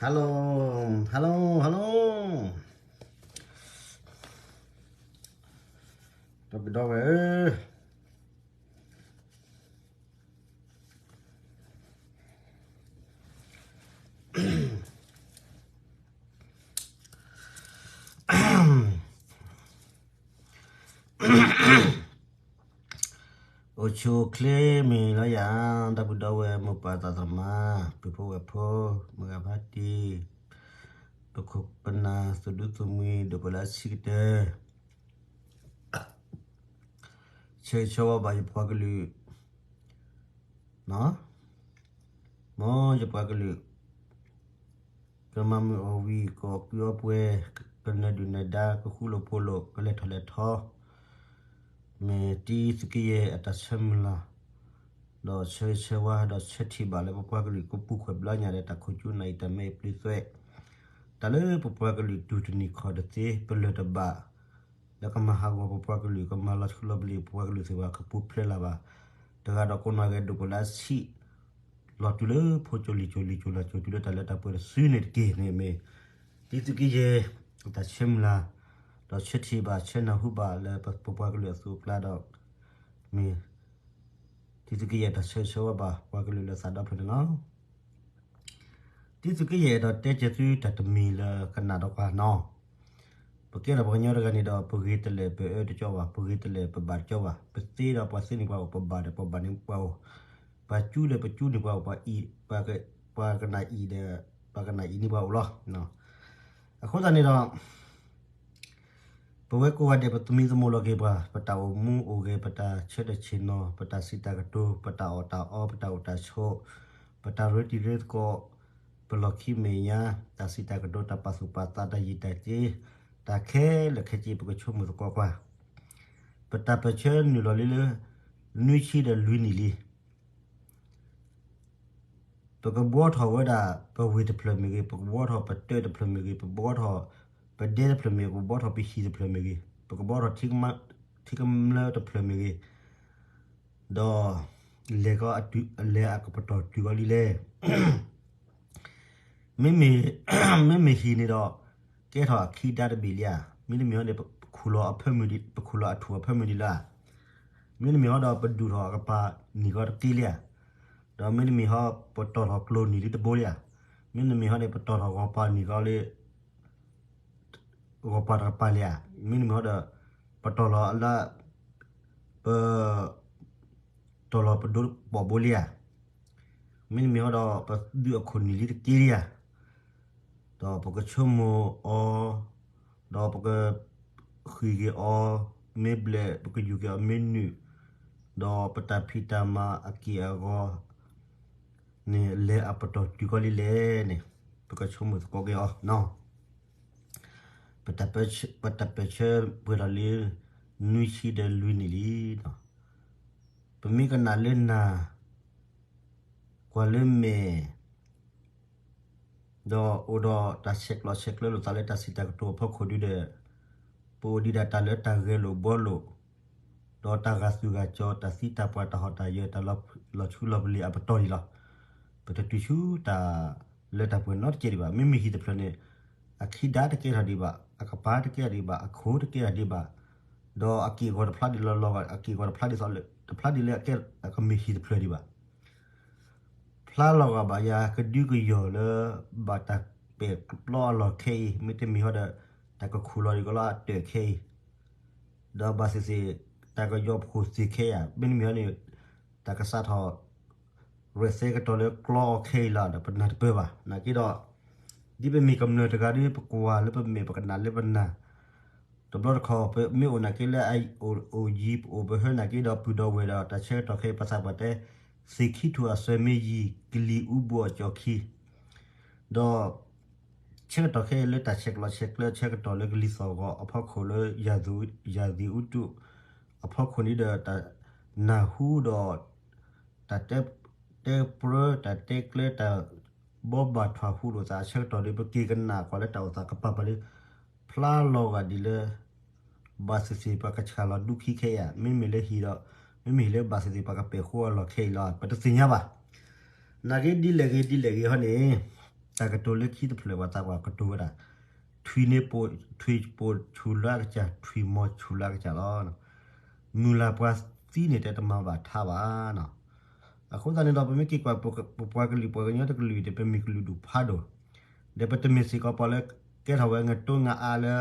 Hello, hello, hello. ဒီပုၢ်ဒီဝဲၢ်ဧၢ, အိၣ်ဆူၣ်အိၣ်ချ့မ့ၢ်လီၤယၤ, ဒီပုၢ်ဒီဝဲၢ်မိၢ်ပၢ်သးသမါ, ပုၢ်ဖိဝဲၢ်ဖိ, မုၢ်ဂၤဖါတံၢ်, ပခိၣ်ပနၢ် သူၣ်ဒူသူၣ်မှံၤ ဒိၣ်ပလၢဆံးကတၢၢ်, ဆၢဂ့ၤဆၢဝါဘၣ်ယပှၤကလုာ်, မ်ယပှၤကလုာ် ကမၤမုာ်အီၣ်ဝံၤ ကအီၣ်ကုအီပှဲၤ, ကနၢၤဒုၣ်နၢၤဒါ ကဃူလိာ်ဖိးလိာ် ကလဲၤထီၣ်လဲၤထီ, မ့ၢ်တံသုးက့ယဲၢ်အတၢ်ဆၢမုၢ်လၢ်, ဒီးဆၢဂ့ၤဆၢဝါ ဒီးဆၢထံၣ်ဘၣ်လၢပပှၤကလုာ်ကပူၤကွံာ်ဘျါညါဒီး တၢ်ခိၣ်ကၠူနၢ်အံၤ တၢ်မဲအံၤပျံၤသွဲး, တၢ်လၢပပှၤကလုာ်တူၢ်တနံၤခီၣ်တသ့ ပလၢၢ်တဘၣ် လၢကမၤဟးဂီၤပပှၤကလုာ် ကမၤလီၤထူလီၤပလ့ၤပပှၤကလုာ်သ့ၣ်တဖၣ် ကပူၤဖျဲးလၢၤဘၣ်, တဂၤဒီးကိးနီၢ်ဂၤဒိၣ်ပလၢဆံး, လီၤတုၤလၢဖိကၠိလံၤကၠိလံၤကၠိလၢကၠိတုၤလၢတၢ်လၢတၢ်ပှဲၤတစုန့ၣ်တက့ၢ်န့ၣ်မ့ၢ် တံသုးက့ယဲၢ် တၢ်ဆၢမုၢ်လၢ်, ဒီးဆၢထံၣ်ဘၣ်ဆၢနၢ်ဟူဘၣ်လၢပပှၤကလုာ်အသိးအကျါဒီး မ့ၢ် တံသုးက့ယဲၢ်တၢ်ဆၢဂ့ၤဆၢဝါဘၣ်ပှၤကလုာ်လၢသးဒီဖျၢၣ်န့ၣ်လီၤ. တံသုးက့ယဲၢ်အဲၣ်ဒိးတဲကဲသုတၢ်တမံၤလၢကနၣ်ဒီးပှၤနီၤ, ပကဲထီၣ်ပှၤကညီတဂၤန့ၣ်ဒီး ပဂ့ၤတလဲၣ်ပအၢတကၠီဘၣ်, ပဂ့ၤတလဲၣ်ပဘၣ်တကၠီဘၣ်, ပသ့ဒီးပှၤသ့န့ၢ်ပှၤအိၣ်, ပဘၣ်ဒီးပဘၣ်န့ၢ်ပှၤအိၣ်, ပှၤကၠူဒီးပကၠူန့ၢ်ပှၤအိၣ်, ပှၤအံၣ်, ပှၤကနၣ်အံၣ်ဒီး ပှၤကနၣ်အံၣ်န့ၢ်ပှၤအိၣ်လီၤ. အဃိသတးန့ၣ်ဒီး ပဝဲကိးဂၤဒဲး ပသမံသမိးလီၤက့ၤပှၤ, ပတၢ်အိၣ်မူအိၣ်ဂဲၤ, ပတၢ်ဆၢတၢ်ဆ့ၣ်နီၤ, ပတၢ်စံးတၢ်ကတိၤ, ပတၢ်အီၣ်တၢ်အီ, ပတၢ်အိၣ်တၢ်ဆိး, ပတၢ်ရ့တံၤရ့သကိး, ပလီၢ်ခံမဲာ်ညါ, တၢ်စံးတၢ်ကတိၤ, တၢ်ပာ်သူၣ်ပာ်သး, တၢ်ယံာ်တၢ်စ့, တၢ်ခဲလၢာ်ခဲဆ့ ပကဆိကမိၣ်သကိးကွၢ်. ပတၢ်ပၢၢ်ဆၢနုာ်လီၤလံလၢ နွံဆံဒီးလွံၢ်နံၣ်လံ. ပကဘှီထီၣ်ဝဲဒၣ်ပဝ့ၢ်တဖျၢၣ်မ့ၢ်ဂ့ၤ, ပကဘှီထီၣ်ပတၢၢ်တဖျၢၣ်မ့ၢ်ဂ့ၤ, ပဘှီထီၣ်ပဒဲတဖျၢၣ်မ့ၢ်ဂ့ၤ, ပဘှီထီၣ်ပဟံၣ်တဖျၢၣ်မ့ၢ်ဂ့ၤ, ပကဘှီထီၣ်ထံကမျၢၢ်တဖျၢၣ်မ့ၢ်ဂ့ၤ, ဒီး လဲၤကီးအတုၤ, လဲၤအကပတီၢ်တုၤကီးလံလဲၣ်. မ့မ့ၢ်, မ့မ့ၢ်ဟံၣ်န့ၣ်ဒီး ကဲထီၣ်အခံဒါတဘ့ၣ်လံဧါ. မ့တမ့ၢ်ဟီန့ၣ် ပခူၣ်လီၤအဖၢမုၢ်, ပခူၣ်လီၤအထူၣ်အဖၢမုၢ်ဒံးလၢဧါ. မ့တမ့ၢ်ဟီဒီး ပဒူၣ်ထီၣ်အကပၤနံၣ်ကီးတက့ၢ်လံဧါ. ဒီးမ့တမ့ၢ်ဟီ ပတီၢ်ထီၣ်ကျိၤနံၣ်လံတဘိလံဧါ. မ့တမ့ၢ်ဟီန့ၣ် ပတီၢ်ထီၣ်ဂီၤပၤနံၣ်ကီးလံ ဂီၤပၤတကပၤလံဧါ. မ့တမ့ၢ်ဟီဒီး ပတီၢ်လီၤလၢ ပ တီၢ်လီၤပဒိပီၣ်ဘိလံဧါ. မ့တမ့ၢ်ဟီဒီး ပဒုးအခိၣ်နံၣ်လံတက့ၢ်လံဧါ. ဒီးပကဆိကမိၣ်အီၤ, ဒီးပကဃံးက့ၤအီၤမ့ၢ်ဘျဲၣ်, ပကယူၤက့ၤအီၤမ့ၢ်နုာ်, ဒီးပတၢ်ဖံးတၢ်မၤအက့ၢ်အဂီၤန့ၣ် လဲၤအပတီၢ်တုၤကီးလံလဲၣ်န့ၣ် ပကဆိကမိၣ်သကိးက့ၤအီၤနီၤ. ပတၢ်ပၢၢ်ဆၢပှဲၤထီၣ်လံ နွံဆံဒီးလွံၢ်နံၣ်လံနီၤ. ပမ့ၢ်ကနၣ်လၢနၢ် ကွၢ်လၢမဲာ် ဒီးအိၣ်ဒီးတၢ်ဆဲးကျိးဆဲးကျၢလိာ်သးလၢတၢ်စံးတၢ်ကတိၤအဖီခိၣ်ဒုဒီး ပအိၣ်ဒံးဒၣ်တၢ်လၢတၢ်ဂဲၤလိာ်ဘှီလိာ်, ဒီးတၢ်ဂာ်သူၣ်ဂာ်ကၠီ, တၢ်သံတၢ်ပှၢ်, တၢ်ဟီၣ်တၢ်ယၢၤ, တၢ်လီၤထူလီၤပလ့ၤအပတီၢ်ဒံးလီၤ. ပတတုၤဆူတၢ်လၢတၢ်ပှဲၤနီတစဲးဒံးဘၣ်. မ့မ့ၢ်ဟံၣ်တဖျၢၣ်န့ၣ် အခံဒါတကဲထီၣ်ဒံးဘၣ်, အကပၤတကဲထီၣ်ဒံးဘၣ်, အခိၣ်တကဲထီၣ်ဒံးဘၣ်, ဒီးအက့ၢ်အဂီၤတဖျါဒ်လီၤလီၤ, အက့ၢ်အဂီၤတဖျါဒ်သိးလၢ တဖျါဒ်လၢအကဲအကမ့ၢ်ဟံၣ်တဖျၢၣ်ဒံးဘၣ်. ဖျါလီၤဂာ်ဘၣ်ယၤ ကဒုကယီၢ်လၢ ဘၣ်တၢ်ပဲာ်ပျီအလီၢ်ခဲအံၤ, မ့တမ့ၢ်ဟီဒီး တၢ်ကခူၣ်လီၤဒံးကီးလၢအတၢၢ်ခဲအံၤ, ဒီးဘၣ်သ့ၣ်သ့ၣ် တၢ်ကယီၢ်ဖှိၣ်သ့ခဲယၤ, မ့တမ့ၢ်ဟီန့ၣ် တၢ်ကစးထီၣ် ရဲၣ်သဲကတီၤလၢကျီအီၤခဲအံၤလီၤဒီး ပနၢ်တပၢၢ်ဘၣ်. နာ်က့ဒီး ဒ်ပမ့ၢ်ကမျၢၢ်တဂၤဒီး ပကွၢ်လၢပမဲာ် ပကနၣ်လၢပနၢ် တဘျီတခီၣ် ပမ့ၢ်အိၣ်နာ်က့လၢအအိၣ်ယံၤ ပအိၣ်ပဟၢနာ်က့ဒီး ပုၢ်ဒီးဝဲၢ်ဒီး တၢ်ဆၢကတီၢ်ခဲအံၤ ပသးပှၢ်တဲ သ့ၣ်ခံထူၣ်အစၢၤမ့ၢ်ယံၤ ကလံၤအူဘူးအကၠီခံ, ဒီး ဆၢကတီၢ်ခဲအံၤလၢတၢ်ဆဲးကျိးဆဲးကျၢ ဆၢကတီၢ်လၢကလံၤသီၣ်ဂီၤအဖီခိၣ်လၢ ရာသီဥတု အဖီခိၣ်န့ၣ်ဒီး တၢ်နၢ်ဟူဒီး တၢ်တဲပြၢ တၢ်တဲကျၢ တၢ်ဘီဘၣ်ထွၣ်ဟူလိာ်သးအဆၢကတီၢ်ဒီး ပက့ၤကနၣ်ကွၢ်လၢတၢ်အိၣ်သးကပၤပၤလၢ ဖျါလီၤဂာ်ဒ်လၢ ဘၣ်သ့ၣ်သ့ၣ် ပှၤကဆှၢလီၤဒူခံခဲအံၤဧါ, မ့မ့ၢ်လၢဟံၣ်ဒီး မ့မ့ၢ်ဟံၣ်လၢဘၣ်သ့ၣ်သ့ၣ် ပှၤကပဲာ်ဃူအလီၢ်ခဲအံၤလီၤ ပတသ့ၣ်ညါဘၣ်. နာ်က့ဒ်လဲၣ်ဂ့ၤဒ်လဲၣ်ဂ့ၤဟီန့ၣ် တၢ်ကတိၤလၢခံတဖျၢၣ် ပှၤသးပှၢ်ကတိၤဝဲဒၣ်, ထွံၣ်န့ၣ်ပိာ်, ထွံၣ်ပိာ်ဆူၣ်လၢအကစၢ်, ထွံၣ်မီၤဆူၣ်လၢအကစၢ်လီၤ. မုၢ်လၢ်ပှၤသံန့ၣ်တဲတမၤဘၣ်ထါဘၣ်နီၤ. အဃိသတးန့ၣ်ဒီး ပမ့ၢ်က့ၤကွၢ် ပပှၤကလုာ်ပှၤကညီတကလုာ်န့ၣ် ပမ့ၢ်ကလုာ်ဒူၣ်ဖးဒိၣ်, ဒီးပတမ့ၢ်စ့ၢ်ကီးပှၤလၢ ကဲထီၣ်ဝဲ ငတိငါအါလၢ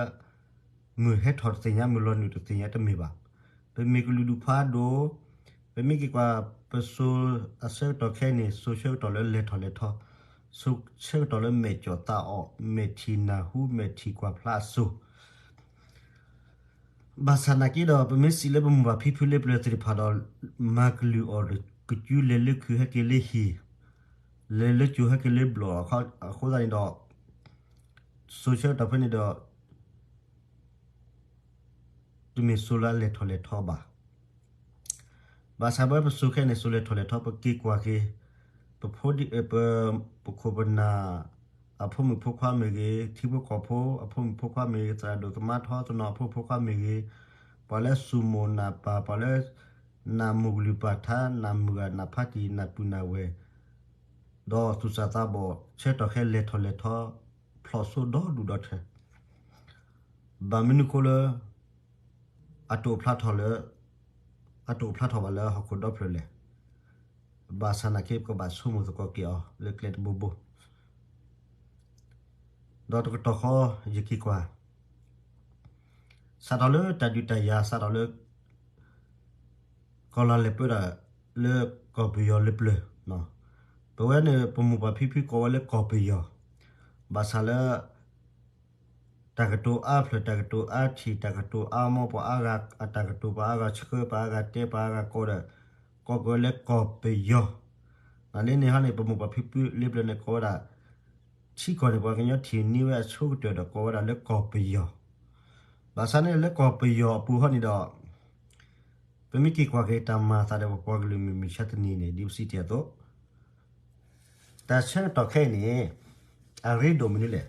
မုၢ်ဟဲထီၣ်တသ့ၣ်ညါ မုၢ်လီၤနုာ်တသ့ၣ်ညါတမ့ၢ်ဘၣ်. ပမ့ၢ်ကလုာ်ဒူၣ်ဖးဒိၣ်, ပမ့ၢ်က့ၤကွၢ် ပစိၤအဆၢကတီၢ်ခဲအံၤန့ၣ် စိၤဆၢကတီၢ်လၢလဲၤထီၣ်လဲၤထီ, စိၤဆၢကတီၢ်လၢမဲာ်ကၠီၣ်သးအီၣ်, မဲာ်ထံၣ်နၢ်ဟူ, မဲာ်ထံၣ်ကွၢ်ဖျါအစိၤ ဘၣ်ဆၣ်နာ်က့ဒီး ပမ့ၢ်စံးလၢပမိၢ်ပၢ်ဖံဖုလၢပျၢၤသ့ၣ်တဖၣ်ဒီး မၤကလုၢ်အီၣ်ကစု လဲၤလၢခုၣ်ဟဲက့ၤလၢဟံၣ်, လဲၤလၢကၠိၤဟဲက့ၤလၢဘျီၣ်, အဃိသတးန့ၣ်ဒီး စိၤဆၢကတီၢ်ဖဲန့ၣ်ဒီး တမ့ၢ်စိၤလၢအလဲၤထီၣ်လဲၤထီဘၣ်. ဘၣ်ဆၣ်ပဝဲပစိၤခဲအံၤန့ၣ် စိၤလဲၤထီၣ်လဲၤထီ ပက့ၤကွၢ်က့ၤ ပဖိဒံ ပ ပခိၣ်ပနၢ် အဖိမုၣ်ဖိခွါမ့ၢ်ဂ့ၤ, ထံဖိကီၢ်ဖိအဖိမုၣ်ဖိခွါမ့ၢ်ဂ့ၤ, သရၣ်ဒိၣ်သမါထီသနီၣ်အဖိမုၣ်ဖိခွါမ့ၢ်ဂ့ၤ, ပှၤလၢစူၢ်မိၢ်နာ်ပၢ်, ပှၤလၢနာ်မုၢ်ကလုၢ်ပၢ်ထါ, နာ်မုၢ်ဂၤ, နာ်ဖးတံၢ်, နာ်ပုၢ်နာ်ဝဲၢ်, ဒီးသူၣ်စၢ်သးဘီၣ် ဆၢကတီၢ်ခဲအံၤ လဲၤထီၣ်လဲၤထီ ဖျိးစိဒီဒူၣ်ဒီထၢ ဘၣ်မနုၤအဃိလၢ အတအိၣ်ဖျါထီၣ်လၢ အတအိၣ်ဖျါထီၣ်ဘၣ်လၢဟီၣ်ခိၣ်ဒီဖျၢၣ်လဲၣ်. ဘၣ်ဆၣ်နာ်က့ ပကဘၣ်ဆိကမိၣ်သကိးက့ၤအီၤလၢကျဲတဘိဘိ ဒီးတကတီၢ်ဃီ ယက့ၤကွၢ် စးထီၣ်လၢတၢ်ဒုးတၢ်ယၤ စးထီၣ်လၢ ကီၢ်လၤလဲၤပၢတၢ်လၢကီၢ်ပယီၤလၢပျၢၤ, ပဝဲန့ၣ် ပမိၢ်ပၢ်ဖံဖုကိးဝဲလၢကီၢ်ပယီၤ, ဘၣ်ဆၣ်လၢ တၢ်ကတိၤအါဖျၢၣ် တၢ်ကတိၤအါထံၣ် တၢ်ကတိၤအါမီၢ် ပှၤအါဂၤအတၢ်ကတိၤ ပှၤအါဂၤဆှၢ ပှၤအါဂၤတဲ ပှၤအါဂၤကိးဒီး ကိးက့ၤဝဲလၢကီၢ်ပယီၤ, နလၢန့ၣ်ဟီန့ၣ် ပမိၢ်ပၢ်ဖံဖုလၢပျၢၤန့ၣ် ကိးဝဲဒၣ် ထံကီၢ်န့ၣ် ပှၤကညီထံၣ်န့ၢ်ဝဲအဆိကတၢၢ်ဒီး ကိးဝဲဒၣ်လၢကီၢ်ပယီၤ, ဘၣ်ဆၣ်န့ၣ်လၢကီၢ်ပယီၤအပူၤဟီန့ၣ်ဒီး ပမ့ၢ်က့ၤကွၢ်က့ၤတၢ်မၤအသးဒီးပပှၤကလုာ်မုၢ်မုၢ်ဆါတနံၤန့ၣ် ဒ်ပစံးတ့ၢ်အသိး တၢ်ဆၢကတီၢ်ခဲအံၤန့ၣ် အရ့ဒိၣ်မနုၤလဲၣ်.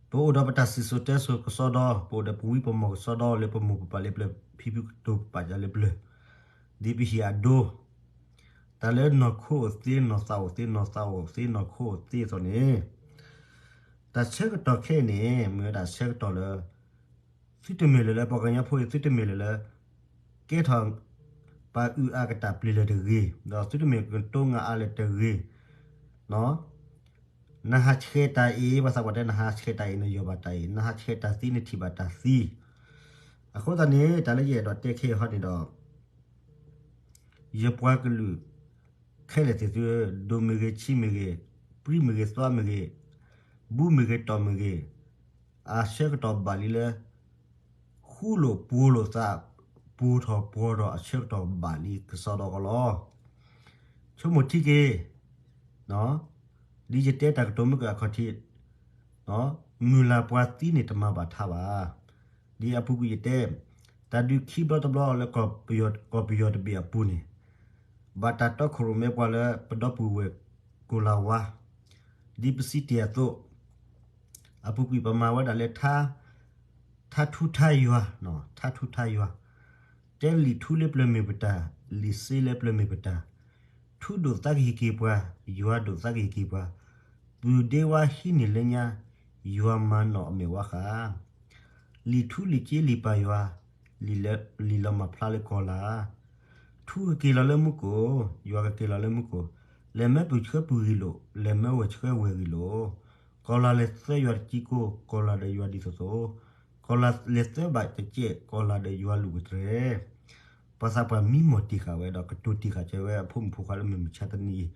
ပအိၣ်ဒီးပတၢ်စံၣ်စိၤတဲစိၤကစီဒီ, ပအိၣ်ဒီးပဝံပမီၢ်ကစီဒီလၢပမိၢ်ပပၢ်လၢပျၢၤ ဖံဖုကတိၤပာ်ယၤလၢပျၢၤ, ဒ်ပဟံၣ်အဒိ, တၢ်လၢနီၢ်ခိအိၣ်သ့ နီၢ်သးအိၣ်သ့ နီၢ်သးအိၣ်သ့ နီၢ်ခိအိၣ်သ့အသိးန့ၣ်, တၢ်ဆၢကတီၢ်ခဲအံၤန့ၣ် မ့ၢ်ဝဲဒၣ်ဆၢကတီၢ်လၢ သုတမ့ၢ်လၢၤလၢ ပှၤကညီဖိအံၤ သုတမ့ၢ်လၢၤလၢ ကဲထီၣ် ပှၤအုၣ်အါကတၢၢ်ပျ့ၤလၢၤတဂ့ၤ, ဒီးသုတမ့ၢ်ကတိၤငါအါလၢၤတဂ့ၤ, နဟးဆှဲးတၢ်အံၤ ပှၤသးပှၢ်တဲ နဟးဆှဲးတၢ်အံၤ နယီၢ်ဘၣ်တၢ်အံၤ နဟးဆှဲးတၢ်သံ နထံၣ်ဘၣ်တၢ်သံ, အဃိသတးန့ၣ် တၢ်လၢယအဲၣ်ဒိးတဲခဲအံၤဟီန့ၣ်ဒီး ယပှၤကလုာ် ခဲလၢာ်သ့ၣ်သု ဒိၣ်မ့ၢ်ဂ့ၤ ဆံးမ့ၢ်ဂ့ၤ, ပြံမ့ၢ်ဂ့ၤ သွါမ့ၢ်ဂ့ၤ, ဘူးမ့ၢ်ဂ့ၤ တီၢ်မ့ၢ်ဂ့ၤ, အဆၢကတီၢ်ဘၣ်လံလၢ ဃူလိာ်ပှီၤလိာ်သး ပှီၤထီၣ်ပှီၤထီၣ်အဆၢကတီၢ်ဘၣ်လံကစီဒီကီးလီၤ. ဆိကမိၣ်ထံက့ၤ ဒ်ယတဲတၢ်ကတိၤမုၢ်ကအခီၣ်ထံး မုၢ်လၢ်ပှၤသံန့ၣ် တမၤဘၣ်ထါဘၣ်. ဒ်အပူၤကွံာ်ယတဲ တၢ်ဒုးခံဘျီတဘျီလၢ ကီၢ်ပယီၤတဘ့ၣ်အပူၤန့ၣ် ဘၣ်တၢ်တီခိၣ်ရိၣ်မဲပှၤလၢပဒီပုၢ်ဝဲၢ်ကိၢ်လၤဝါ ဒ်ပစံးတ့ၢ်အသိး အပူၤကွံာ်ပမၤဝဲဒၣ်လၢ ထါထူထါယွၤ, ထါထူထါယွၤ, တဲလံာ်ထူလၢပျၢၤမ့ၢ်ပတၢ်, လံာ်စ့လၢပျၢၤမ့ၢ်ပတၢ်, ထူဒိၣ်သးကဟံးက့ၤပှၤ, ယွၤဒိၣ်သးကဟံးက့ၤပှၤ, ပုၢ်ဒ့ဝါဟံးန့ၢ်လၢညါ, ယွၤမၤနီၣ်အမဲာ်ဝါဃး, လံာ်ထူလံာ်စ့လံာ်ပၢ်ယွၤ, လံာ်လီၤမၢ်ဖျါလၢကီၢ်လၤ ထူကက့ၤလီၤလၢမူခိၣ်, ယွၤကက့ၤလီၤလၢမူခိၣ်, လဲၤမၢပုၢ်ဆှၢပုၢ်ဂံၢ်လိာ်, လဲၤမၢဝဲၢ်ဆှၢဝဲၢ်ဂံၢ်လိာ်, ကီၢ်လၤလဲၤသၢယွၤတကံကိ, ကီၢ်လၤဒီးယွၤဒ်သိးသိး, ကီၢ်လၤလဲၤသၢဘၣ်တကဲး, ကီၢ်လၤဒီးယွၤလူၢ်ကတြဲၤ, ပှၤသးပှၢ်မံမီၢ်တံၢ်ဃာ်ဝဲဒီး ကတိၤတံၢ်ဃာ်ကဲဝဲအဖိမုၣ်ဖိခွါလၢမုၢ်မဆါတနံၤအံ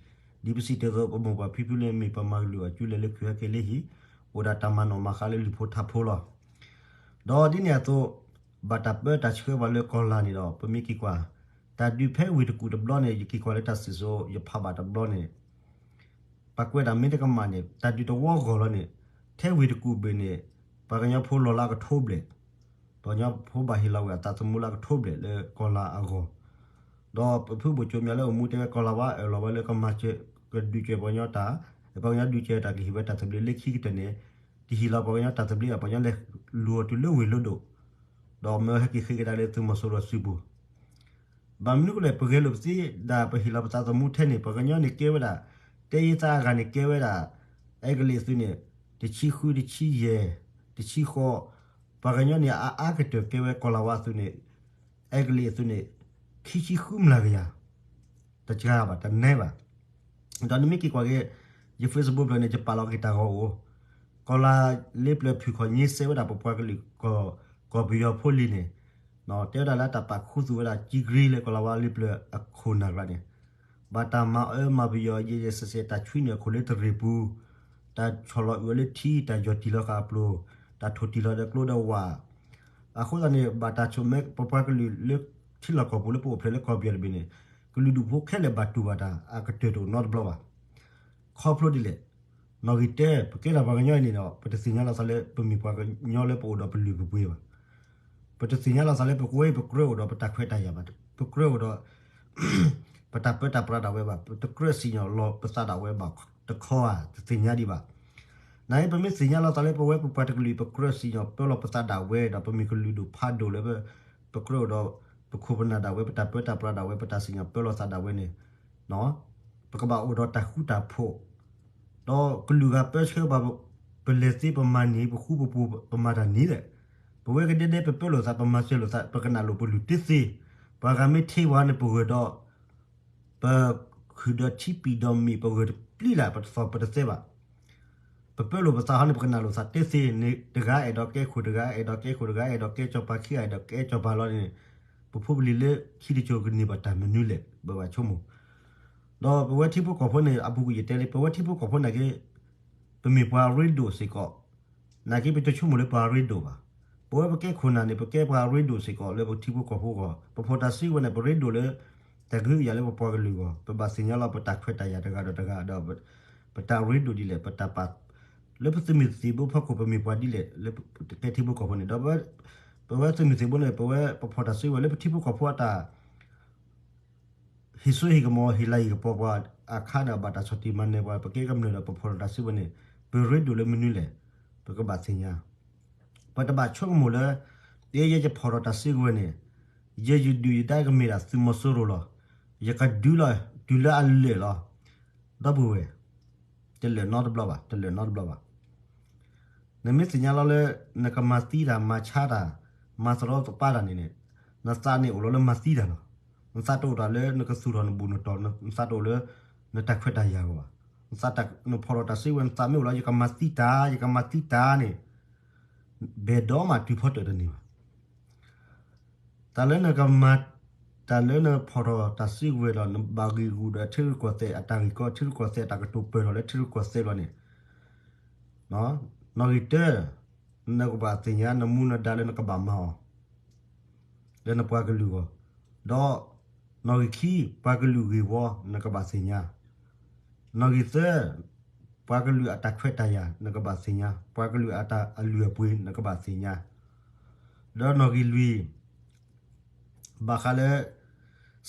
ၤ, ဒ်ပစံးတ့ၢ်အသိး ပမိၢ်ပၢ်ဖံဖုလၢမ့ၢ်ပမၤကလုာ်အီၤ ကၠူလဲၤလၢခုၣ်ဟဲက့ၤလၢဟံၣ်, အိၣ်ဒၣ်တၢ်မၤနီၣ်မၤဃါလၢလံာ်ဖိထါဖိလီၤ. ဒီးဒ်န့ၣ်အသိး ဘၣ်တၢ်ပၢတၢ်ဆှၢပှၤလၢကီၢ်လၤန့ၣ်ဒီး ပမ့ၢ်က့ၤကွၢ် တၢ်ဒုးဖဲဝ့ၢ်တကူၣ်တဘျီန့ၣ် ယက့ၤကွၢ်လၢတၢ်စံၣ်စိၤ ယဖးဘၣ်တဘျီန့ၣ် ပှၤကွဲးတၢ်မ့ၢ်တကမၣ်န့ၣ် တၢ်ဒုးတဝီဂီၢ်လီၤန့ၣ် ထဲဝ့ၢ်တကူၣ်ဘ့ၣ်န့ၣ် ပှၤကညီဖိလီၤလၢအကထိဘျဲၣ်, ပှၤကညီဖိဘၣ်ဟ့ၣ်လီၤဝဲအသးသမူလၢအကထိဘျဲၣ်လၢကီၢ်လၤအဂီၢ်, ဒီးပဖုဘိၣ်ကၠိမၠးလၢအိၣ်မူတဲဝဲကီၢ်လၤဝါအၢၣ်လီၤဝဲလၢကမၤစၢၤ ကဒုးစၢၤပှၤကညီတၢ်, ပှၤကညီဒုးစၢၤတၢ်ကဟ့ၣ်ဝဲတၢ်သဘျ့လၢခံကတၢၢ်န့ၣ်, တဟ့ၣ်လီၤပှၤကညီတၢ်သဘျ့ ပှၤကညီလဲၤလူၤအီၤတုၤလၢဝ့ၢ်လိဒိၣ်, ဒီးမၢဟဲက့ၤဃ့ကဒါလၢသုးမီၤစိရိၤစုပူၤ ဘၣ်မနုၤအဃိလဲၣ် ပဂဲၤလိာ်ပသ့ဒၣ်ပဟ့ၣ်လီၤပသးသမူထဲန့ၣ် ပှၤကညီန့ၣ်ကဲဝဲဒၣ် တဲယသးအဂၤန့ၣ်ကဲဝဲဒၣ် အဲကလံးအသုးန့ၣ် တဆံဃု တဆံယဲၢ် တဆံဃိး, ပှၤကညီန့ၣ် အအါကတၢၢ်ကဲဝဲကီၤလၤဝါအသုးန့ၣ် အဲကလံးအသုးန့ၣ် ခံဆံဃုမျးကယၤ, တစှၤဘၣ် တနဲဘၣ်. ဒီးနမ့ၢ်က့ၤကွၢ်က့ၤ ယ Facebook ဖျၢၣ်န့ၣ် ယပာ်လီၤက့ၤတၢ်ဂီၤအိၣ်, ကီၤလၤလ့ပျၢၤဖုၣ်ခီၣ်ညါစဲးဝဲဒၣ်ပပှၤကလုာ် ကီၢ်ပယီၤဖိလံၤန့ၣ်, တဲဝဲဒၣ်လၢတၢ်ပာ်ခူသူၣ်ဝဲဒၣ်ကံကရံလၢကီၤလၤဝါလ့ပျၢၤအခိၣ်နၢ်ကျါန့ၣ်, ဘၣ်တၢ်မၤအၢမၤပယီၤယဲယဲစဲးစဲး တၢ်ဆွံနုာ်အခိၣ်လၢတရ့ၣ်ပူၤ, တၢ်ဆီၣ်လီၤအုၣ်အီၤလၢထံ, တၢ်ယီၢ်တံၢ်လီၤဃာ်အပျိၤ, တၢ်ထိၣ်တံၢ်လီၤဒီးကျိဒီးဝၣ်, အဃိသတးန့ၣ် ဘၣ်တၢ်ဆိၣ်မဲပပှၤကလုာ်လၢထံလီၢ်ကီၢ်ပူၤလၢပအိၣ်ဖျဲၣ်လၢကီၢ်ပယီၤတဘ့ၣ်န့ၣ်, ကလုာ်ဒူၣ်ဖိခဲလၢာ်ဘၣ်တူၢ်ဘၣ်တၢ်အကတၢၢ်တအိၣ်နီတဘျီဘၣ်. ခီဖျိဒ်လဲၣ်, နီၣ်ဂံၢ်တၢ ပကဲထီၣ်ပှၤကညီအံၤန့ၣ်ဒီး ပတသ့ၣ်ညါလီၤသးလၢပမ့ၢ်ပှၤကညီလၢပအိၣ်ဒီးပလုၢ်ပပှ့ၤဘၣ်. ပတသ့ၣ်ညါလီၤသးလၢပဝဲအံၤပကြၢးအိၣ်ဒီးပတၢ်ခွဲးတၢ်ယာ်ဘၣ်, ပကြၢးအိၣ်ဒီး ပတၢ်ပၢတၢ်ပြးဒၣ်ဝဲဘၣ်, ပတကြၢးစံၣ်ညီၣ်လီၤပသးဒၣ်ဝဲဘၣ်တခီဧါ, တသ့ၣ်ညါဒံးဘၣ်. နာ်က့ ပမ့ၢ်သ့ၣ်ညါလီၤသးလၢပဝဲပပှၤတကလုာ် ပကြၢးစံၣ်ညီၣ်ပၢလီၤပသးဒၣ်ဝဲဒီး ပမ့ၢ်ကလုာ်ဒူၣ်ဖးဒိၣ်လၢ ပကြၢးအိၣ်ဒီး ပခိၣ်ပနၢ်ဒၣ်ဝဲ ပတၢ်ပၢတၢ်ပြးဒၣ်ဝဲ ပတၢ်စံၣ်ညီၣ်ပၢလီၤသးဒၣ်ဝဲန့ၣ် ပကဘၣ်အိၣ်ဒီးတၢ်ဃူတၢ်ဖိး, ဒီးကလုာ်ဂၤပၢဆှၢဘၣ် ပလဲၤသ့ပမၤန့ၢ် ပဃူပဖိး ပမၤတၢ်န့ၣ်လဲၣ်. ပဝဲကဒဲဒဲ ပပၢလိာ်သး ပမၤစၢၤလိာ်သး ပကနၣ်လိာ်ပလုၢ်တသ့, ပှၤဂၤမ့ၢ်ထံၣ်ပှၤန့ၣ် ပဂၢၢ်ဒီး ပခုၣ်ဒီးထံပံာ်ဒီးမ့ၢ်ပဂၢၢ်တပျံၤလၢ် ပတသီၣ်ပတသဲဘၣ်. ပပၢလိာ်ပသးဟီန့ၣ် ပကနၣ်လိာ်သးတသ့န့ၣ် တဂၤအဲၣ်ဒိးကဲခိၣ် တဂၤအဲၣ်ဒိးကဲခိၣ် တဂၤအဲၣ်ဒိးကဲစီၤပၤ ခံဂၤအဲၣ်ဒိးကဲစီၤပၤလီၤန့ၣ် ပဖိပလံၤလၢခံတစိၤကန့ၢ်ဘၣ်တၢ်မနုၤလဲၣ် ပဘၣ်ဆိကမိၣ်. ဒီးပဝဲထံဖိကီၢ်ဖိန့ၣ် အပူၤကွံာ်ယတဲလံ ပဝဲထံဖိကီၢ်ဖိနာ်က့ ပမ့ၢ်ပှၤရ့ဒိၣ်စ့ၢ်ကီး, နာ်က့ ပတဆိကမိၣ်လၢပှၤရ့ဒိၣ်ဘၣ်. ပဝဲပကဲခိၣ်နၢ်န့ၣ် ပကဲပှၤရ့ဒိၣ်စ့ၢ်ကီးလၢပထံဖိကီၢ်ဖိအဂီၢ်, ပဖီၣ်တၢ်စုကဝဲၤန့ၣ် ပရ့ဒိၣ်လၢ တၢ်ကဟုကယာ်လၢပပှၤကလုာ်အဂီၢ်, ပဘၣ်သ့ၣ်ညါလီၤပတၢ်ခွဲးတၢ်ယာ်တဂၤဒီးတဂၤဒီး ပတၢ်ရ့ဒိၣ်ဒ်လဲၣ် ပတၢ်ပာ် လၢပသုးမုၢ်သံၣ်ဘိဖီခိၣ် ပမ့ၢ်ပှၤဒ်လဲၣ် လၢပကဲထံဖိကီၢ်ဖိန့ၣ်ဒီး ပဝဲသုးမုၢ်သံၣ်ဘိန့ၣ် ပဝဲပဖီၣ်တၢ်စုကဝဲၤလၢပထံဖိကီၢ်ဖိအတၢ် ဟ့ၣ်စိဟ့ၣ်ကမီၤ ဟ့ၣ်လၤဟ့ၣ်ကပီၤပှၤအခါဒီး ဘၣ်တၢ်ဆီၣ်တံၢ်မၤနၢၤပှၤ ပကဲကမျၢၢ်ဒီး ပဖီၣ်တၢ်စုကဝဲၤန့ၣ် ပရ့ဒိၣ်လၢမနုၤလဲၣ် ပကဘၣ်သ့ၣ်ညါ. ပတဘၣ်ဆိကမိၣ်လၢ ယဲယဖီၣ်ထီၣ်တၢ်စုကဝဲၤန့ၣ် ယဲယဒုၣ်ယဒါကမ့ၢ်ဒၣ်သုးမီၤစိရိၤလီၤ. ယကဒုးလီၤ တုၤလၢအလၢာ်လီၤ. ဒီပုၢ်ဝဲၢ် တလၢာ်နီတဘျီဘၣ် တလၢာ်နီတဘျီဘၣ်. နမ့ၢ်သ့ၣ်ညါလီၤလၢ နကမၤသံတၢ် မၤဆါတၢ် မၤသရီသပၢတၢ်န့ၣ်န့ၣ် နသးန့ၣ်အိၣ်လီၤလၢမၤသံတၢ်လီၤ. နသးတအိၣ်တၢ်လၢနကသူၣ်ထီၣ်နဘူၣ်နတီၢ် နသးတအိၣ်လၢ နတၢ်ခွဲးတၢ်ယာ်အဂီၢ်ဘၣ်. နသးတၢ် နဖီၣ်ထီၣ်တၢ်စုကဝဲၤ နသးမ့ၢ်အိၣ်လီၤ ယကမၤသံတၢ် ယကမၤသံတၢ်န့ၣ် ဘဲၣ်ဒီးမးတုၤဖီတၢၣ်တန့ၢ်ဘၣ်. တၢ်လၢနကမၤ တၢ်လၢနဖီၣ်ထီၣ်တၢ်စုကဝဲၤဒီး နဘၣ်ဂံၢ်ဂူာ်ဒီးထံရူၢ်ကီၢ်သဲးအတၢ်ဂံၢ်ကီ ထံရူၢ်ကီၢ်သဲးအတၢ်ကတိၤပၢၢ်ထီၣ်လၢထံရူၢ်ကီၢ်သဲးဘျီန့ၣ် နီၣ်ဂံၢ်တၢ နကဘၣ်သ့ၣ်ညါနမူနဒါလၢနကဘၣ်မၤအီၤ လၢနပှၤကလုာ်အဂီၢ်, ဒီးနီၣ်ဂံၢ်ခံ ပှၤကလုာ်ဂ့ၢ်ဝီ နကဘၣ်သ့ၣ်ညါ, နီၣ်ဂံၢ်သၢ ပှၤကလုာ်အတၢ်ခွဲးတၢ်ယာ် နကဘၣ်သ့ၣ်ညါ, ပှၤကလုာ်အတၢ်အလုၢ်အပှ့ၤ နကဘၣ်သ့ၣ်ညါ, ဒီးနီၣ်ဂံၢ်လွံၢ် ဘၣ်ဃးလၢ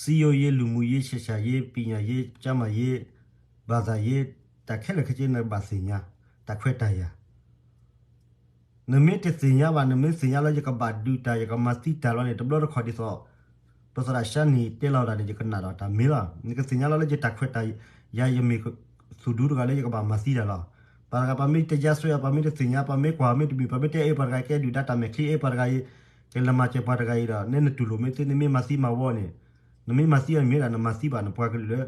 စည်းရုံးရေး လူမှုရေး ဆက်ဆံရေး ပညာရေး ကျန်းမာရေး ဘာသာရေး တၢ်ခဲလၢာ်ခဲဆ့ နကဘၣ်သ့ၣ်ညါ တၢ်ခွဲးတၢ်ယာ် နမ့ၢ်တသ့ၣ်ညါဘၣ် နမ့ၢ်သ့ၣ်ညါလၢယကဘၣ်ဒုးတၢ် ယကမၤသံတၢ်လီၤန့ၣ် တဘျီတခီၣ်ဒ်သိး ပသရၣ်ရှါနံၣ်တဲလီၤတၢ်န့ၣ် ယကနၣ်ဒီးတၢ်မ့ၢ်လီၤ. နကသ့ၣ်ညါလီၤလၢယတၢ်ခွဲးတၢ်ယာ် ယမ့ၢ်သူၣ်ဒူတဂၤလၢယကဘၣ်မၤသံတၢ်လီၤ. ပှၤတဂၤပှၤမ့ၢ်တယါစွဲ ပှၤမ့ၢ်တသ့ၣ်ညါ ပှၤမ့ၢ်ကွၢ်မ့ၢ်တမံၤ ပှၤမ့ၢ်တဲအ့ၣ်ပှၤတဂၤအံၤ ကဲဒုၣ်ဒါတၢ်မဲာ်ချံ အ့ၣ်ပှၤတဂၤအံၤ ကလဲၤမၤစၢၤပှၤတဂၤအံၤဒီး နဲနတူၢ်လိာ်မ့ၢ်သ့ နမ့ၢ်မၤသံမၤဝီန့ၣ် နမ့ၢ်မၤသံအီၤမ့ၢ်ဒၣ် နမၤသံဘၣ်နပှၤကလုာ်လၢ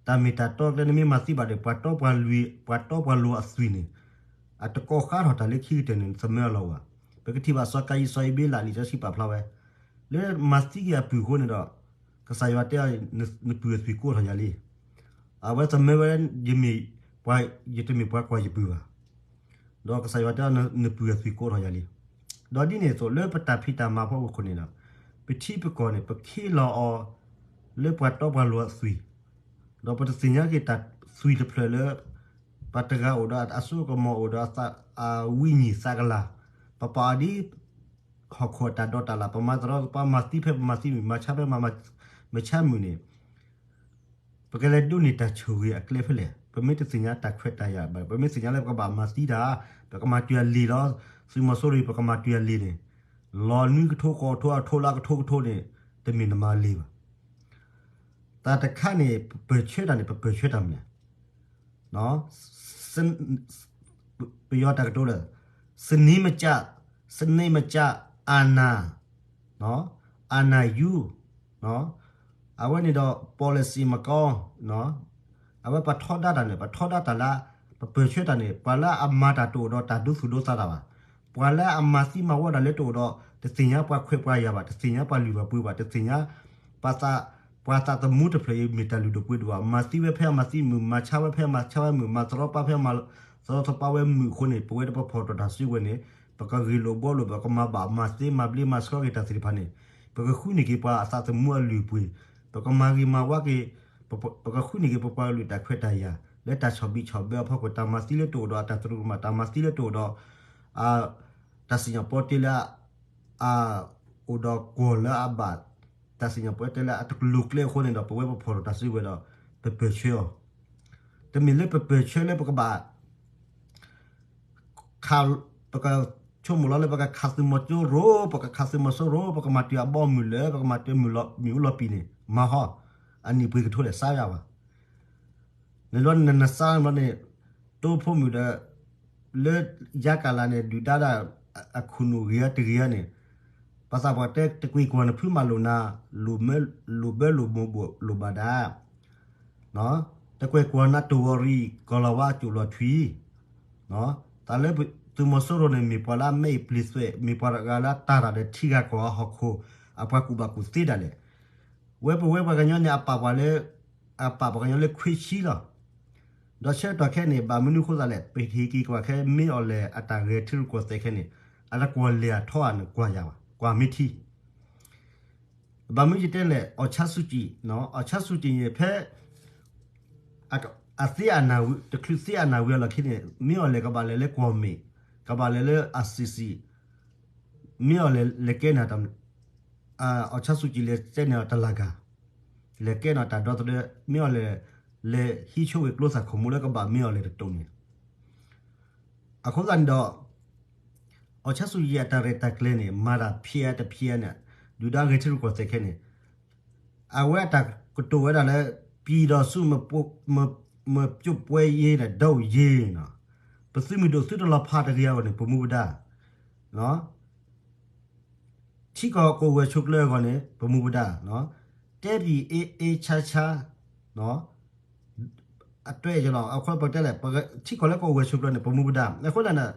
တၢ်မ့ၢ်တၢ်တီကျဲ နမ့ၢ်မၤသံဘၣ်ဒီး ပှၤတီပှၤလိၤ ပှၤတီပှၤလိၤအသွံၣ်န့ၣ် အတကိးဃါထီၣ်တၢ်လၢခံကတၢၢ်န့ၣ် နသမၢအလီၢ်အိၣ်ဧါ. ပကထံၣ်ဘၣ်စီၤကၤယံၤစီၤအ့ဘ့လးလံာ်စီဆှံပာ်ဖျါဝဲ လၢမၤသံက့ၤအပုၢ်အဃိန့ၣ်ဒီး ကစၢ်ယွၤတဲအီၤ နပုၢ်အသွံၣ်ကိးထီၣ်ယၤလံ. အဝဲသမၢဝဲ ယမ့ၢ်ပှၤ ယတမ့ၢ်ပှၤကွၢ်ယပုၢ်ဘၣ်. ဒီးကစၢ်ယွၤတဲအီၤ နပုၢ်အသွံၣ်ကိးထီၣ်ယၤလံ. ဒီးဒ်န့ၣ်အသိး လၢပတၢ်ဖံးတၢ်မၤဖီခိၣ်န့ၣ်ဒီး ပထံပကီၢ်န့ၣ် ပခ့လီၤအီၤ လၢပှၤတီပှၤလိၤအသွံၣ် ဒီးပတသ့ၣ်ညါက့ၤတၢ်သွံၣ်တဖျၢၣ်လၢ ပှၤတဂၤအိၣ်ဒီးအစိကမီၤအိၣ်ဒီးအဝံနံၤသးကလၤ ပပာ်အီၤဒ် ဟီၣ်ခိၣ်အတၢ်ဒီးတၢ်လၢ် ပမၤသရီပမၤသံဖဲ ပမၤသံမုာ် မၤဆါဖဲ မၤဆါမုာ်န့ၣ် ပကလဲၤဒိးန့ၢ်တၢ်ဆိၣ်ဂ့ၤအကျဲဖဲလဲၣ်. ပမ့ၢ်တသ့ၣ်ညါတၢ်ခွဲးတၢ်ယာ်ဘၣ် ပမ့ၢ်သ့ၣ်ညါလၢပကဘၣ်မၤသံတၢ် ပကမၤတုၤအလံာ်လီၤ. သုးမီၤစိရိၤ ပကမၤတုၤအလံာ်န့ၣ် လီၤနွံကထိဃိးကထိအထိလၢကထိကထိန့ၣ် တမ့ၢ်နမၤလံာ်ဘၣ်. တၢ်တခါန့ၣ် ပပၢၢ်ဆၢတၢ်န့ၣ် ပပၢၢ်ဆၢတၢ်မနုၤလဲၣ်. ပယီၤတၢ်ကတိၤဒီး စနံမကျ စနံမကျ အာဏာ အာဏာယူ အဝဲန့ၣ်ဒီး policy မကောင်း အဝဲပထီဒါတၢ်န့ၣ် ပထီဒါတၢ်လၢ ပပၢၢ်ဆၢတၢ်န့ၣ် ပှၤလၢအမၤတၢ်တအိၣ်ဒီးတၢ်ဒိသူၣ်ဒိသးတၢ်ဘၣ်. ပှၤလၢအမၤသံမၤဝီတၢ်လၢတအိၣ်ဒီး တသ့ၣ်ညါပှၤခွဲးပှၤယာ်ဘၣ်, တသ့ၣ်ညါပှၤလုၢ်ပှၤပှ့ၤဘၣ်, တသ့ၣ်ညါ ပှၤသးသမူတဖျၢၣ်အံၤမ့ၢ်တၢ်လုၢ်ဒိၣ်ပှ့ၤဒိၣ်ဘၣ်. မၤသံဝဲဖဲအမၤသံမုာ်, မၤဆါဝဲဖဲအမၤဆါဝဲမုာ်, မၤသရီပၢ်ဖဲအမၤသရီသပၢ်ဝဲမုာ်အဃိန့ၣ် ပဝဲတပဖီၣ်ထီၣ်တၢ်စုကဝဲၤန့ၣ် ပကဂ့ၢ်လိာ်ဘှီလိာ် ပကမၤဘၣ်မၤသ့မၤဘျ့မၤဆှီက့ၤတၢ်သ့ၣ်တဖၣ်န့ၣ် ပကဃုန့ၢ်က့ၤပှၤအသးသမူအလုၢ်အပှ့ၤ, ပကမၤဂ့ၤမၤဝါက့ၤ ပကဃုန့ၢ်က့ၤပပှၤကလုာ်တၢ်ခွဲးတၢ်ယာ် လၢတၢ်ဆီၣ်ဘံၣ်ဆီၣ်ဘၢအဖီခိၣ်, တၢ်မၤသံလၢတအိၣ်ဒီးအတၢ်သရူးကမၣ်, တၢ်မၤသံလၢတအိၣ်ဒီး တၢ်စံၣ်ညီၣ်ပီတ့လၢ အအိၣ်ဒီးကွီၢ်လၢအဘၣ်, တၢ်စံၣ်ညီၣ်ပီတ့လၢအတကလူးကျဲအဃိန့ၣ်ဒီး ပဝဲပဖီၣ်ထီၣ်တၢ်စုကဝဲၤဒီး ပပၢၢ်ဆၢအီၤ, တမ့ၢ်လၢပပၢၢ်ဆၢလၢပကဘၣ် ခး, ပကဆိကမိၣ်လီၤလၢပကခးသုးမီၤစိရိၤ, ပကခးသုးမီၤစိရိၤ, ပကမၤတ့ၢ်အဘီအမုၢ်လၢ ပကမၤတ့ၢ်မ့ၣ်အူလီၤပံာ်န့ၣ် မၤဟီ, အနံၣ်ပှ့ၤကထိလဲၣ် စါယၤဘၣ်. နလီၤနနစါဘျီန့ၣ် တိဖိမုၣ်ဒီး လၢယါကလးန့ၣ် ဒုၣ်ဒါဒၣ် အခိၣ်နူာ်ဂ့ၤဧါတဂ့ၤဧါန့ၣ် ပှၤသးပှၢ်တဲ တကွံာ်ကွီၢ်နဖုမၤလိာ်နၤ လိာ်ဘၢလိာ်မိၢ်ဘိၣ်လိာ်ဘၣ်ဒၣ် တကွဲၢ်ကွီၢ်နၤတိၢ်ဝီၤရံၣ် ကီၢ်လီၤဝါအစိၣ်လီၤထွံ တၢ်လၢသုးမီၤစိရိၤန့ၣ် မ့ၢ်ပှၤလၢအမဲအံၤပျံၤသွဲး မ့ၢ်ပှၤတဂၤလၢအတၢ်တၢ်ဒီးထံဂၤကီၢ်ဂၤဟီၣ်ခိၣ် အပှၤကူၣ်ဘၣ်ကူၣ်သ့ဒၣ်လဲာ်. ဝဲပဝဲပှၤကညီန့ၣ် အပာ်ပှၤလၢ အပာ်ပှၤကညီလၢခွံဆံလီၤ. ဒီးဆၢကတီၢ်ခဲအံၤန့ၣ် ဘၣ်မနုၤအဃိသတးလဲၣ် ပဟ့ၣ်က့ၤကွၢ်ခဲ မ့ၢ်အီၤလဲၣ်အတၢ်ဂဲၤထံရူၢ်ကီၢ်သဲးခဲအံၤန့ၣ် အတကွီၢ်လဲၤအထီဧါန့ၣ် ကွၢ်ယၤဘၣ် ကွၢ်မ့ၢ်ထံ ဘၣ်မနုၤယတဲလဲၣ် အောင်ဆန်းစုကြည် အောင်ဆန်းစုကြည်န့ၣ် ဖဲ အသ့အနၢ်ဝံၤ တချုးသ့အနၢ်ဝံၤအလီၢ်ခံန့ၣ် မ့ၢ်အီၤလဲၣ်ကဘၣ်လဲၤလၢကွီၢ်မ့ၣ် ကဘၣ်လဲၤလၢ ICC မ့ၢ်အီၤလဲၣ်လဲၤကဲန့ၣ် အောင်ဆန်းစုကြည် လဲၤကဲန့ၣ်တၢ်လၢ်ဂၤ လဲၤကဲန့ၣ်တၢ်ဒီသဒၢ မ့ၢ်အီၤလဲၣ် လဲၤဟံးဆိဝဲၤကျိသၣ်ခိၣ်မူလၢကဘၣ်မ့ၢ်အီၤလဲၣ်တတိၢ်န့ၣ် အဃိသတးန့ၣ်ဒီး အောင်ဆန်းစုကြည် အတၢ်ရဲၣ်တၢ်ကျဲၤန့ၣ် မၤတၢ်ဖျဲးတဖျဲးန့ၣ် ဒုၣ်ဒါဂဲၤထံရူၢ်ကီၢ်သဲးခဲအံၤန့ၣ် အဝဲအတၢ်ကတိၤဝဲဒၣ်လၢ ပြည်ထောင်စု မပြုတ်ပွဲရေး ဒုတ်ရေး ပသုးမုၢ်ဒိၣ်သုတလီၤဖးတဂ့ၤအဂီၢ်န့ၣ် ပမူပဒါ ထံကီၢ်ကအိၣ်ဝဲဆိးကျၢၤအဂီၢ်န့ၣ် ပမူပဒါ တဲပံၤအ့အ့ဆါဆါ အတဲလီၤ အဃိပတဲလဲၣ် ထံကီၢ်လၢကအိၣ်ဝဲဆိးကျၢၤန့ၣ် ပမူပဒါ အဃိန့ၣ်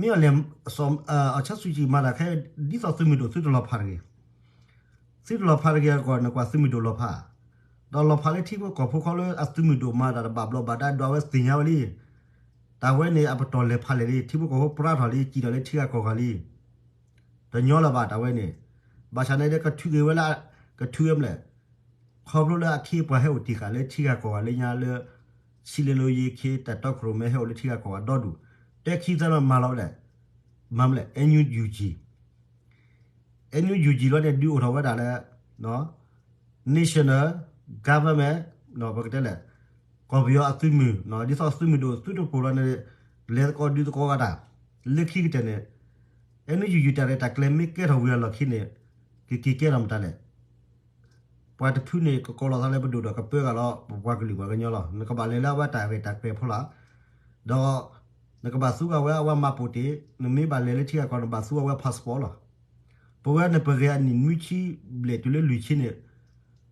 မ့ၢ်အီၤလဲၣ် အောင်ဆန်းစုကြည် မၤတၢ်ခဲ ဒ်သိးသုးမုၢ်ဒိၣ်သုတလီၤဖးတဂ့ၤ သုတလီၤဖးတဂ့ၤအဂီၢ် နကွၢ်သုးမုၢ်ဒိၣ်လီၤဖး ဒီးလီၤဖးလၢထံဖိကီၢ်ဖိခီလၢအသုးမုၢ်ဒိၣ်မၤတၢ်တဘၣ်ဘျီးဘၣ်ဒါ ဒွးဝဲသ့ၣ်ညါဝဲလံ တၢ်ဝဲန့ၣ် အပတီၢ်လဲၤဖးလဲၣ်လံ ထံဖိကီၢ်ဖိပြါထီၣ်လံ စံၣ်ထီၣ်လၢထံဂၤကီၢ်ဂၤလံ တညီလၢၤဘၣ်တၢ်ဝဲန့ၣ် ဘၣ်ဆၣ်န့ၣ်ဒီးကထုးက့ၤဝဲလၢ ကထုးဝဲမလဲၣ် ခီဖျိလၢအခ့အပှၤဟဲအိၣ်တ့ၢ်ဃာ်လၢထံဂၤကီၢ်ဂၤလၢညါလၢ ဆံလ့လိယ့ၤခ့ တၢ်တီခိၣ်ရိၣ်မဲဟဲအိၣ်လၢထံဂၤကီၢ်ဂၤဒီဒူၣ် တဲခံသၢလီၤမၤလီၤဝဲလဲၣ် မၤမလဲၣ် NUG NUG လီၤန့ၣ် ဒုးအိၣ်ထီၣ်ဝဲဒၣ်လၢ national government ပကတဲလဲၣ် ကီၢ်ပယီၤအသုးမုၢ် ဒ်သိးသုးမုၢ်ဒိၣ်သုတပိၢ်လီၤန့ၣ် လဲၤသကိးဒုးသကိးဂၤတၢ် လၢခံကတၢၢ်န့ၣ် NUG တၢ်ရဲၣ်တၢ်ကျဲၤမ့ၢ်ကဲထီၣ်ဝံၤအလီၢ်ခံန့ၣ် ကက့ၤကဲထီၣ်မတၤလဲၣ် ပှၤတဖုန့ၣ် ကကိးလီၤသးလၢပဒိၣ်ဒီးကပၢဂၤလီၤ ပပှၤကလုာ်ပှၤကညီလီၤ နကဘၣ်လဲၤလၢအဝဲတၢ်ရဲၣ်တၢ်ကျဲၤဖိလီၤ ဒီး နကဘၣ်သူဂၤဝဲအဝဲမၤပိာ်တ့ၢ် နမ့ၢ်ဘၣ်လဲၤလၢထံဂၤကီၢ် နဘၣ်သူအဝဲ passport လီၤ ပဝဲန့ၣ်ပဂဲၤအနံၣ်နွံဆံဘျဲၣ်တုၤလၢလွံၢ်ဆံန့ၣ်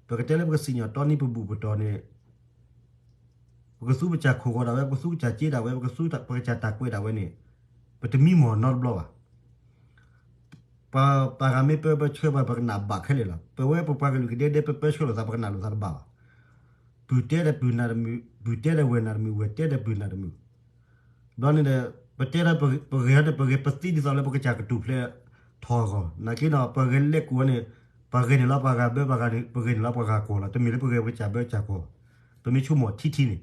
ပကတဲလၢပကစံၣ်ညီၣ်တီနံၤပဘူၣ်ပတီၢ်န့ၣ် ပကသူပကစၢ်ခိၣ်ဂီၤဒၣ်ဝဲ ပကသူပကစၢ်စ့ဒၣ်ဝဲ ပကသူပကစၢ်တၢ်ကွဲးဒၣ်ဝဲန့ၣ် ပတမံမီၢ်နီတဘျီဘၣ် ပှၤဂၤမ့ၢ်ပၢပၢဆှၢပှၤ ပကနၣ်ဘၣ်ခဲလၢာ်လီၤ ပဝဲပပှၤကလုာ်ကဒဲဒဲပၢပၢဆှၢလိာ်သး ပကနၣ်လိာ်သးတဘၣ်ဘၣ် ပုၢ်တဲဒီးပုၢ်နၤတမုာ် ပုၢ်တဲဒီးဝဲၢ်နၤတမုာ် ဝဲၢ်တဲဒီးပုၢ်နၤတမုာ် ဘျီန့ၣ်ဒီး ပတဲဒီးပဂဲၤဒီး ပဂဲၤပသံဒ်သိးလၢပကစၢ်ကတူၢ်ဖျဲးထီၣ်အဂီၢ် နာ်က့ဒီး ပဂဲၤလဲၤကိးဝဲန့ၣ် ပဂဲၤန့ၣ်လီၤပှၤဂၤဘၢ ပဂဲၤန့ၣ်လီၤပှၤဂၤကွီၢ်လီၤ တမ့ၢ်လၢပဂဲၤပကစၢ်ဘၢကစၢ်ကွီၢ် ပမ့ၢ်ဆိကမိၣ်ထံထံန့ၣ်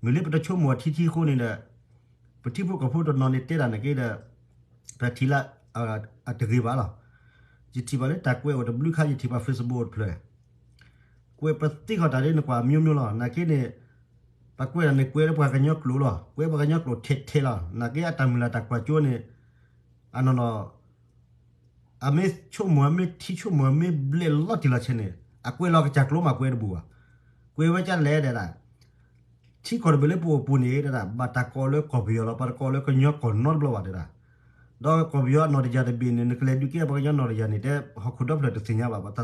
မ့ၢ်လၢပတဆိကမိၣ်ထံထံအဃိန့ၣ်ဒီး ပထံဖိကီၢ်ဖိတနီၤန့ၣ်တဲတၢ်နာ်က့ဒီး ပထံၣ်လၢ အတဂ့ၤဘၣ်လီၤ ယထံၣ်ဘၣ်လၢတၢ်ကွဲးအိၣ်တဘျုးခါ ယထံၣ်ဘၣ် Facebook အိၣ်တဖျၢၣ် ကွဲးပသံခီၣ်တၢ်ဒ်နကွၢ် မျိုးမျိုး လီၤ နာ်က့န့ၣ် ပကွဲးတၢ်န့ၣ် ကွဲးလၢပှၤကညီကျိာ်လီၤ ကွဲးပှၤကညီကျိာ်ထဲထဲလီၤ နာ်က့အတၢ်မုၢ်လၢ်တၢ်ကွၢ်ကၠိန့ၣ် အနီၢ်နီၢ် အမ့ၢ်ဆိကမိၣ် အမ့ၢ်ထံဆိကမိၣ် အမ့ၢ်ဘျဲၣ်လီၤတံၢ်လီၤဆဲးန့ၣ် အကွဲးလီၤကစၢ်ကျိာ်မးကွဲးတဘူၣ်ဘၣ် ကွဲးဝဲကၢ်လဲၣ်ဒဲးဒၣ် ထံကီၢ်တဘ့ၣ်လၢပအိၣ်ပူၤန့ၣ် တဲဒၣ် ဘၣ်တၢ်ကိးလၢကီၢ်ပယီၤလီၤ, ပှၤတကိးလၢကညီကီၢ်နီတဘျီဘၣ်တဲဒၣ်. ဒီးကီၢ်ပယီၤအနီၢ်တယၢ်တဘ့ၣ်န့ၣ် နကလဲၤဒုးကဲပှၤကညီနီၢ်တယၢ်န့ၣ် တဲဟီၣ်ခိၣ်ဒီဖျၢၣ်တသ့ၣ်ညါဘၣ်, ဟီၣ်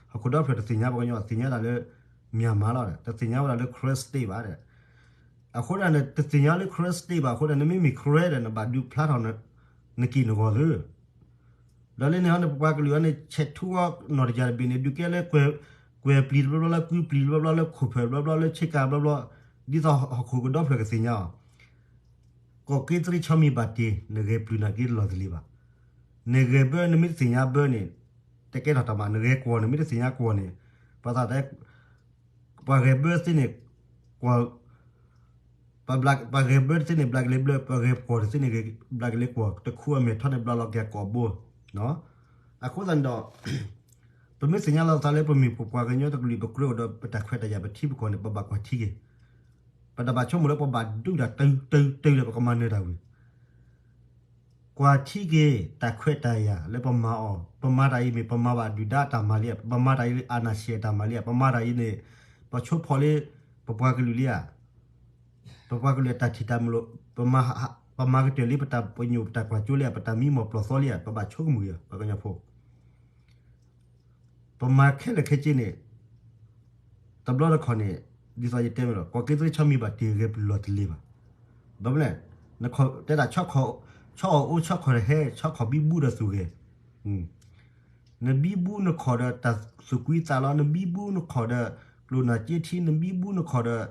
ခိၣ်ဒီဖျၢၣ်တသ့ၣ်ညါပှၤကညီ, သ့ၣ်ညါတၢ်လၢ Myanmar လီၤ, တသ့ၣ်ညါဝဲဒၣ်လၢ Karen State ဘၣ်. အဃိဒၣ်န့ၣ် တသ့ၣ်ညါလၢ Karen State ဘၣ်အဃိဒၣ် နမ့မ့ၢ် Karen ဒီး နဘၣ်ဒုးဖျါထီၣ် နက့ၢ်နဂီၤသု ဒီးလၢန့ၣ်ဟီန့ၣ် ပပှၤကလုာ်အံၤန့ၣ် ဆဲးထူအီၤနီၢ်တယၢ်တဘ့ၣ်န့ၣ် ဒုးကဲလၢ ကွဲၤပျံၤတဘျီဘျီ လၢကုပျံၤတဘျီဘျီ လၢခိၣ်ဖၢၣ်တဘျီဘျီ လၢဆ့ကၤတဘျီဘျီ, ဒ်သိးဟီၣ်ခိၣ်ကဒီဖျၢၣ်ကသ့ၣ်ညါအီၤ. ကီၢ်က့သရ့ဆီမံၤဘၣ်တ့ၢ် နဂဲၤပျုၤနာ်က့လီၤတလ့ၤဘၣ်. နဂဲၤဘၢ နမ့ၢ်တသ့ၣ်ညါဘၢန့ၣ် တကဲထီၣ်တၢ်မး, နဂဲၤကွီၢ် နမ့ၢ်တသ့ၣ်ညါကွီၢ်န့ၣ် ပှၤသးတဲ ပှၤဂဲၤဘၢတသ့န့ၣ် ကွီၢ် ပှၤဂဲၤဘၢတသ့န့ၣ် ဘျးကလဲဘျၢ, ပှၤဂဲၤကွီၢ်တသ့န့ၣ် ဘျးကလဲကွီၢ်, တခူအမဲာ်ထီန့ၣ် ဘျးလီၤက့ၤအကိာ်ဘိ. အဃိသတးန့ၣ်ဒီး ပမ့ၢ်သ့ၣ်ညါလီၤသးလၢပမ့ၢ်ပပှၤကညီတကလုာ် ပကြၢးအိၣ်ဒီးပတၢ်ခွဲးတၢ်ယာ် ပထံပကီၢ်န့ၣ် ပဘၣ်ကွၢ်ထံက့ၤ, ပတဘၣ်ဆိကမိၣ်လၢပဘၣ်ဒုးတၢ်တုၤတုၤတုၤလၢပကမၤနၢၤတၢ်ဝံၤ ကွၢ်ထံက့ၤ တၢ်ခွဲးတၢ်ယာ်လၢပမၤအီၤ, ပမၤတၢ်အံၤမ့ၢ် ပမၤဘၣ်ဒုၣ်ဒါအတၢ်မၤလံဧါ, ပမၤတၢ်အံၤလၢ အာဏာရှင် အတၢ်မၤလံဧါ, ပမၤတၢ်အံၤန့ၣ် ပဆိဖီၣ်လၢ ပပှၤကလုာ်လံဧါ, ပပှၤကလုာ်အတၢ်ထံၣ်တၢ်မုၢ်လၢ်, ပမၤကတၢၢ်လံပတၢ်ပညိၣ် ပတၢ်ကွၢ်စိလံဧါ, ပတၢ်မံမီၢ်ပျီၢ်သီလံဧါ, ပဘၣ်ဆိကမိၣ်က့ၤ ပှၤကညီဖိ ပမၤခဲလၢာ်ခဲဆ့န့ၣ် တဘျီတခီၣ်န့ၣ် ဒ်သိးယတဲမ့ၢ်လီၤ, ကီၢ်က့သရ့ဆီမံၤဘၣ်တ့ၢ်ဂဲၤပျုၤလီၤတလ့ၤဘၣ်. ဘၣ်မနုၤလဲၣ်, တဲဒၣ် ဆီအိၣ်အိၣ်ဆီခီၣ်ဟဲ ဆီခီၣ်ဘံဘူဒီးသူၣ်ဂဲၤ, နဘံဘူနခီၣ်ဒီးတၢ်သူၣ်ကွံသးလီၤ, နဘံဘူနခီၣ်ဒီး ကျိၣ်နၢ်က့ထံ, နဘံဘူနခီၣ်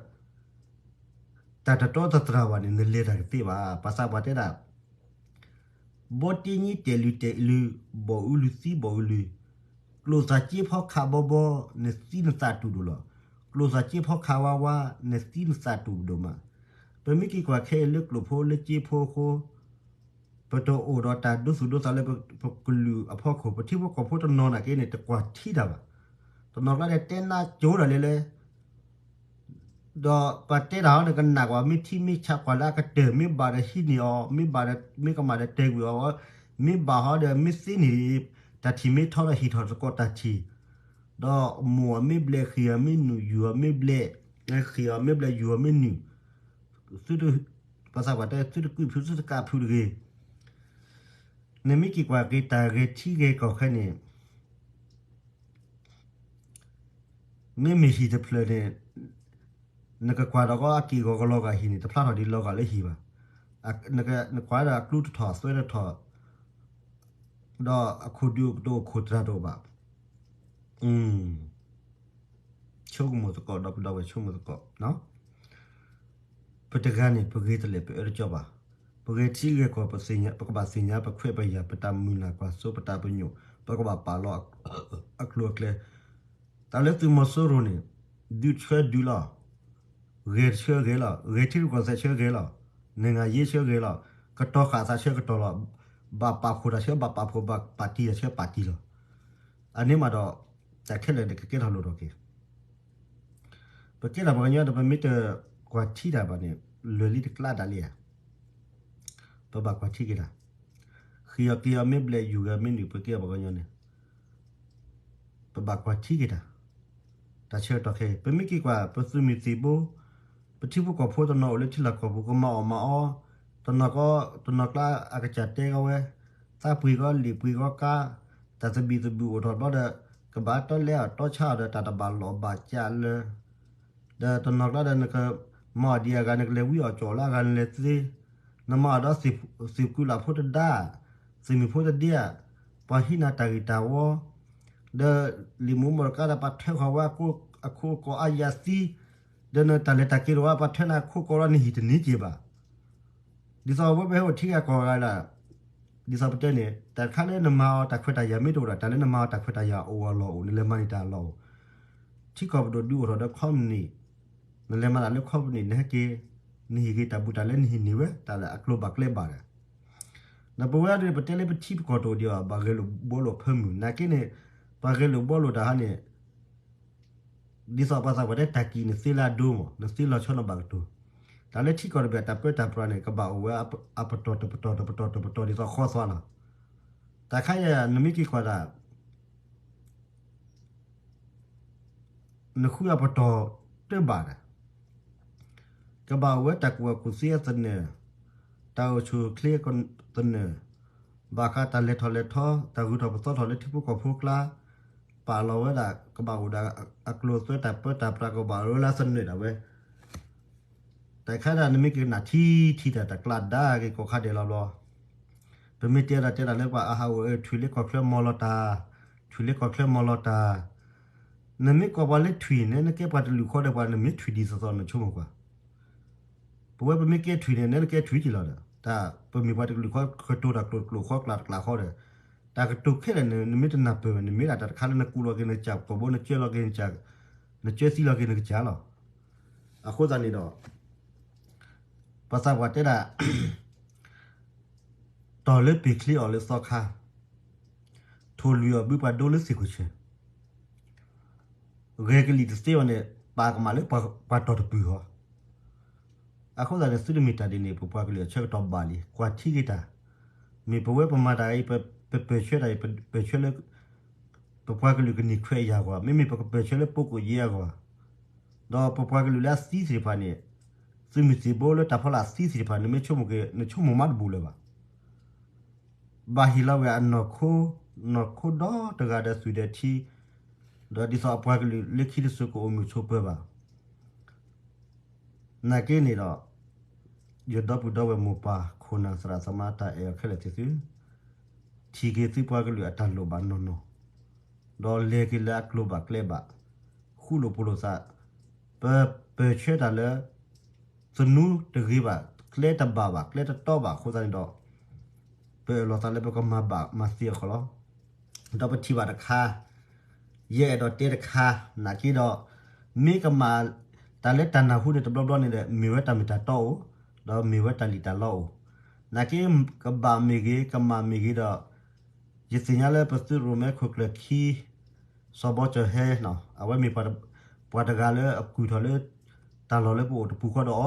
ဒီး တၢ်တတီတတြၢ်ဘၣ်န့ၣ် နလဲၤတၢ်ကသ့ဘၣ်. ပှၤသးပှၢ်တဲဒၣ် ဘီတ့ညံတဲာ်လုၢ်တဲာ်လုၢ်, ဘီၣ်အုလုၢ်သံဘီၣ်အုလုၢ်, ကျိၣ်စၢ်က့ဖီခးဘီဘီ, နသံနသးတူၢ်ဒိၣ်လီၤ. ကျိၣ်စၢ်က့ဖီခးဝါဝါ, နသံနသးတူၢ်ဒိၣ်မး. ပမ့ၢ်က့ၤကွၢ်ခဲအံၤလၢကျိၣ်ဖိလၢက့ဖိအဃိ ပတအိၣ်ဒီးတၢ်ဒိသူၣ်ဒိသးလၢပကလုာ်အဖီခိၣ်, ပထံဖိကီၢ်ဖိတနီၤနာ်က့န့ၣ် တကွၢ်ထံတၢ်ဘၣ်. တနီၤကျါဒီးတဲနးကၠိဒၣ်လဲာ်လဲာ် ဒီးပှၤတဲတၢ်ဟီန့ၣ် ကနၣ်ကွၢ် မ့ၢ်ထံမ့ၢ်ဆးကွၢ်လၢအကတၢၢ်, မ့ၢ်ဘၣ်ဒီးဟံးန့ၢ်အီၤ, မ့ၢ်ဘၣ်ဒီး မ့ၢ်ကမၣ်ဒီးတဲာ်ကွံာ်အီၤ, မ့ၢ်ဘၣ်ဟီဒီး မ့ၢ်သ့န့ၣ် တၢ်ထံၣ်မ့ၢ်ထီဒီးဟံးထီၣ်သကိးတၢ်ထံၣ်, ဒီးမိၢ်အီၤမ့ၢ်ဘျဲၣ်, ဃ့ၢ်အီၤမ့ၢ်နုာ်, ယူၤအီၤမ့ၢ်ဘျဲၣ်, ဃ့ၢ်အီၤမ့ၢ်ဘျဲၣ်, ယူၤအီၤမ့ၢ်နုာ်, ပှၤသးပှၢ်တဲ သုတကုၢ်ဖု သုတကးဖုတဂ့ၤ. နမ့ၢ်က့ၤကွၢ်က့ၤတၢ်ဂဲၤထံဂဲၤကီၢ်ခဲန့ၣ် မ့မ့ၢ်ဟံၣ်တဖျၢၣ်န့ၣ် နကကွၢ်ဒီးကီအက့ၢ်ဂီၤကလီၤဂာ်ဟံၣ်န့ၣ် တဖျါထီၣ်ဒ်လီၤဂာ်လၢဟံၣ်ဘၣ်. နကွၢ်ဒီးအကျူတထီၣ် အသွဲတထီၣ်, ဒီးအခိၣ်ဒုးတအိၣ်ခိၣ်တြၢ်တအိၣ်ဘၣ်. ဆိကမိၣ်သကိး ဒီပုၢ်ဒီဝဲၢ်ဆိကမိၣ်သကိး, ပတဂၤန့ၣ် ပဂ့ၤတလဲၣ် ပအၢတကီဘၣ်. ပဂဲၤထံဂဲၤကီၢ် ပကဘၣ်သ့ၣ်ညါ ပခွဲးပယာ် ပတၢ်မုၢ်လၢ်ကွၢ်စိ ပတၢ်ပညိၣ် ပကဘၣ်ပာ်လီၤအကျိၤအကျဲ. တၢ်လၢသုးမီၤစိရိၤန့ၣ် ဒုးဆှၢဒုးလီၤ, ဂဲၤတဆှၢဂဲၤလီၤ, ဂဲၤထံရူၢ်ကီၢ်သဲးဆှၢဂဲၤလီၤ, နငါရေးဆှၢဂဲၤလီၤ, ကတီၤဃာ်သးဆှၢကတီၤလီၤ, ဘၣ်ပာ်ဖှိၣ်တၢ်ဆှၢဘၣ်ပာ်ဖှိၣ်, ဘၣ်ပာ်တံၢ်တၢ်ဆှၢပာ်တံၢ်လီၤ. အန့ၣ်မးဒီး တၢ်ခဲလၢာ်န့ၣ် ကကဲထီၣ်လိၣ်ထီၣ်က့ၤ ပကဲထီၣ်ပှၤကညီဒီး ပမ့ၢ်တကွၢ်ထံတၢ်ဘၣ်န့ၣ် လွဲၤလံတကျါဒၣ်လံဧါ. ပဘၣ်ကွၢ်ထံက့ၤတၢ်, ဃ့ၢ်အီၤက့ၤအီၤမ့ၢ်ဘျဲၣ် ယူၤဂဲၤမ့ၢ်နုာ် ပကဲပှၤကညီန့ၣ် ပဘၣ်ကွၢ်ထံက့ၤတၢ်. တၢ်ဆၢကတီၢ်ခဲအံၤ ပမ့ၢ်က့ၤကွၢ် ပသုးမုၢ်သံၣ်ဘိ ပထံဖိကီၢ်ဖိတနီၤအိၣ်လၢထံလီၢ်ကီၢ်ပူၤ ကမၤအီၣ်မၤအီ တနီၤကီ တနီၤကျါအကစၢ်တဲကီဝဲ သးပှ့ၤကီ လံာ်ပှ့ၤကီကါ တၢ်သဘံၣ်သဘုၣ်အိၣ်ထီၣ်ဘျီဒီး ကဘၣ်တီလဲအီၣ်တီဆါအီၣ်ဒီး တၢ်တဘၣ်လီၢ်ဘၣ်စးလၢ ဒီးတနီၤကျါဒီး နကမၤအီၣ်ဒံးအဂၤ နကလဲၤဝံအီၣ်ကၠီၣ်လၢအဂၤနလဲၤသ့, နမၤအီၣ်ဒီး သုးကုလးဖိတဒါ, သုးမုၢ်ဖိတဒ့ဧါ, ပှၤဟံးနၤတၢ်ဂံၢ်တၢ်ဝီ, ဒီးလံာ်မူမီၢ်တကါဒီး ပှၤထၢဃီၤဝဲအခိၣ်အကိးအယၤသံ, ဒီးနတၢ်လဲၤတၢ်က့ၤတဝဲ ပှၤထၢနၤအခိၣ်ကိးလီၤ နဟံၣ်တန့ၢ်က့ၤဘၣ်. ဒ်သိးအဝဲပဟဲအိၣ်ထံဂၤကီၢ်ဂၤဒၣ် ဒ်သိးပတဲန့ၣ် တၢ်တခါလၢနမၤအီၤတၢ်ခွဲးတၢ်ယာ်မ့ၢ်တအိၣ်ဒီး တၢ်လၢနမၤအီၤတၢ်ခွဲးတၢ်ယာ်အိၣ်အလီၢ်အိၣ် နလဲၤမၤန့ၢ်တၢ်အလီၢ်အိၣ်, ထံကီၢ်ပဒိၣ်ဒုးအိၣ်ထီၣ်ဒီး company, နလဲၤမၤတၢ်လၢ company နဟဲက့ၤ, နဟံၣ်ဂ့ၤတၢ်ဘူးတၢ်လဲ နဟံၣ်န့ၢ်ဝဲ တၢ်လၢအကျိၤဘၣ်ကျဲဘၣ်ဒီး ဒီးပဝဲဒၣ်ပတဲလၢပထံပကီၢ်တအိၣ်ဒံးဘၣ် ဘၣ်ဂဲၤလိာ်ဘှီလိာ်ဖၢမုၢ် နာ်က့န့ၣ် ပှၤဂဲၤလိာ်ဘှီလိာ်တၢ်ဟါန့ၣ် ဒ်သိးပှၤသးပှၢ်တဲ တၢ်ကံၣ်နသ့လၢအဒိမး နသ့လီၤဆီနဘၣ်ကတိၤ, တၢ်လၢထံကီၢ်တဘ့ၣ် တၢ်ပၢတၢ်ပြးန့ၣ် ကဘၣ်အိၣ်ဝဲအပတီၢ်တပတီၢ်တပတီၢ်တပတီၢ် ဒ်သိးဃီသွါလီၤ. တၢ်ခါအံၤ နမ့ၢ်က့ၤကွၢ်တၢ် နဃုအပတီၢ်တဘၣ်ဒီး ကဘၣ်အိၣ်ဝဲတၢ်ကူၣ်ဘၣ်ကူၣ်သ့အသနၢၣ်, တၢ်အိၣ်ဆူၣ်အိၣ်ချ့သနၢၣ်, ဘၣ်ဃးတၢ်လဲၤထီၣ်လဲၤထီ, တၢ်ဂုၤထီၣ်ပသီထီၣ်လၢထံဖိကီၢ်ဖိအကျါ, ပာ်လီၤဝဲဒၣ် ကဘၣ်အိၣ်ဒီးအကျိၤအသွဲ တၢ်ပၢတၢ်ပြး ကဘၣ်အိၣ်ဝဲလၢအသနၢၣ်ဒၣ်ဝဲ တၢ်ခါဒၣ် နမ့ၢ်ကနၣ်ထံထံတၢ် တၢ်ကျါဒါက့ၤကိးခါဒဲးလီၤဘျီ, ပမ့ၢ်တဲဒၣ်တဲဒၣ်လၢပှၤအဟးအိၣ် ထွံၣ်လၢကီၢ်ချၢမီၤလီၤတၢ်, ထွံၣ်လၢကီၢ်ချၢမီၤလီၤတၢ်, နမ့ၢ်ကိးပှၤလၢထွံၣ်န့ၣ် နကဲပှၤတလုာ်ဃီဒီးပှၤ နမ့ၢ်ထွံၣ်ဒ်သိးသိး နဆိကမိၣ်ကွၢ်, ပဝဲပမ့ၢ်ကဲထွံၣ်န့ၣ် နကဲထွံၣ်က့ၤလီၤဒီး တၢ်ပမ့ၢ်ပှၤတကလုာ်ဃီ ကတိၤတၢ်ကျိၤတကျိၤဃီ ကျးတကျးဃီဒီး တၢ်ကတိၤခဲလၢာ်န့ၣ် နမ့ၢ်တနၢ်ပၢၢ်ဘၣ် နမ့ၢ်ဒၣ်တၢ်တခါလၢ နကူးလီၤက့ၤနကစၢ် ကိာ်ဘိ နကၢလီၤက့ၤနကစၢ်, နကၢသံလီၤက့ၤနကစၢ်လီၤ. အဃိသတးန့ၣ်ဒီး ပှၤသးပှၢ်တဲဒၣ် တီၢ်လၢပ့ၤချ့အီၤလၢသီခါ, ထိၣ်လွံၢ်အီၤဘုပှၤဒိလၢသ့ၣ်ခိၣ်ဆၢ, ဂဲၤကလံၣ်တသ့ဘၣ်န့ၣ် ပာ်ကမၣ်လၢပှၤတီၢ်တပုၢ်ဃီ. အဃိသတးန့ၣ် သုတမ့ၢ်တၢ်ဒ်န့ၣ် ပပှၤကလုာ်အဆၢကတီၢ်ဘၣ်လံ ကွၢ်ထံက့ၤတၢ်, မ့ၢ်ပဝဲပမၤတၢ်အံၤ ပပၢၢ်ဆၢတၢ်အံၤ ပပၢၢ်ဆၢလၢ ပပှၤကလုာ်ကန့ၢ်ခွဲးယာ်အဂီၢ် မ့မ့ၢ်ပကပၢၢ်ဆၢလၢပကိၣ်ယဲၢ်အဂီၢ်, ဒီးပပှၤကလုာ်လၢအသံသ့ၣ်တဖၣ်န့ၣ် သုးမုၢ်သံၣ်ဘိလၢတၢ်ဖီလာ်အသံသ့ၣ်တဖၣ် နမ့ၢ်ဆိကမိၣ်က့ၤ နဆိကမိၣ်မးတဘူးလၢၤဘၣ်. ဘၣ်ဟ့ၣ်လီၤဝဲအနီၢ်ခိ, နီၢ်ခိဒီတဂၤဒီးသွံၣ်ဒီးထံ, ဒီးဒ်သိးအပှၤကလုာ်လၢခံတစိၤကအိၣ်မုာ်ဆိးပၢၤဘၣ်. နာ်က့န့ၣ်ဒီး ယဒီပုၢ်ဒီဝဲၢ်မိၢ်ပၢ်ခိၣ်နၢ်သရၣ်သမါတၢ်အဲၣ်အီၤခဲလၢာ်သ့ၣ်သု, ထံၣ်က့ၤသုပှၤကလုာ်အတၢ်လိၣ်ဘၣ်နီၢ်နီၢ်, ဒီးလဲၤက့ၤလၢအကျိၤဘၣ်ကျဲဘၣ်, ဃူလိာ်ဖိးလိာ်သး, ပပၢၢ်ဆၢတၢ်လၢ သနူတဂ့ၤဘၣ်, ကျဲတဘၣ်ဘၣ်, ကျဲတတီဘၣ်အဃိသတးန့ၣ်ဒီး ပအၢၣ်လီၤသးလၢပကမၤဘၣ်မၤသ့အဃိလီၤ. ဒီးပထံၣ်ဘၣ်တခါ, ယအဲၣ်ဒိးတဲတခါ, နာ်က့ဒီး မ့ၢ်ကမၣ်တၢ်လၢတၢ်နၢ်ဟူန့ၣ်တဘျီဘျီန့ၣ်ဒီး မ့ၢ်ဝဲတၢ်မ့ၢ်တၢ်တီအိၣ်, ဒီးမ့ၢ်ဝဲတၢ်လံၣ်တၢ်လီအိၣ်, နာ်က့ကဘၣ်မ့ၢ်ဂ့ၤ ကမၣ်မ့ၢ်ဂ့ၤဒီး ယသ့ၣ်ညါလၢပသုးရိၣ်မဲခိၣ်ကျၢၢ်ခံ စီၤဘီကၠီၣ်ဟဲ, အဝဲမ့ၢ်ပှၤတဂၤလၢအကူၣ်ထီၣ်လၢ တၢ်လီၢ်လၢပအိၣ်တပူၤဃီဒီးအီ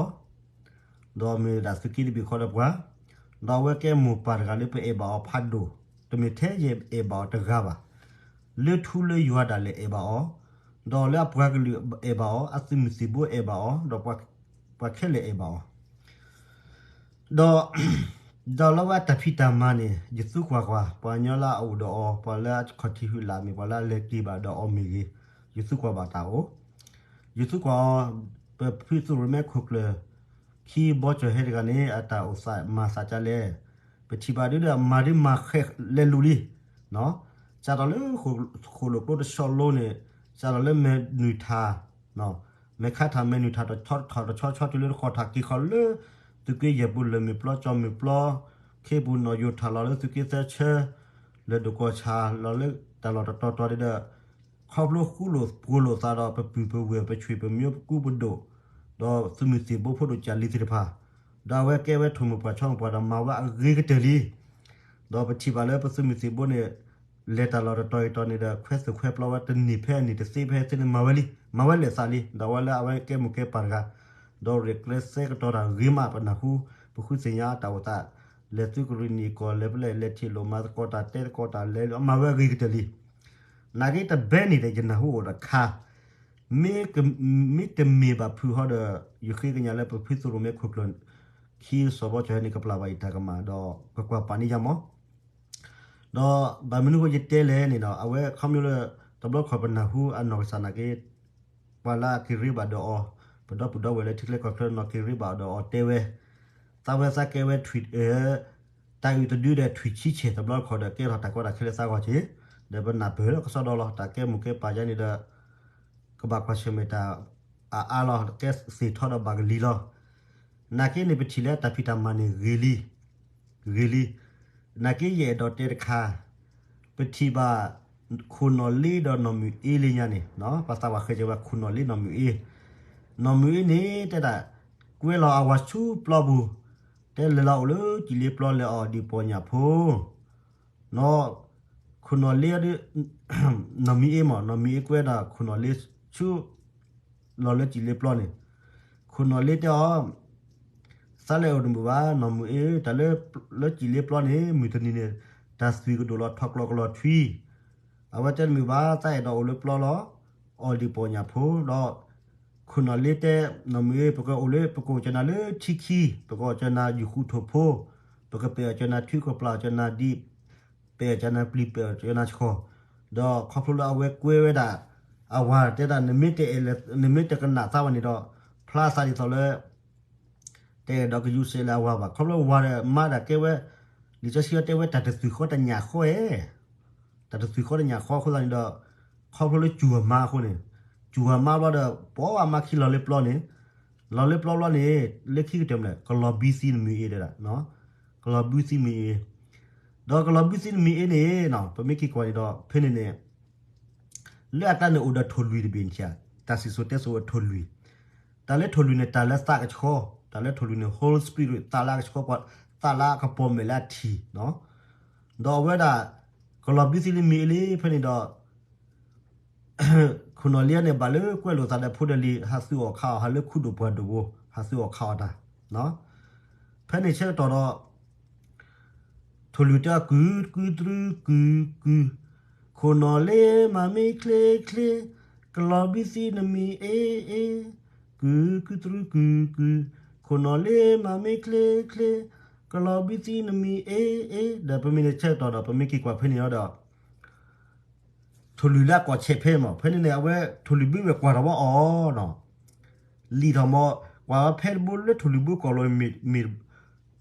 ၤ, ဒီးမ့ၢ်ဒၣ်သုးက့တဘ့ၣ်ဃီဒီးပှၤ, ဒီးအဝဲကဲမိၢ်ပၢ်တဂၤလၢပအဲၣ်ဘၣ်အီၤဖးဒိၣ်, တမ့ၢ်ထဲယအဲၣ်ဘၣ်အီၤတဂၤဘၣ်, လၢထူလၢယွၤဒၣ်လဲာ်အဲၣ်ဘၣ်အီၤ, ဒီးလၢအပှၤကလုာ်အဲၣ်ဘၣ်အီၤ, အသုးမုၢ်သံၣ်ဘိအဲၣ်ဘၣ်အီၤ, ဒီးပှၤခဲလၢာ်အဲၣ်ဘၣ်အီၤ ဒီး ဒီးလၢဝဲတၢ်ဖံးတၢ်မၤန့ၣ် ယသူကွၢ်ကွၢ် ပှၤကညီလၢအအိၣ်ဒီးအီၤ ပှၤလၢအခီၣ်ထံးဟုလၢ်မ့ၢ် ပှၤလၢအလဲၤက့ၤဘၣ်ဒီးအီၤမ့ၢ်ဂ့ၤ, ယသူကွၢ်ဘၣ်တၢ်အိၣ်, ယသူကွၢ်အီၤ, ပဖုသုးရိၣ်မဲခိၣ်ကျၢၢ် ခံဘီကၠီၣ်ဟဲတဂၤန့ၣ် အတၢ်အိၣ်သးမၤသးဒ်လဲၣ်, ပထံၣ်ဘၣ်ဒ်ဒီး မၤဒ်မၤဃဲးလဲၤလူၤလံ စးထီၣ်လၢ ဃိၣ်လိာ်ကျိတဆီလိန့ၣ်, စးထီၣ်လၢမဲာ်နုာ်ထၣ်, မဲာ်ခါထၣ်မဲာ်နုာ်ထၣ် တဆီတဆီတဆီတုၤလၢတဃီၣ်ထၣ်က့ၤခီလၢ သုးက့ယဲၢ်ပူၤ လၢၢ်မ့ၢ်ပျီ ကၠီမ့ၢ်ပျီ, ခ့ပူၤနီၣ်ယိၤထၣ်လီၤလၢသုးက့သၢဆၢ, လဲၤဒိၣ်ကီၢ်ဆၣ်လီၤလၢတၢ်လီၢ်တတီၤတီၤဒ်ဒီး ခီဖျိဃူလိာ်ဖိးလိာ်သးဒီး ပပုၢ်ပဝဲၢ် ပဆွေပမျိုး ပကူပဒိၣ်, ဒီးသုးမုၢ်သံၣ်ဘိဖိဒိၣ်ကၢ်လံၤသ့ၣ်တဖၣ်, ဒီးအဝဲကဲဝဲထိၣ်မိၢ်ပှၢ်ဆီမိၢ်ပှၢ်ဒီးမၤဝဲအဂ့ၤကတၢၢ်လံ. ဒီးပထံၣ်ဘၣ်လၢပသုးမုၢ်သံၣ်ဘိန့ၣ် လဲၤတၢ်လီၢ်တတီၤအံၤတီၤန့ၣ်ဒီး ခွဲသုးခွဲပျီဝဲတန့ၢ်ဖဲအန့ၣ်တသ့ဖဲသ့န့ၣ် မၤဝဲလံ, မၤဝဲလဲၤသးလံ, ဒီးအဝဲလၢအဝဲကဲမိၢ်ကဲပၢ်တဂၤ, ဒီးရဲၣ်ကျဲၤသဲကတီၤတၢ်ဂ့ၤမး ပနၢ်ဟူ, ပဃုသ့ၣ်ညါတၢ်အိၣ်သး, လဲၤသုးကရံၣ်နံၣ်ကီၢ် လဲၤဖဲလဲၣ် လဲၤထံၣ်လိာ်မၤသကိးတၢ် တဲသကိးတၢ်လဲၤ မၤဝဲအဂ့ၤကတၢၢ်လံ. နာ်က့တဘဲန့ၣ်ဒီး ယနၢ်ဟူအိၣ်တခါ, မ့ၢ်တမ့ၢ်ဘၣ်ဖုးဟီဒီး ယဃ့ကညးလၢပဖုသုးရိၣ်မဲခိၣ်ကျၢၢ် ခံစီၤဘီကၠီၣ်ဟဲန့ၣ် ကပျၢ်ဘၣ်ယတၢ်ကမၣ်ဒီး ကကွၢ်ပာ်န့ၢ်ယၤမး. ဒီးဘၣ်မနုၤဃိယတဲလဲၣ်န့ၣ်ဒီး အဝဲခီဖျိလၢ တဘျီခီၣ်ပနၢ်ဟူအနီၢ်ကစၢ်နာ်က့ ပှၤလၢအက့ၤရ့ဘၣ်ဒီးအီၤ, ပဒီပုၢ်ဒီဝဲၢ်လၢထံချၢကီၢ်ချၢနီၢ်က့ၤရ့ဘၣ်ဒီးအီၤတဲဝဲ, သးဝဲသးကဲဝဲထွံၣ် တၢ်အုၣ်တဒုဒီးထွံၣ်ဆံဆဲၣ် တဘျီခီၣ်ဒီးကဲထီၣ်တၢ်ကီတၢ်ခဲလၢသးဂီၢ်က့ၤ, ဒီးပနၢ်ပၢၢ်လၢကစီဒီလီၤ တၢ်ကဲမိၢ်ကဲပၢ်ယါန့ၣ်ဒီး ကဘၣ်ကွၢ်ဆၢၣ်မဲာ်တၢ်အါအါလီၤ ကဲသ့ၣ်ထီဒီးဘၣ်ကလံၤလီၤ. နာ်က့န့ၣ် ပထံၣ်လၢတၢ်ဖံးတၢ်မၤန့ၣ်ဂ့ၤလံ, ဂ့ၤလံ. နာ်က့ယအဲၣ်ဒိးတဲတခါ, ပထံၣ်ဘၣ် ခိၣ်နီၣ်လ့ဒီးနီၢ်မုၢ်အ့လံညါန့ၣ်, ပှၤသးပှၢ်ဃဲၤက့ၤဝဲခိၣ်နီၣ်လ့နီၢ်မုၢ်အ့, နီၢ်မုၢ်အ့န့ၣ် တဲဒၣ် ကွဲလီၤအဝၤဆူပျီပူၤ, တဲလဲၤလီၤအိၣ်လၢစံၣ်လ့ပျီလဲၤအီၣ်ဒံးပီညၣ်ဖိ နီၢ်, ခိၣ်နီၣ်လ့ဒီး နီၢ်မံအ့မး နီၢ်မံအ့ကွဲဒီးခိၣ်နီၣ်လ့ဆူ လီၤလၢစံၣ်လ့ပျီန့ၣ်, ခိၣ်နီၣ်လ့တဲအီၤ, သးလဲၤအိၣ်တမုာ်ဘၣ် နီၢ်မံအ့ တၢ်လၢ လၢစံၣ်လ့ပျီန့ၣ် မုၢ်တနံၤန့ၣ် တၢ်သွံၣ်ကဒိၣ်လီၤထီၣ်ကျီကလီၤထွံ, အဝဲတဲတမုာ်ဘၣ် သးအဲၣ်ဒိးအိၣ်လၢပျီလီၤ, အီၣ်ဒံးပီညၣ်ဖိဒီး ခိၣ်နီၣ်လ့တဲ နီၢ်မုၢ်အ့ ပကအိၣ်လၢ ပကအိၣ်ကၠီနၤလၢထံခံ, ပကအီၣ်ကၠီနၤယုၢ်ဃူထိၣ်ဖိ, ပကပဲာ်အီၣ်ကၠီနၤထွံ ကပျၢ်အီၣ်ကၠီနၤဒံး, ပဲာ်အီၣ်ကၠီနၤပျံၤ ပဲာ်အီၣ်ကၠီနၤဆှီ, ဒီးခီဖျိလၢအဝဲကွဲဝဲဒၣ် အဝၤတဲဒၣ် နမ့ၢ်တအဲၣ်လၢ နမ့ၢ်တကနၣ်သးဘၣ်န့ၣ်ဒီး ဖျါသးဒ်သိးလၢ တအဲၣ်ဒိးကယူၤစဲးလၢအဝၤဘၣ်. ခီဖျိဝၤဒီးမါဒၣ်ကဲဝဲ လံာ်စီဆှံတဲဝဲတၢ်တသွံၣ်ဃီတညၣ်ဃီဧဲ, တၢ်တသွံၣ်ဃီတညၣ်ဃီအဃိသတးန့ၣ်ဒီး ခီဖျိလၢစူၢ်အမါအဃိန့ၣ်, စူၢ်အမါဘျီဒီး ပိာ်အမါခံလီၤလၢပျီန့ၣ်, လီၤလၢပျီဘျီန့ၣ် လၢခံကတၢၢ်မလဲၣ် ကလီၤဘုသံနမုၢ်အ့ဒၣ်, ကလီၤဘုသံမုၢ်အ့, ဒီးကလီၤဘုသံနမုၢ်အ့န့ၣ် ပမ့ၢ်က့ၤကွၢ်န့ၣ်ဒီး ဖဲန့ၣ်န့ၣ် လၢအကျါန့ၣ်အိၣ်ဒီးထိၣ်လွံၢ်တဘ့ၣ်န့ၣ်, တၢ်စံၣ်စိၤတဲစိၤအထိၣ်လွံၢ်, တၢ်လၢထိၣ်လွံၢ်န့ၣ် တၢ်လၢသးကဆှီ, တၢ်လၢထိၣ်လွံၢ်န့ၣ် Holy Spirit သးလၢအကဆှီပှၤ, သးလၢအကပီၤမဲာ်လၢအထံၣ်, ဒီးအဝဲဒၣ် ကလီၤဘုသံလၢမုၢ်အ့လံ ဖဲန့ၣ်ဒီး ခိၣ်နီၣ်လ့န့ၣ် ဘၣ်လၢကွဲးလိာ်သးဒီးဖိဒီးလံၤ ဟးသုးအီၣ်ခးအီၣ် ဟးလၢခူဒိၣ်ပှၢ်ဒိၣ်ဘိ ဟးသုးအီၣ်ခးအီၣ်တၢ်, ဖဲန့ၣ်ဆၢကတီၢ်ဒီး ထိၣ်လွံၢ်တဲအီၤ ကုၢ်ကုၢ်တြူကုၢ်ကုၢ်, ခိၣ်နီၣ်လ့မၤမ့ၢ်ချ့ချ့, ကလီၤဘုသံနမံၤအ့အ့, ကုၢ်ကုၢ်တြူကုၢ်ကုၢ်, ခိၣ်နီၣ်လ့မၤမ့ၢ်ချ့ချ့, ကလီၤဘုသံနမံၤအ့အ့, ဒီးပမ့ၢ်န့ၣ်ဆၢကတီၢ်ဒီး ပမ့ၢ်က့ၤကွၢ်ဖဲန့ၣ်ဒီး ထိၣ်လွံၢ်လၢအကီၢ်ဆဲးဖဲမး ဖဲန့ၣ်န့ၣ် အဝဲထိၣ်လွံၢ်ဘုဝဲကွၢ်ထီၣ်ဝဲအီၤနီၤ, လံာ်ထီၣ်မး ကွၢ်ဝဲဖဲတဘိလၢထိၣ်လွံၢ်ဘုကီၢ်လီၤ,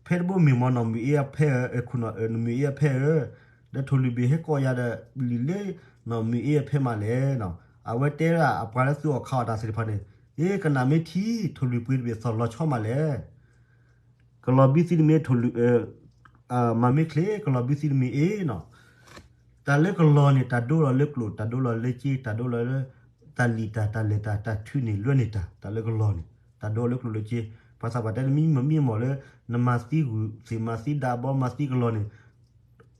ဖဲတဘိမ့ၢ်မး နီၢ်မုၢ်အ့အဖဲဧၢ, နီၢ်မုၢ်အ့အဖဲဧၢ, ဒီးထိၣ်လွံၢ်ဘ့ၣ်ဟဲကိးယၤဒီး လံာ်လၢနီၢ်မုၢ်အ့အဖဲမးလဲၣ်နီၤ, အဝဲတဲဒၣ်အပှၤလၢသုးအီၣ်ခးအီၣ်တၢ်သ့ၣ်တဖၣ်န့ၣ်, အ့ ကနၣ်မ့ၢ်ထံ ထိၣ်လွံၢ်ပှ့ၤတဘ့ၣ်သီၣ်လီၤဆီမးလဲၣ် ကလီၤဘုသံနမံၤထိၣ်လွံၢ်, မၤမ့ၢ်ချ့ ကလီၤဘုသံနမံၤအ့နီၤ, တၢ်လၢကလီၤန့ၣ် တၢ်ဒိလီၤလၢကျိၣ် တၢ်ဒိလီၤလၢစ့ တၢ်ဒိလီၤလၢ တၢ်လံၣ်တၢ် တၢ်လဲၤတၢ် တၢ်ထုးန့ၢ်လွဲန့ၢ်တၢ် တၢ်လၢကလီၤန့ၣ် တၢ်ဒိလၢကျိၣ်လၢစ့, ပှၤသးပှၢ်တဲနမံၤမ့ၢ်မ့ၢ်မီၢ်လၢ နမၤသံဂုၢ်သ့ၣ် မၤသံဒၣ်ဘီ မၤသံကလီၤန့ၣ်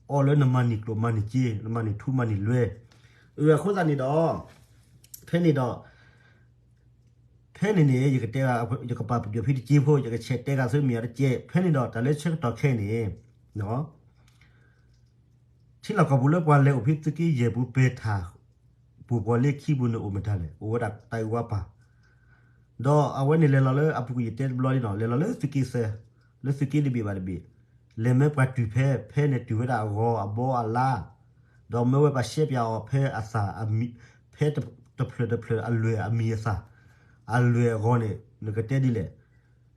အီၣ်လၢနမၤန့ၢ်ကျိၣ်မၤန့ၢ်စ့ နမၤန့ၢ်ထူမၤန့ၢ်လွဲ, အဃိသတးန့ၣ်ဒီး ဖဲန့ၣ်ဒီး ဖဲန့ၣ်န့ၣ် ယကတဲဂၤ ယကပာ်ပတုာ်ဖဲတက့ဖိ ယကဆဲးတဲဂၤဆူမ့ၢ်အတကဲ ဖဲန့ၣ်ဒီး တၢ်လၢဆၢကတီၢ်ခဲအံၤန့ၣ် ထံလီၢ်ကီၢ်ပူၤလၢပှၤလဲၤအိၣ်ဖဲသုးက့ယဲၢ်ပူၤ ပဲာ်ထၣ် ပူၤပှၤလ့ခံပူၤန့ၣ် အိၣ်မတၤလဲၣ် အိၣ်ဝဲဒၣ်တၢ်အုၣ်ဝါပၢ်, ဒီးအဝဲန့ၣ်လဲၤလီၤလၢအပူၤကွံာ်ယတဲတဘျီလံနီၤ လဲၤလီၤလၢသုးက့သၢ, လၢသုးက့တဘ့ၣ်ဘၣ်တဘ့ၣ်, လဲၤမၢပှၤတုၤဖဲ ဖဲန့ၣ်တုၤဝဲဒၣ်အဂီၤအဘီအလါ, ဒီးမၢဝဲပှၤရှဲပၠးအီၤဖဲအသၣ်, ဖဲတဖျၢၣ်တဖျၢၣ်အလွဲၢ်အမံၤအသၣ်, အလွဲၢ်အဂီၤန့ၣ် နကတဲဒ်လဲၣ်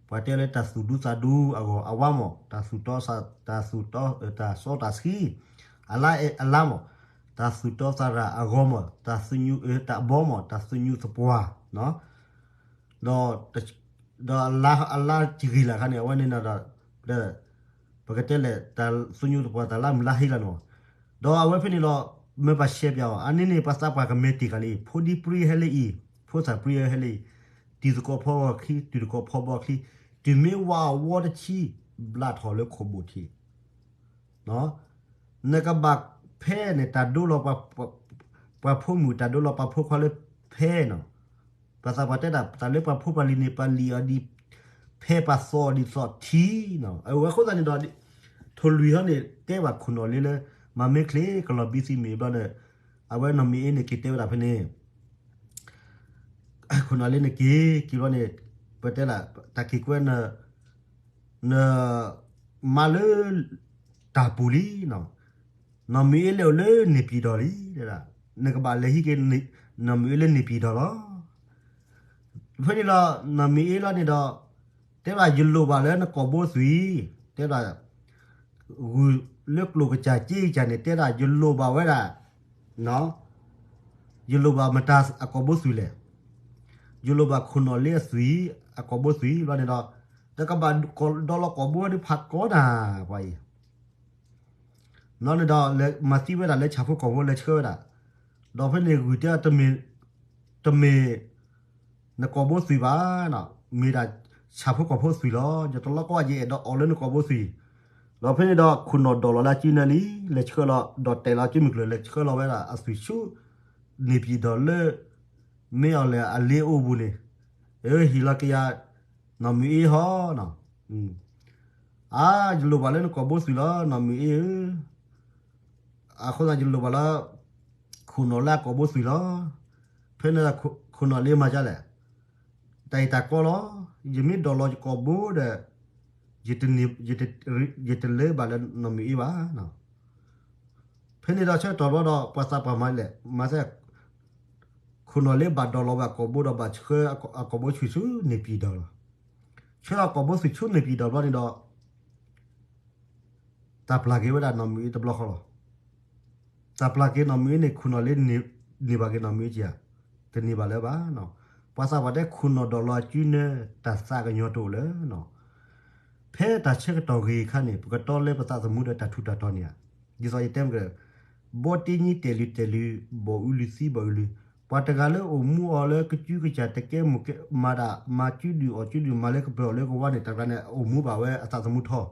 ပှၤတဲလၢတၢ်သူၣ်ဒူသးဒူအဂီၢ်အဝါမး တၢ်သူၣ်တီ, တၢ်သူၣ်တီ, တၢ်စီတၢ်ဆှံ, အလါ, အလါမး, တၢ်သူၣ်တီသးရၣ်အဂီၢ်မး တၢ်သူၣ်ညူ, တၢ်ဘီမး တၢ်သူၣ်ညူသပှၢ်, ဒီး, ဒီးအလါ, အလါတဂ့ၤလၢ်ခါန့ၣ် အဝဲန့ၣ်ဒီး, ပကတဲလဲၣ် တၢ်သူၣ်ညူသပှၢ် တၢ်လါမုၢ်လါဟ့လီၤန့ၣ်, ဒီးအဝဲဖဲန့ၣ်လီၤ မၢပှၤရှဲပၠးအီၤ အန့ၣ်န့ၣ် ပှၤသးပှၢ်ကမဲာ်တ့ၢ်ကၤလံ ဖိဒံပြံဟဲလၢအံၤ, ဖိသၣ်ပြံဟဲလၢအံၤ, တံၤသကိးဖီဂီၤချံ, တံၤသကိးဖီဘီချံ, တုၤမ့ၢ်ဝါအဝီတဆံ, ဘျးထီၣ်လၢခိၣ်ဘိၣ်ထံး နကဘၣ်ဖဲန့ၣ် တၢ်ဒိလီၤ ပှၤဖိမုၣ် တၢ်ဒိလီၤပှၤဖိခွါလၢဖဲနီၤ, ပှၤသးပှၢ်တဲတၢ် တၢ်လၢပှၤဖိပှၤလံၤန့ၣ် ပှၤလံၣ်အီၤဒ်ဖဲ ပှၤသီအီၤဒ်သိးထံနီၤ, အဝဲအဃိသတးန့ၣ်ဒီး ထိၣ်လွံၢ်ဟီန့ၣ် တဲဘၣ်ခိၣ်နီၣ်လ့လၢ မၤမ့ၢ်ချ့ ကလီၤဘံသံမ့ၢ်ဘျီန့ၣ်, အဝဲနီၢ်မုၢ်အ့န့ၣ်က့ၤတဲဝဲဒၣ်ဖဲန့ၣ် ခိၣ်နီၣ်လ့န့ၣ်က့ၤ က့ၤဘျီန့ၣ် ပတဲဒၣ် တၢ်က့ၤကွဲ န မါလၢ တၢ်ပူၤလံနီၤ, နီၢ်မုၢ်အ့လဲၤအိၣ်လၢန့ၣ်ပံၤဒီးလံ, နကဘၣ်လဲၤဟံးက့ၤ နီၢ်မုၢ်အ့လၢန့ၣ်ပံၤဒီးလီၤ. ဖဲန့ၣ်လီၤ နီၢ်မုၢ်အ့လီၤန့ၣ်ဒီး တဲဒၣ်ယလိၣ်ဘၣ်လၢနကိာ်ဘိသွံၣ်, တဲဒၣ် ဂုၢ်လၢကျိၣ်ကစၢ်က့ကစၢ်န့ၣ် တဲဒၣ်ယလိၣ်ဘၣ်ဝဲဒၣ် ယလိၣ်ဘၣ်မတၤအကိာ်ဘိသွံၣ်လဲၣ်, ယလိၣ်ဘၣ်ခိၣ်နီၣ်လ့အသွံၣ်, အကိာ်ဘိသွံၣ်လီၤန့ၣ်ဒီး တကဘၣ်ဒီလီၤကိာ်ဘိဒ်ဖးကီတၢ်ပှၤအံၤ, လီၤန့ၣ်ဒီး မၤသံဝဲဒၣ်လၢဆၣ်ဖိကီၢ်ဖိလဲၤဆှၢဝဲဒၣ်, ဒီးဖဲန့ၣ်ဂုၢ်တဲ တမ့ၢ် နကိာ်ဘိသွံၣ်ဘၣ်, မ့ၢ်ဒၣ်ဆၣ်ဖိကီၢ်ဖိသွံၣ်လီၤ, ယတလီၤကိး ယအဲၣ်ဒိးအီၣ်လၢနကိာ်ဘိသွံၣ်, ဒီးဖဲန့ၣ်ဒီးခိၣ်နီၣ်ဒိးလီၤလၢအစုနၢလံ, လဲၤဆှၢလီၤ ဒီးတဲာ်လီၤစုမုၢ်ကျၢၢ် လဲၤဆှၢလီၤဝဲဒၣ်အသွံၣ်ဆူ န့ၣ်ပံၤဒီးလၢ မ့ၢ်အီၤလဲၣ်အလ့အိၣ်ပူၤန့ၣ်, ဟ့ၣ်လီၤက့ၤယၤ နီၢ်မုၢ်အ့ဟီနီၤ, အါ ယလိၣ်ဘၣ်လၢနကိာ်ဘိသွံၣ်လီၤ နီၢ်မုၢ်အ့ဧၢ, အဃိသတးယလိၣ်ဘၣ်လၢ ခိၣ်နီၣ်လ့အကိာ်ဘိသွံၣ်လီၤ, ဖဲန့ၣ်ခိၣ်နီၣ်လ့မၤဒ်လဲၣ်, တၢ်အံၤတၢ်ကီလီၤ. ယမ့ၢ်ဒိးလီၤယကိာ်ဘိဒီး ယတလၢဘၣ်လၢနီၢ်မုၢ်အ့ဘၣ်. ဖဲန့ၣ်ဒီးဆၢကတီၢ်ဘျီဒီး ပှၤသးပှၢ်မၤလဲၣ် မၤသ့ ခိၣ်နီၢ်လ့ဘၣ်ဒိးလီၤဝဲအကိာ်ဘိဒီး ဘၣ်ဆှၢအကိာ်ဘိဆူၣ်ဆူၣ်န့ၢ်ပံၤဒီးလီၤ. ဆှၢအကိာ်ဘိဆူၣ်ဆူၣ်န့ၢ်ပံၤဒီးဘျီန့ၣ်ဒီး တၢ်ပျၢ်က့ၤဝဲဒၣ်နီၢ်မုၢ်အ့တဘျီဃီလီၤ. တၢ်ပျၢ်က့ၤနီၢ်မုၢ်အ့န့ၣ် ခိၣ်နီၢ်လ့န့ၢ်ဘၣ်က့ၤနီၢ်မုၢ်အ့ဧါ, တန့ၢ်ဘၣ်လၢၤဘၣ်. ပှၤသးပှၢ်တဲ ခိၣ်နီၢ်ဒိးလီၤအစုန့ၣ် တၢ်သးကညီၤတအိၣ်လၢၤ. ဖဲတၢ်ဆၢကတီၢ်ဂ့ၤအခါန့ၣ် ပကတီလဲပသးသမူဒီးတၢ်ထူးတၢ်တီၤန့ၣ်ဧါ. ဒ်သိးယတဲမ့ၢ်က ဘီတ့ညံတဲာ်လုၢ်တဲာ်လုၢ်, ဘီၣ်အုလုၢ်သံဘီၣ်အုလုၢ်, ပှၤတဂၤလၢအိၣ်မူအီၤလၢကကူကစၢ်တကဲမိၢ်ကဲ မၤဒၣ် မၤစုဒုၣ်အီၣ်စုဒုၣ် မၤလၢကပၢၤအီၤလၢကဝါန့ၣ် တၢ်ကျါန့ၣ် အိၣ်မူဘၣ်ဝဲအသးသမူထီၣ်.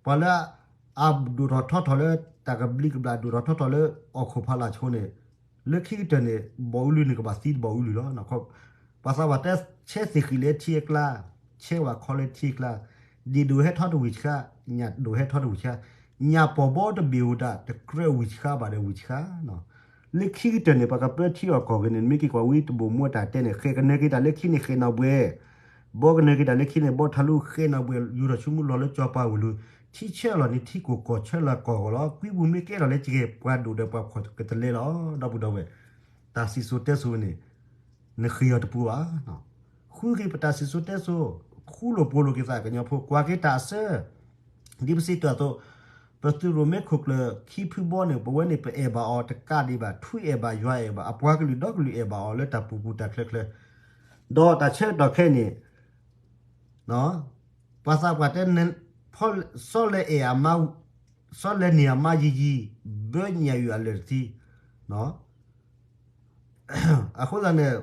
ပှၤလၢအဒိၣ်ထီၣ်ထီထီၣ်လၢ တၢ်ကဘျံးကဘျၣ်ဒိၣ်ထီၣ်ထီထီၣ်လၢ အိၣ်ခိၣ်ဖးလၢ်ဆိန့ၣ် လၢခံကတၢၢ်န့ၣ် ဘီၣ်အုလုၢ်န့ၣ်ကဘၣ်သံတဘီၣ်အုလုၢ်လီၤ. ပှၤသးပှၢ်တဲ ဆဲးသ့ၣ်ဃံးလၢထံအကျါ, ဆဲးဝၣ်ခီလၢထံအကျါ, ဒ့ၣ်ဒိၣ်ဟဲထီၣ်တဝံၢ်ဆှါ, ညၣ်ဒိၣ်ဟဲထီၣ်တဝံၢ်ဆှါ, ညၣ်ပီၢ်ဘီတဘ့ၣ်ဝဲဒၣ် တကြၢးဝံၢ်ဆှါဘၣ်ဒီးဝံၢ်ဆှါ. လၢခံကတၢၢ်န့ၣ် ပှၤကပၢထံအီၣ်ကီၢ်ဂ့ၤန့ၣ် မ့ၢ်က့ၤကွၢ်ဝံတဘိၣ်မူအတၢ်တဲန့ၣ် ဃဲးကနၢၤက့ၤတၢ်လၢခံန့ၣ် ဃဲးနီၣ်ဘှဲၣ်, ဘီကနၢၤက့ၤတၢ်လၢခံန့ၣ် ဘီထးလူဃဲးနီၣ်ဘှဲၣ် ယူၤထီၣ်ဆူမုၢ်လီၤလၢကၠီၤပၤဝံၤလူၤ, ထံဆၢလီၤန့ၣ် ထံကီၢ်ကီၢ်ဆၢလီၤကီၢ်ဂီၢ်လီၤ. ကွံပူၤမ့ၢ်ကဲထီၣ်လၢကဂဲၤပှၤဒိၣ်ဒီးပှၤဖှီၣ်ကတလဲလီၤ. ဒီပုၢ်ဒီဝဲၢ်, တၢ်စံၣ်စိၤတဲစိၤန့ၣ် နဃ့အီၤတပူၤဘၣ်. ဃုက့ၤပတၢ်စံၣ်စိၤတဲစိၤ, ဃူလိာ်ဖိးလိာ်က့ၤသးကညီဖိ ကွၢ်က့ၤတၢ်အဆၢ ဒ်ပစံးတၢ်အသိး, ပသုးရိၣ်မဲခိၣ်ကျၢၢ်ခံဖုဘီန့ၣ် ပဝဲန့ၣ်ပအဲၣ်ဘၣ်အီၤတကးဒံးဘၣ်, ထူအဲၣ်ဘၣ်ယွၤအဲၣ်ဘၣ်, အပှၤကလုာ်ဒီကလုာ်အဲၣ်ဘၣ်အီၤလၢတၢ်ပူၤပူၤတၢ်ချၢချၢ, ဒီးတၢ်ဆၢကတီၢ်ခဲအံၤန့ၣ် ပှၤသးပှၢ်တဲ စီၤလဲၤအဲၣ်အမါ, စီၤလဲၤန့ၢ်အမါယံာ်ယံာ်, ဘၢညၣ်ယုၢ်အလၢာ်တသံ. အဃိသတးန့ၣ်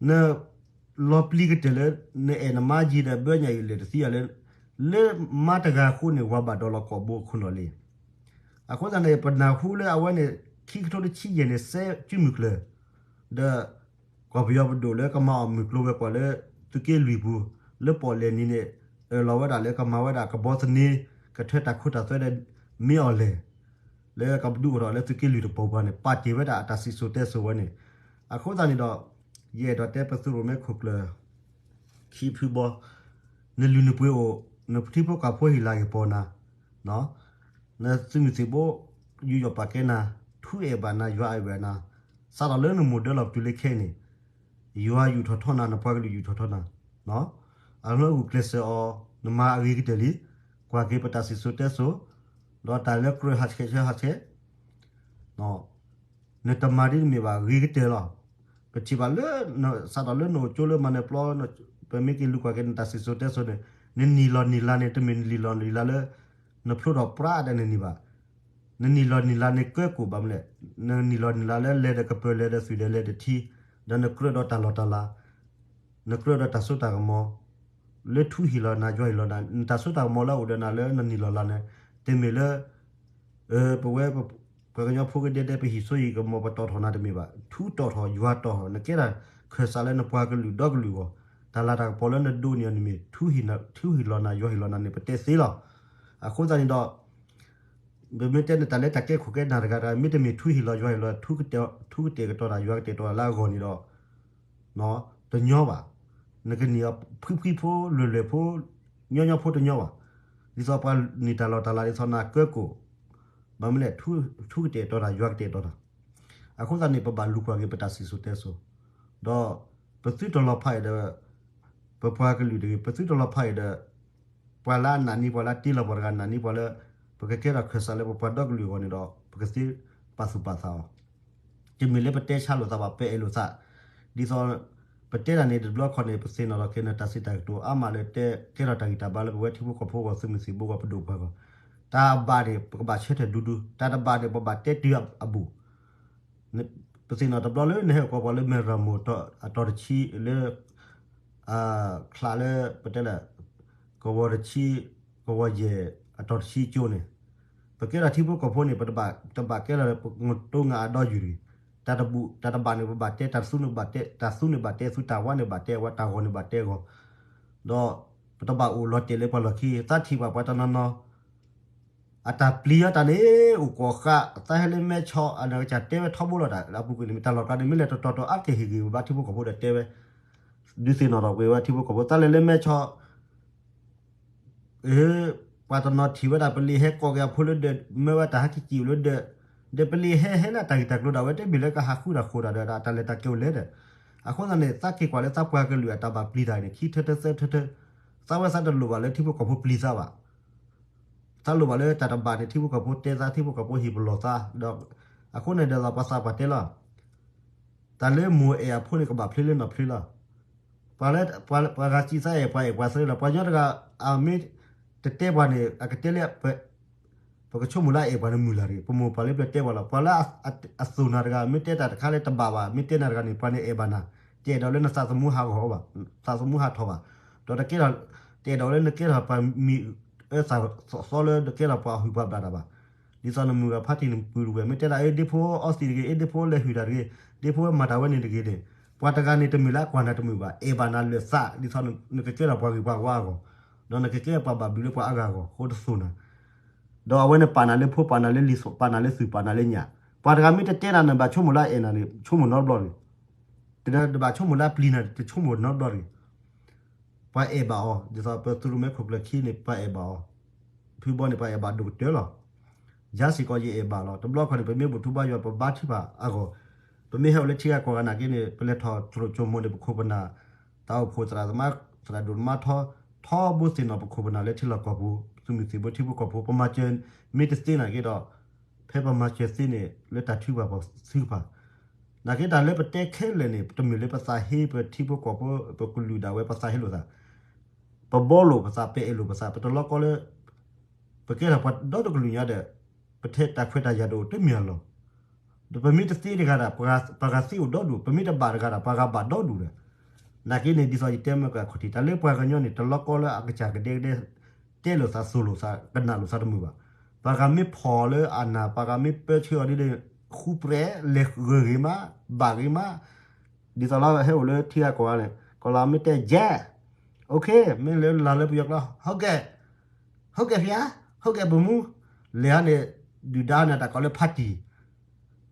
နလီၤပျံၤကတၢၢ်လၢ နအဲၣ်နမါယံာ်ဒီး ဘၢညၣ်ယုၢ်လၢာ်တသံအီၤလၢ လၢမါတဂၤအဃိန့ၣ် ဝၤဘၣ်ဒိးလီၤကိာ်ဘိခိၣ်နီၢ်လ့. အဃိသတးန့ၣ် ပနၢ်ဟူလၢအဝဲန့ၣ် ခံကထိတဆံယဲၢ်န့ၣ် စဲးစုမုၢ်ကျၢၢ် ဒီး ကီၢ်ပယီၤပဒိၣ်လၢကမၤအီၣ်မုၢ်ကျိၤဝဲၤကွာ်လၢ သုးက့လွံၢ်ပူၤ လၢပီၣ်လဲၣ်နံၤန့ၣ် အၢၣ်လီၤဝဲဒၣ်လၢကမၤဝဲဒၣ်ကဘီသန့ ကထၢတၢ်ခိတၢ်သွဲဒီး မ့ၢ်အီၤလဲၣ် လၢကဒုးအိၣ်ထီၣ်လၢသုးက့လွံၢ်တပူၤပူၤန့ၣ် ပာ်တ့ၢ်ဝဲဒၣ်အတၢ်စံၣ်စိၤတဲစိၤဝဲန့ၣ်. အဃိသတးန့ၣ်ဒီး ယအဲၣ်ဒိးတဲပသုးရိၣ်မဲခိၣ်ကျၢၢ် ခံဖုဘီ, နလုၢ်နပှ့ၤအိၣ်, နထံဖိကီၢ်ဖိဟ့ၣ်လၤက့ၤပီၤနၤ, နသုးမုၢ်သံၣ်ဘိ ယူးယီၣ်ပာ်ကဲနၤ, ထူအဲၣ်ဘၣ်နၤ ယွၤအဲၣ်ဘၣ်နၤ, စးထီၣ်လၢနမိၢ်ဒၢလီၤပတုၤလၢခဲအံၤန့ၣ် ယွၤယူာ်ထီၣ်ထီနၤ နပှၤကလုာ်ယူာ်ထီၣ်ထီနၤ, အလၢအဂုာ်ကျဲးစၢးအီၤ နမၤအဂ့ၤကတၢၢ်လံ, ကွၢ်က့ၤပတၢ်စံၣ်စိၤတဲစိၤ, ဒီးတၢ်လၢကြၢးဟးဆှဲးဆှဲးဟးဆှဲး နတမၤဒ်တမ့ၢ်ဘၣ် ဂ့ၤကတၢၢ်လီၤ. ပထံၣ်ဘၣ်လၢ စးထီၣ်လၢနအိၣ်ကၠိလၢမၤနၢၤပျီ, ပမ့ၢ်က့ၤလူၤကွၢ်က့ၤနတၢ်စံၣ်စိၤတဲစိၤန့ၣ် နနံၣ်လီၤနံၣ်လါန့ၣ် တမ့ၢ်နလံၣ်လီၤလံၣ်လါလၢ နဖျိထီၣ်ပြးဒီးနနံၣ်ဘၣ်. နနံၣ်လီၤနံၣ်လါန့ၣ်ကၢကိၣ်ဘၣ်မနုၤလဲၣ်, နနံၣ်လီၤနံၣ်လါလၢလဲၤဒီးကပၢၤလဲၤဒီးသွံၣ်ဒီးလဲၤဒီးထံ, ဒီးနကြၢးဒီးတၢ်လီၢ်တၢ်လၤ နကြၢးဒီးတၢ်စိတၢ်ကမီၤ လၢထူဟ့ၣ်လီၤနၤယွၤဟ့ၣ်လီၤနၤ, နတၢ်စိတၢ်ကမီၤလၢအအိၣ်ဒီးနၤလၢနနံၣ်လီၤလါန့ၣ် တမ့ၢ်လၢ ပဝဲ ပှၤကညီဖိကဒဲဒဲ ပဟံၣ်စိဟံၣ်ကမီၤ ပတီၢ်ထီၣ်နၤတမ့ၢ်ဘၣ်, ထူတီၢ်ထီၣ်ယွၤတီၢ်ထီၣ် နကဲဒၣ်ခၢၣ်စးလၢနပှၤကလုာ်ဒီကလုာ်အဂီၢ်, တၢ်လၤတၢ်ကပီၤလၢနဒိးန့ၢ်အီၤန့ၣ်မ့ၢ် ထူဟ့ၣ်လီၤနၤယွၤဟ့ၣ်လီၤနၤန့ၣ် ပတဲသ့လီၤ. အဃိသတးန့ၣ်ဒီး ပမ့ၢ်တဲန့ၣ် တၢ်လၢတၢ်ကဲခိၣ်ကဲနၢ်တဂၤတဂၤ မ့တမ့ၢ်ထူဟ့ၣ်လီၤယွၤဟ့ၣ်လီၤ ထူကတဲာ်ကတီၤတၢ်ယွၤကတဲာ်ကတီၤတၢ်လၢအဂီၢ်န့ၣ်ဒီး တညီဘၣ်. နကန့ၢ်အီၤဖှံဖှံဖိလွဲၢ်လွဲၢ်ဖိ ညီညီဖိတညီဘၣ်. ဒ်သိးပှၤန့ၢ်တၢ်လီၢ်တၢ်လၤဒ်သိးနၤကၢကိၣ်, ဘၣ်မနုၤလဲၣ် ထူကတဲာ်ကတီၤတၢ်ယွၤကတဲာ်ကတီၤတၢ်. အဃိသတးန့ၣ် ပဘၣ်လူၤကွၢ်က့ၤပတၢ်စံၣ်စိၤတဲစိၤ, ဒီးပသုတလီၤဖးအံၤဒီး ပပှၤကလုာ်တဂ့ၤ, ပသုတလီၤဖးအံၤဒီး ပှၤလၢအနာ်န့ၢ်ပှၤလၢအတ့လီၤပှၤတဂၤနာ်န့ၢ်ပှၤလၢ ပကကဲထီၣ်ခၢၣ်စးလၢပပှၤဒီကလုာ်အဂီၢ်န့ၣ်ဒီး ပကသ့ပာ်သူၣ်ပာ်သးအီၤ. တမ့ၢ်လၢပတဲဆါလိာ်သးဘၣ် ပအဲၣ်လိာ်သး, ဒ်သိး ပတဲတၢ်န့ၣ်တဘျီခီန့ၣ် ပသ့ၣ်နီၣ်ထီၣ်က့ၤနတၢ်စံးတၢ်ကတိၤအါမးလၢတဲကဲထီၣ်တၢ်ဂံၢ်တၢ်ဘါလၢပဝဲထံဖိကီၢ်ဖိအဂီၢ် သုးမုၢ်သံၣ်ဘိအဂီၢ် ပဒိၣ်ပှၤအဂီၢ်, တၢ်ဘၣ်န့ၣ် ပကဘၣ်ဆၢထၢၣ်ဒူဒူ, တၢ်တဘၣ်န့ၣ် ပဘၣ်တဲတုၤအဘူး ပသ့ၣ်နီၣ်တဘျီလၢနဟဲအိၣ်ကီးပှၤလၢမဲၢ်ရမိၢ်အတီၤတဆံလၢ ချးလၢပတဲလၢ ကဝီၤတဆံ ကဝီၤယဲၢ်အတီၤတဆံကၠိန့ၣ်, ပကဲထီၣ်ထံဖိကီၢ်ဖိန့ၣ် ပတဘၣ်ကဲထီၣ်လၢ ပတိငါအဒီယုၢ်တဂ့ၤ, တၢ်တဘူး တၢ်တဘၣ်န့ၣ် ပဘၣ်တဲ တၢ်သူန့ၣ်ဘၣ်တဲ တၢ်သူန့ၣ်ဘၣ်တဲသူ တၢ်ဝါန့ၣ်ဘၣ်တဲဝါ တၢ်ဂီၤန့ၣ်ဘၣ်တဲဂီၤ, ဒီးပတဘၣ်အိၣ်လီၤတဲာ်လၢပှၤလီၢ်ခံ သးထံၣ်ဘၣ်ပှၤတနီၤနီၤ အတၢ်ပျံၤအီၤတၢ်န့ၣ် အိၣ်ကိးဃာ် သးဟဲလၢမဲဆီး အနကစၢ်တဲဝဲထီဘိလီၤတၢ် လၢအပူၤကွံာ်န့ၣ် မ့ၢ်တၢ်လီၢ်ကျါန့ၣ် မ့ၢ်လဲၤတတီၤတီၤအါတက့ၢ်ဟ့ၣ်ဂ့ၤဝဲဘၣ်ထံဖိကီၢ်ဖိဒီးတဲဝဲ, ဒုးသ့ၣ်နီၣ်ထီၣ်ကွံာ်ဝဲထံဖိကီၢ်ဖိ တၢ်လဲၤလၢမဲဆီး အ့ ပှၤတနီၤထံၣ်ဝဲဒၣ်ပလံၤဟဲကိးက့ၤအဖိလၢဒၢး မၢဝဲတၢ်ဟဲက့ၤစံၣ်အိၣ်လၢဒၢး, ဒီးပလံၤဟဲဟဲလၢအတၢ်ဂ့ၢ်တၢ်ကျိၤဒၣ်ဝဲ တမ့ၢ်လၢကဟးဃုတၢ်ဃိးတၢ်ဒီး တၢ်လဲၤတၢ်ကဲအိၣ်လဲၣ်ဒီး, အဃိသတးန့ၣ် သးက့ၤကွၢ်လၢသးပှၤကလုာ်အတၢ်ဘၣ်ပျံၤတၢ်န့ၣ် ခံထၢထၢသၢထၢထၢ, သးဝဲသးတလိၣ်ဘၣ်လၢထံဖိကီၢ်ဖိပျံၤသးဘၣ်. သးလိၣ်ဘၣ်လၢတၢ်တဘၣ်န့ၣ် ထံဖိကီၢ်ဖိတဲသး ထံဖိကီၢ်ဖိဟ့ၣ်ပလီၢ်သး, ဒီးအဃိန့ၣ်ဒီးပှၤသးပှၢ်တဲလီၤ တၢ်လၢမိၢ်အဲၣ်အဖိန့ၣ် ကဘၣ်ဖျ့လၢနီၢ်ဖျ့လီၤ. ပှၤလၢ ပှၤ ပှၤဂၤစံးသးအဲၣ်ပှၤအဲၣ်ပှၤသ့လီၤ. ပှၤကညီတဂၤ အမ့ၢ်တတဲပှၤန့ၣ် အကတဲလၢ ပကဆိကမိၣ်လၢအအဲၣ်ပှၤန့ၣ်မုာ်လၢ်တဂ့ၤ. ပမိၢ်ပၢ်လၢပျၢၤတဲပှၤလီၤ. ပှၤလၢအသိၣ်နၤတဂၤ မ့ၢ်တဲတၢ်တခါလၢတဘၣ်ဘၣ် မ့ၢ်တဲနၤတဂၤန့ၣ် ပှၤန့ၣ်အဲၣ်ဘၣ်နၤ, တအဲၣ်ဒိးလၢနသးသမူဟးဂီၤဘၣ်, သးသမူဟးထီၣ်ဘၣ်, ဒီးတကဲထီၣ် တအဲၣ်ဒိးလၢနကဲထီၣ်ပှၤမံၤအၢသးသီလၢနကဲထီၣ်ပှၤဟုၣ်ပှၤဘျၣ်တၢ်ဘၣ်. ဒ်သိးနမုၢ်ဂၤဖါတံၢ်နပုၢ်တဝဲၢ် မ့ၢ်တဲဒၣ်အ့ ဒ့ဖိအီသံးတဂ့ၤ, အ့ ဒ့ဖိလဲၤဟုၣ်တၢ်တဂ့ၤ, ဒ့ဖိမၤတၢ်ဝဲန့ၣ်တဂ့ၤန့ၣ်, ပှၤတဂၤန့ၣ်တမ့ၢ်လၢအကွၢ်နၤတမုာ်ဘၣ်, အဲၣ်ဘၣ်နၤလၢာ်သး ဒ်သိးနကကဲထီၣ်ပှၤဂ့ၤပှၤဝါအဂီၢ်, ဒီးနကကဲပှၤဘၣ်ဘျုးလၢပှၤအါဂၤအဂီၢ် အဃိတသိၣ်နၤ ဒီးအဝဲန့ၣ်ပာ်နၤလၢဖိ ပာ်နၤလၢလံၤ ပာ်နၤလၢသူၣ် ပာ်နၤလၢညၣ်, ပှၤတဂၤမ့ၢ်တတဲနၤန့ၣ် ဘၣ်ဆိကမိၣ်လၢအအဲၣ်နၤန့ၣ် ဆိကမိၣ်နီတဘျီတဂ့ၤ, တဘၣ်ဆိကမိၣ်လၢအပျံၤနၤ တဆိကမိၣ်နီတဘျီတဂ့ၤ. ပှၤအဲၣ်ဘၣ်အီၤ ဒ်သိးပသုးရိၣ်မဲခိၣ်ကျၢၢ်ခံန့ၣ် ပှၤအဲၣ်ဘၣ်အီၤ, ဖုဘီန့ၣ် ပှၤအဲၣ်ဘၣ်ဒိၣ်ကတၢၢ်လီၤ. ယၤစ့ၢ်ကီးယအဲၣ်ဘၣ်လီၤ. တဘျီခီန့ၣ် ပမ့ၢ်ဘူၣ်ထူဘါယွၤ ပဘါထုကဖၣ်အဂီၢ်, ပမ့ၢ်ဟဲအိၣ်လၢထံဂၤကီၢ်ဂၤနာ်က့န့ၣ် ပလဲၤထီၣ်သရိာ်ကၠိမိၣ်န့ၣ် ပခိၣ်ပနၢ် တၢ်အိၣ်ဖှိၣ်သရၣ်သမါ သရၣ်ဒိၣ်သမါထီ ထီဘိသ့ၣ်နီၣ်ပခိၣ်ပနၢ်လၢထံလီၢ်ကီၢ်ပူၤ သုးမုၢ်သံၣ်ဘိထံဖိကီၢ်ဖိ ပမၤစၢၤမ့ၢ်တသ့နာ်က့ဒီး ဖဲပမၤစၢၤသ့န့ၣ် လၢတၢ်ထုကဖၣ်ပှၤထုကဖၣ် နာ်က့တၢ်လၢပတဲခဲလၢာ်န့ၣ် တမ့ၢ်လၢပသးဟ့ ပထံဖိကီၢ်ဖိ ပကလုာ်ဒၣ်ဝဲပသးဟ့လိာ်သး, ပဘီလိာ်ပသး ပအဲၣ်လိာ်ပသး ပတလီၤကီလၢ ပကဲထီၣ်ပှၤဒီတကလုာ်ညါဒီး ပထဲတၢ်ခွဲးတၢ်ယာ်တအိၣ်တမ့ၢ်အလီၢ်, ဒီးပမ့ၢ်တသ့တဂၤဒီး ပှၤဂၤသ့အိၣ်ဒီဒူၣ်, ပမ့ၢ်တဘၣ်တဂၤဒီး ပှၤဂၤဘၣ်ဒီဒူၣ်ဒီး, နာ်က့န့ၣ် ဒ်သိးယတဲမ့ၢ်ကခီၣ်ထံး တၢ်လၢပှၤကညီန့ၣ် တလီၤကီလၢအကစၢ်ကဒဲကဒဲ တဲလိာ်သးသိၣ်လိာ်သး ကနၣ်လိာ်သးတမုာ်ဘၣ်. ပှၤဂၤမ့ၢ်ဖီၣ်လၢအနၢ် ပှၤဂၤမ့ၢ်ပၢဆှၢအီၤဒ်န့ၣ် ဃူပြဲး လဲၤဂၢၢ်ဂ့ၤမး ဘၣ်ဂ့ၤမး, ဒ်သိးလၢဟဲအိၣ်လၢထံဂၤကီၢ်ဂၤန့ၣ် ကီၢ်လၢမ့ၢ်တဲ ယဲၢ်, အိၣ်ခ့ မ့ၢ်လၢလၢလၢပယီၤကျိာ် ဟုတ်ကဲ့, ဟုတ်ကဲ့ဗျာ, ဟုတ်ကဲ့ဗိုလ်မှူး, လဲၤဟီန့ၣ် ဒုၣ်ဒါန့ၣ် တၢ်ကိးလၢဖါတံၢ်,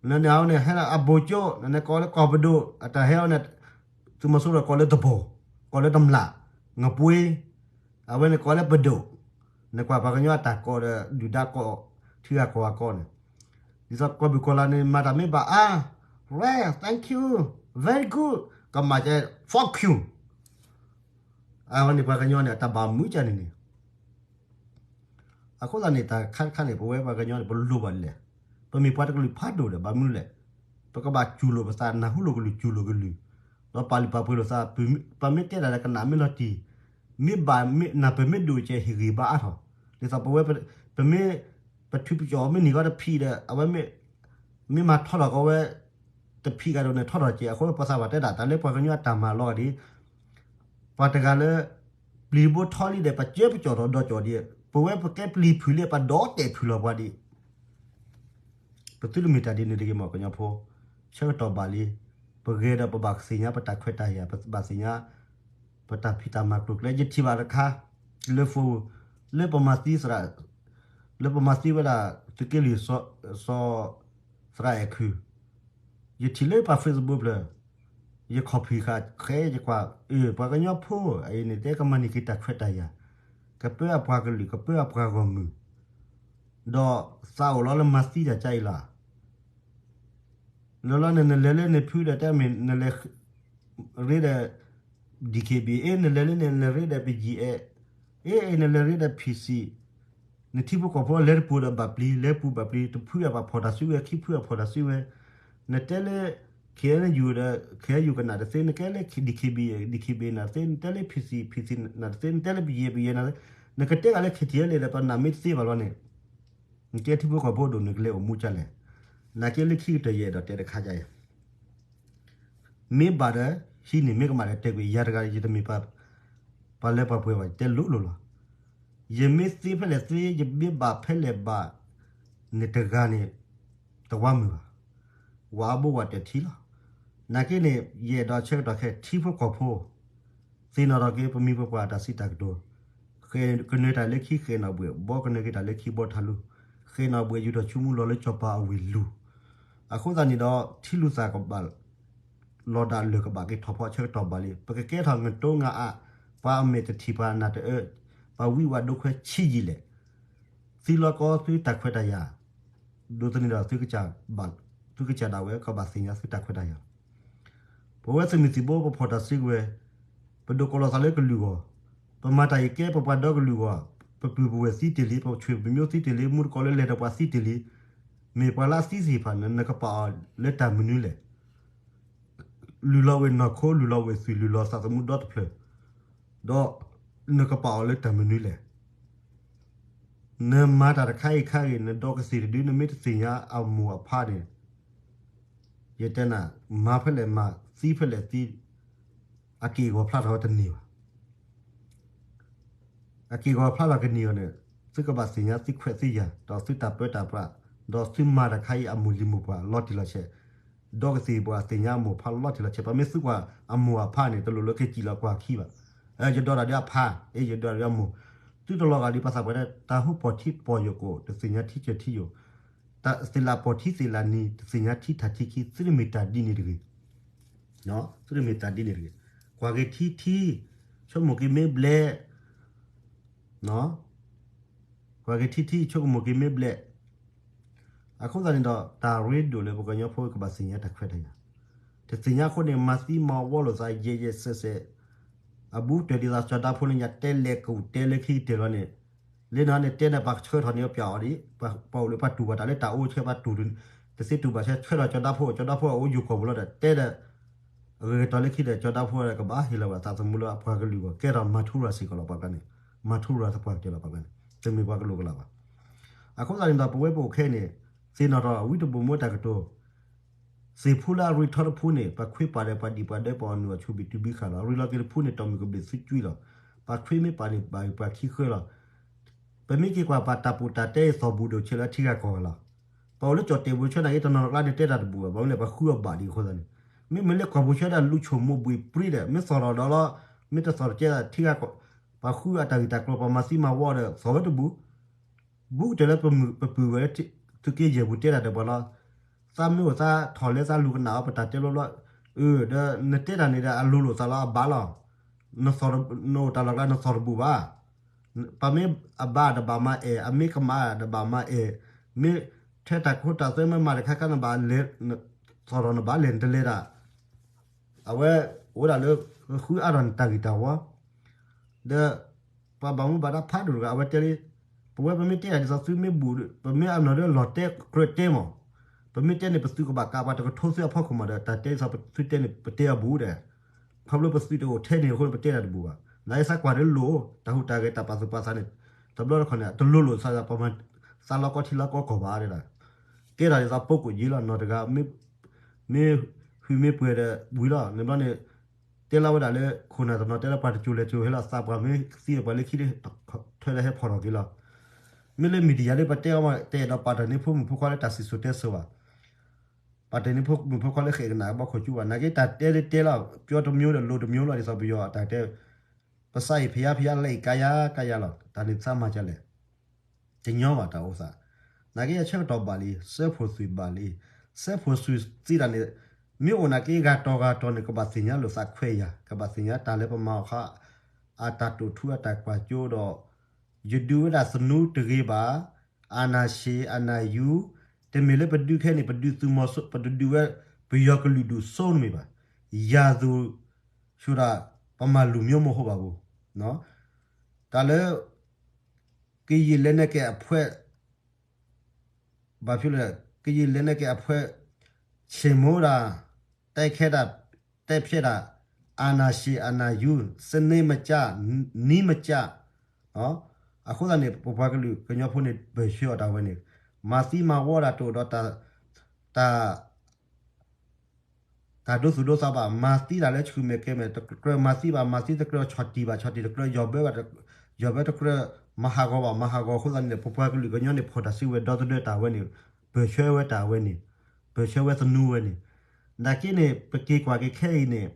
နန့ၣ်အီၤန့ၣ် ဟဲလၢအဗိုလ်ချုပ်, နန့ၣ်ကိးလၢကီၢ်ပဒိၣ်, အတၢ်ဟဲအီၤန့ၣ် သုးမီၤစိရိၤကိးလၢတဘီၣ်, ကိးလၢတမျၢ်, ငပှ့ၤ, အဝဲန့ၣ်ကိးလၢပဒိၣ်, နကွၢ်ပှၤကညီအတၢ်ကိးဒီး ဒုၣ်ဒါကိး ထံဂၤကီၢ်ဂၤကိးန့ၣ်, ဒ်သိးကီၢ်ပူၤကီၢ်လၢန့ၣ် မၤတၢ်မ့ၢ်ဘၣ်အါ, well, thank you, very good, ကမၣ်ကဲ fuck you, အဝဲန့ၣ်ပှၤကညီန့ၣ် အတၢ်ဘၣ်မုာ်ကန့ၣ်န့ၣ် အဃိသတးန့ၣ် တၢ်ခါတခါန့ၣ် ပဝဲပှၤကညီန့ၣ် ပလိၣ်ဘၣ်လဲၣ်, ပမ့ၢ်ပှၤတကလုာ်ဖးဒိၣ်ဒီး ဘၣ်မနုၤလဲၣ်, ပကဘၣ်စူၢ်လိာ်ပသး နၢ်ဟူလိာ်ကလုၢ်စူၢ်လိာ်ကလုၢ်, ဒီးပာ်လုၢ်ပာ်ပှ့ၤလိာ်သး, ပမ့ၢ်တဲတၢ်ဒီးကနၣ်မ့ၢ်လီၤတံၢ်, မ့ၢ်ဘၣ်မ့ၢ်နၢ်ပၢၢ်မ့ၢ်ဒိၣ်ကဲဟ့ၣ်ဂံၢ်ဘါအါထီၣ်, ဒ်သိးပဝဲ ပမ့ၢ် ပထူပကၠီၣ်မ့ၢ်နံၤဂီၤတဖံးဒီး အဝဲမ့ၢ် မ့ၢ်မၤထီထီၣ်ကီးဝဲ တဖံးကဒီးန့ၣ်ထီထီၣ်ကဲး, အဃိပသးပှၢ်တဲဒၣ် တၢ်လၢပှၤကညီအတၢ်မၤလီၤဒ် ပှၤတဂၤလၢ ပျံၤဘိထီလံဒီး ပကၢပကၠီၣ်ထီၣ်ဒီးကၠီၣ်ဒံး, ပဝဲပကဲပျံၤဖုးလံ ပဒီးတဲာ်ဖုးလီၤပှၤဒံး, ပသုတမ့ၢ်တၢ်ဒ်န့ၣ်တဂ့ၤမ့ၢ်ကညီဖိ, ဆၢကတီၢ်ဘၣ်လံ, ပဂဲၤဒီးပဘၣ်သ့ၣ်ညါပတၢ်ခွဲးတၢ်ယာ်, ပဘၣ်သ့ၣ်ညါ ပတၢ်ဖံးတၢ်မၤကျိၤကျဲ, ယထံၣ်ဘၣ်တခါ လၢ phone လၢပမၤသံသရၣ်, လၢပမၤသံဝဲဒၣ် သုးက့လွံၢ် စီၤ သရၣ်အဲၣ်ခု, ယထံၣ်လၢပှၤ Facebook ဖျၢၣ်, ယ copy ဃာ်ဃဲယကွၢ်, အၢ ပှၤကညီဖိ အအံၤန့ၣ် တဲကမၤန့ၢ်က့ၤတၢ်ခွဲးတၢ်ယာ်, ကပၢအပှၤကလုာ် ကပၢအပှၤဂီၢ်မုၢ်, ဒီးသးအိၣ်လီၤလၢမၤသံတၢ်ကါအံၤလီၤ. လၢလီၤန့ၣ် နလဲၤလၢန့ၣ်ဖုဒီး တၢ်မ့ၢ်နလဲၤ ရ့ဒီး DKBA, နလဲၤလၢန့ၣ် နရ့ဒီး ပယံာ်အဲၣ်, အ့ နလဲၤရ့ဒီး PC, နထံဖိကီၢ်ဖိလဲၤတပူၤဒီးဘၣ်ပျံၤ, လဲၤပူၤဘၣ်ပျံၤ, တဖုအပှၤဖီၣ်တၢ်စုဝဲ, ခံဖုအဖီၣ်တၢ်စုဝဲ, နတဲလၢ KNU ဒီး KNU ကနၣ်တသ့, နတဲလၢ DKBA, DKBA နၣ်တသ့, နတဲလၢ PC, PC နၣ်တသ့, နတဲလၢပယံာ်, ပယံာ်နၣ်တသ့, နကတဲဂၤလၢ KTLA ဒီး ပနၢ်မ့ၢ်တသ့ဘၣ်လီၤန့ၣ် နကဲထံဖိကီၢ်ဖိဒိၣ်န့ၣ် ကလဲၤအိၣ်မူကလဲၣ်. နာ်က့လၢခံကတၢၢ်ယအဲၣ်ဒိးတဲတခါယၤအံၤ, မ့ၢ်ဘၣ်ဒီး ဟံးန့ၢ် မ့ၢ်ကမၣ်ဒီး တဲာ်ကွံာ်ယၤတဂၤ ယတမ့ၢ်ပှၤလၢပှၤပှဲၤဘၣ် ယတဲလိၤလိၤလီၤ. ယမ့ၢ်သ့ဖဲလဲၣ်သ့ ယမ့ၢ်ဘၣ်ဖဲလဲၣ်ဘၣ် န့ၣ်တဂၤန့ၣ် တဝါမုၢ်ဘၣ်. ဝၤအဘိဝၤတဲာ်ထံလီၤ. နာ်က့န့ၣ် ယအဲၣ်ဒိးဆၢကတီၢ်ခဲ ထံဖိကီၢ်ဖိ သ့ၣ်နီၣ်ထီၣ်က့ၤ ပမိၢ်ပပၢ်တၢ်စံးတၢ်ကတိၤ, ဃဲးကနၢၤတၢ်လၢခံ ဃဲးနီၣ်ဘှဲၣ်, ဘှီကနၢၤက့ၤတၢ်လၢခံ ဘှီထးလူ, ဃဲးနီၣ်ဘှဲၣ် ယူၤထီၣ်ဆူမူလီၤလၢစီၤပၤအဝ့ၢ်လူၤ. အဃိသတးန့ၣ်ဒီး ထံလုၢ်သးကဘၣ် လီၤဒၣ်လၢာ်ကဘၣ်က့ၤထီၣ်ဖီအဆၢကတီၢ်ဘၣ်လံ. ပကကဲထီၣ်ငတိငါအါ, ပှၤအမဲာ်တထံၣ်ပှၤနၢ်တအၢ, ပှၤဝံဝဲဒိခွဲဆံးယံာ်လဲၣ်. သံလီၤကီသုတၢ်ခွဲးတၢ်ယာ်, ဒိးသန့ၤဒီး သုကစၢ်ဒၣ်ဝဲကဘၣ်သ့ၣ်ညါသုတၢ်ခွဲးတၢ်ယာ်လီၤ. ပဝဲသုးမုၢ်သံၣ်ဘိပဖီၣ်တၢ်စုကဝဲၤ, ပဒိးကိးလီၤသးလၢကလုာ်ဂီၢ်, ပမၤတၢ်အံၤကဲပပှၤဒီကလုာ်ဂီၢ်, ပပုၢ်ပဝဲၢ်သံတ့ၢ်လံ, ပဆွေပမျိုးသံတ့ၢ်လံ, မူတကိးလၢလဲၤဒီးပှၤသံတ့ၢ်လံ, မ့ၢ်ပှၤလၢအသံသ့ၣ်တဖၣ်န့ၣ် နကပာ်အီၤလၢတၢ်မနုၤလဲၣ်. လုၢ်လီၤဝဲနီၢ်ခိ လုၢ်လီၤဝဲသွံၣ် လုၢ်လီၤသးသမူဒီတဖျၢၣ်, ဒီးနကပာ်အီၤလၢတၢ်မနုၤလဲၣ်. နမၤတၢ်တခါအံၤခါဂ့ၤ နဒီကသ့ၣ်တဒု နမ့ၢ်တသ့ၣ်ညါအမိၢ်အဖါန့ၣ်, ယတဲနၤ, မၤဖဲလဲၣ်မၤ သံဖဲလဲၣ်သံ, အက့ၢ်အဂီၤဖျါထီၣ်ဝဲတန့ၢ်ဘၣ်. အက့ၢ်အဂီၤဖျါထီၣ်ကန့ၢ်အီၤန့ၣ်, သုကဘၣ်သ့ၣ်ညါသုခွဲးသုယာ် ဒီးသုတၢ်ပၢတၢ်ပြး, ဒီးသုမၤတၢ်ခါအံၤအမိၢ်လံၤမိၢ်ပှၢ်လီၤတံၢ်လီၤဆဲး, ဒီကသ့ၣ်ပှၤသ့ၣ်ညါအမိၢ်ဖါလီၤတံၢ်လီၤဆဲး, ပမ့ၢ်သုကွၢ်အမိၢ်အဖါန့ၣ် တလိၣ်လၢကစံၣ်လီၤကွၢ်ခံဘၣ်. ယဒိးတၢ်ဒ်အဖါ, အ့ ယဒိးတၢ်ဒ်အမိၢ်, သုတလီၤဂာ်ဒ်ပှၤသးပှၢ်တဲ တၢ်ဟူပီၢ်ထံပီၢ်ယိာ်ကိာ် တသ့ၣ်ညါထံကၢၢ်ထံယိာ်, သ့ၣ်လးပီၢ်ထံသ့ၣ်လးနံၤ တသ့ၣ်ညါထံထးထံခံ သုတမ့ၢ်တၢ်ဒ်န့ၣ်တဂ့ၤ. သုတမ့ၢ်တၢ်ဒ်န့ၣ်တဂ့ၤ. ကွၢ်က့ၤထံထံ, ဆိကမိၣ်က့ၤမ့ၢ်ဘျဲၣ်, ကွၢ်က့ၤထံထံ ဆိကမိၣ်က့ၤမ့ၢ်ဘျဲၣ်. အဃိသတးန့ၣ်ဒီး တၢ်ရ့ဒိၣ်လၢပှၤကညီဖိကဘၣ်သ့ၣ်ညါတၢ်ခွဲးတၢ်ယာ်, တသ့ၣ်ညါအဃိန့ၣ် မၤသံမၤဝီလိာ်သးယဲၢ်ယဲၢ်ဆဲးဆဲး, အဘူးကတၢၢ်ဒ်သိးကၠီၤဒါဖိလၢညါတဲလဲၤကဝူၤတဲလၢခံကတၢၢ်လီၤန့ၣ်, လၢနၤန့ၣ်တဲန့ၣ် ပှၤဆှၢထီၣ်န့ၢ်ပၠးအီၤဒံး, ပှၤအိၣ်လၢပှၤတူၢ်ဘၣ်တၢ်လၢတၢ်အိၣ်ဆၢ ပှၤတူၢ်, တသ့တူၢ်ဘၣ်ဆၢ ဆှၢထီၣ်ကၠီၤဒါဖိ, ကၠီၤဒါဖိအိၣ်ယိၤကီၢ်ပူၤလီၤဒီး တဲဒီး အဂ့ၤကတီၤလၢခံဒီး ကၠီၤဒါဖိကဘၣ်ဟ့ၣ်လီၤဝဲသးသမူလၢအပှၤကလုာ်အဂီၢ် ကဲထီၣ်မၤထူရၤစ့ၢ်ကီးလီၤပှၤကျါန့ၣ်, မၤထူရၤသပှၢ်ကတၢၢ်လီၤပှၤကျါန့ၣ်, တမ့ၢ်ပှၤကလုာ်ကလးဘၣ်. အဃိသတးန့ၣ်ဒီး ပဝဲပအိၣ်ခဲအံၤန့ၣ် သ့ၣ်နီၣ်ထီၣ်ဝံတဘိၣ်မ့ၢ်တၢ်ကတိၤ, သ့ၣ်ဖူလၢအရ့ထီတဖူန့ၣ် ပှၤခွ့ပာ်ဒီးပှၤဒံၣ်ပှၤဒဲး ပှၤအီၣ်နုၢ်အီၣ်ဆူၣ်ဘံၣ်တူၢ်ဘံၣ်ဃာ်လီၤ. အရ့လီၤက့ၤတဖူန့ၣ် တီၢ်မုၢ်ကဘျံးသုကွံလီၤ. ပှၤခွ့မ့ၢ်ပာ်န့ၣ် ဘၣ်ပှၤခံဃၢလီၤ. ပမ့ၢ်က့ၤကွၢ်ပှၤတၢ်ပူၤတၢ်တဲအံၤ သီၣ်ဘူးဒိၣ်ဆဲးလၢထံဂၤကီၢ်ဂၤလီၤ. ပှၤအိၣ်လၢကၠီၣ်တဲာ်ပူၤဆှၢနာ်က့ တနီၤကျါန့ၣ်တဲတၢ်တဘူးဘၣ်, ဘၣ်မနုၤလဲၣ် ပှၤဃုအီၣ်ဘၣ်ဒံးအဃိသတးန့ၣ်, မ့မ့ၢ်လၢကီၢ်ပူၤဆှၢဒၣ်လူၤဆိၣ်မိၢ်ဘှံးပြံဒီး မ့ၢ်သီၣ်ထီၣ်ဒီးလီၤ, မ့ၢ်တသီၣ်တကဲထံဂၤကီၢ်, ပှၤဃုအတၢ်ဂ့ၢ်တၢ်ကျိၤ ပှၤမၤသံမၤဝီဒီး သီၣ်ဝဲတဘူး ဘူးကတၢၢ်လၢပမုၢ်ပပုၢ်ဝဲၢ်လၢ သုးက့ယဲၢ်ပူၤတဲတၢ်ဒီးပှၤလီၤ. သးမ့ၢ်အိၣ်သးထီၣ်လဲသးလူၤကနၣ်အီၤ ပတၢ်တဲဘျီဘျီ, အၢ ဒီးနတဲတၢ်န့ၣ်ဒီးအလိၤလိာ်သးလီၤ အဘၣ်လီၤ. နအိၣ်တၢ်လီၢ်ကျါ နသီၣ်တဘူးဘၣ်. ပမ့ၢ်အဘၣ်တဘၣ်မၤအဲၣ်, အမ့ၢ်ကမၣ်တဘၣ်မၤအဲၣ်, မ့ၢ်ထဲတၢ်ခိတၢ်သွဲမ့ၢ်မၤတခါခါ နဘၣ်လဲၤ, သီၣ်ထီၣ်နဘၣ်လဲၤ နတလဲၤတၢ် အဝဲအိၣ်ဒၣ်လၢ ဃုအါထီၣ်နတၢ်ဂ့ၢ်တၢ်ဝီ, ဒီး ပှၤဘၣ်မူဘၣ်ဒါဖးဒိၣ်တဂၤ အဝဲတဲလံ, ပဝဲပမ့ၢ်တဲတၢ်ဒ်သိးသုမ့ၢ်ဘူး, ပမ့ၢ်အနီၢ်ဒီးလီၤတဲကြၢးတဲမး, ပမ့ၢ်တဲန့ၣ် ပသုးကဘၣ်ကးပှၤတကထိသ့ၣ်အဖီခိၣ်မးဒီး တၢ်တဲဒ်သိးသုတဲန့ၣ် ပတဲအဘူးဒီး, ခီဖျိပသုးတအိၣ်ထဲန့ၣ်အဃိန့ၣ် ပတဲတၢ်တဘူးဘၣ်. နာ်က့သးကွၢ်ဒီးလိၣ် တၢ်ဟူးတၢ်ဂဲၤတၢ်ပာ်သူၣ်ပာ်သးန့ၣ်, တဘျီတခီၣ်န့ၣ် တလိၤလိာ်သး ပမၤ သးလီၤကီထံလီၤကီကီၢ်ဘၣ်ဒၣ် ကဲထီၣ်ဒ်သိးပိကိၣ်ယ့လီၤ နီၢ်တဂၤ မ့ၢ် မ့ၢ်ဟုၣ်မ့ၢ်ပှဲၤဒီးဝံၤလီၤ. န့ၣ်ဘျီန့ၣ် တဲလီၤဝဲဒၣ်လၢ ခိၣ်နၢ်တနီၤတဲလၢ ပှၤတစိၤလဲၤစိၤဟဲလီၤသး ပှၤမ့ၢ်သံဒီးပှၤလၢခံ ထွဲလၢဟဲဖီၣ်ထီၣ်က့ၤလီၤ. မ့ၢ်လၢ media လၢပတဲအီၤမး တအဲၣ်ဒိးပာ်တၢၢ်န့ၢ်ဖိမုၣ်ဖိခွါလၢတၢ်စံၣ်စိၤတဲစိၤဘၣ်. ပာ်တၢၢ်န့ၢ်ဖိမုၣ်ဖိခွါလၢဃဲးကနၣ်ဘီခိၣ်ကၠူဘၣ်. နာ်က့တၢ်တဲလၢတဲလီၤ ပျီတမျိုးဒီးလိၤတမျိုးလီၤ ဒ်သိးပယီၤအတၢ်တဲ ပစးအံၤဖယါဖယါ လဲအံၤကါယါကါယါလီၤ. တၢ်န့ၣ်သးမၤဒ်လဲၣ် တညီဘၣ်တၢ်အိၣ်သး. နာ်က့အဆၢကတီၢ်ဘၣ်လံ စၢဖှိၣ်သုးဘၣ်လံ. စၢဖှိၣ်သုးသံတၢ်န့ၣ် မ့ၢ်အိၣ်နာ်က့ဂၤတီၤဂၤတီၤန့ၣ် ကဘၣ်သ့ၣ်ညါလိာ်သးခွဲးယာ် ကဘၣ်သ့ၣ်ညါတၢ်လၢပမၤအီၤခါ အတၢ်တိာ်ထူအတၢ်ကွၢ်ကၠိဒီး ယဒုးဝဲဒၣ်သနူတဂ့ၤဘၣ်, အာဏာရှင် အာဏာယူ တမ့ၢ်လၢပဒုးခဲန့ၣ် ပဒုးသုးမီၤစိ ပတဒုးဝဲ ပယီၤကလုာ်ဒူၣ်စိတမ့ၢ်ဘၣ်. ယၤသူ ဆိုတာ ပမၤလူၤမျိုးမဟုတ်ပါဘူး. တၢ်လၢ ကရင်လက်နက်ကိုင်အဖွဲ့ ဘာဖြစ်လို့လဲ ကရင်လက်နက်ကိုင်အဖွဲ့ ချေမှုန်းတာ တိုက်ခိုက်တာ သတ်ဖြတ်တာ အာဏာရှင် အာဏာယူ စနစ်မကျ နည်းမကျ အဃိသတးန့ၣ် ပပှၤကလုာ်ကညီဖိန့ၣ် ပၢၢ်ဆၢအီၤတၢ်ဝဲန့ၣ် မၤသံမၤဝီတၢ်တအိၣ်ဒီး တၢ် တၢ်ဒိသူၣ်ဒိသးဘၣ် မၤသံတၢ်လၢဆှုၣ်မဲာ်ကဲမဲာ် တကြၢးမၤသံဘၣ် မၤသံတကြၢး ဆီၣ်တံၢ်ဘၣ် ဆီၣ်တံၢ်တကြၢး ယီၢ်ဘၢဘၣ် ယီၢ်ဘၢတကြၢး မၤဟးဂီၤဘၣ် မၤဟးဂီၤအဃိသတးန့ၣ် ပပှၤကလုာ်ကညီန့ၣ် ဖီၣ်တၢ်စုကဝဲၤဒီသဒၢတၢ်ဝဲန့ၣ် ပၢၢ်ဆၢဝဲတၢ်ဝဲန့ၣ် ပၢၢ်ဆၢဝဲသနူဝဲန့ၣ် နာ်က့န့ၣ် ပက့ၤကွၢ်က့ၤခဲအံၤန့ၣ်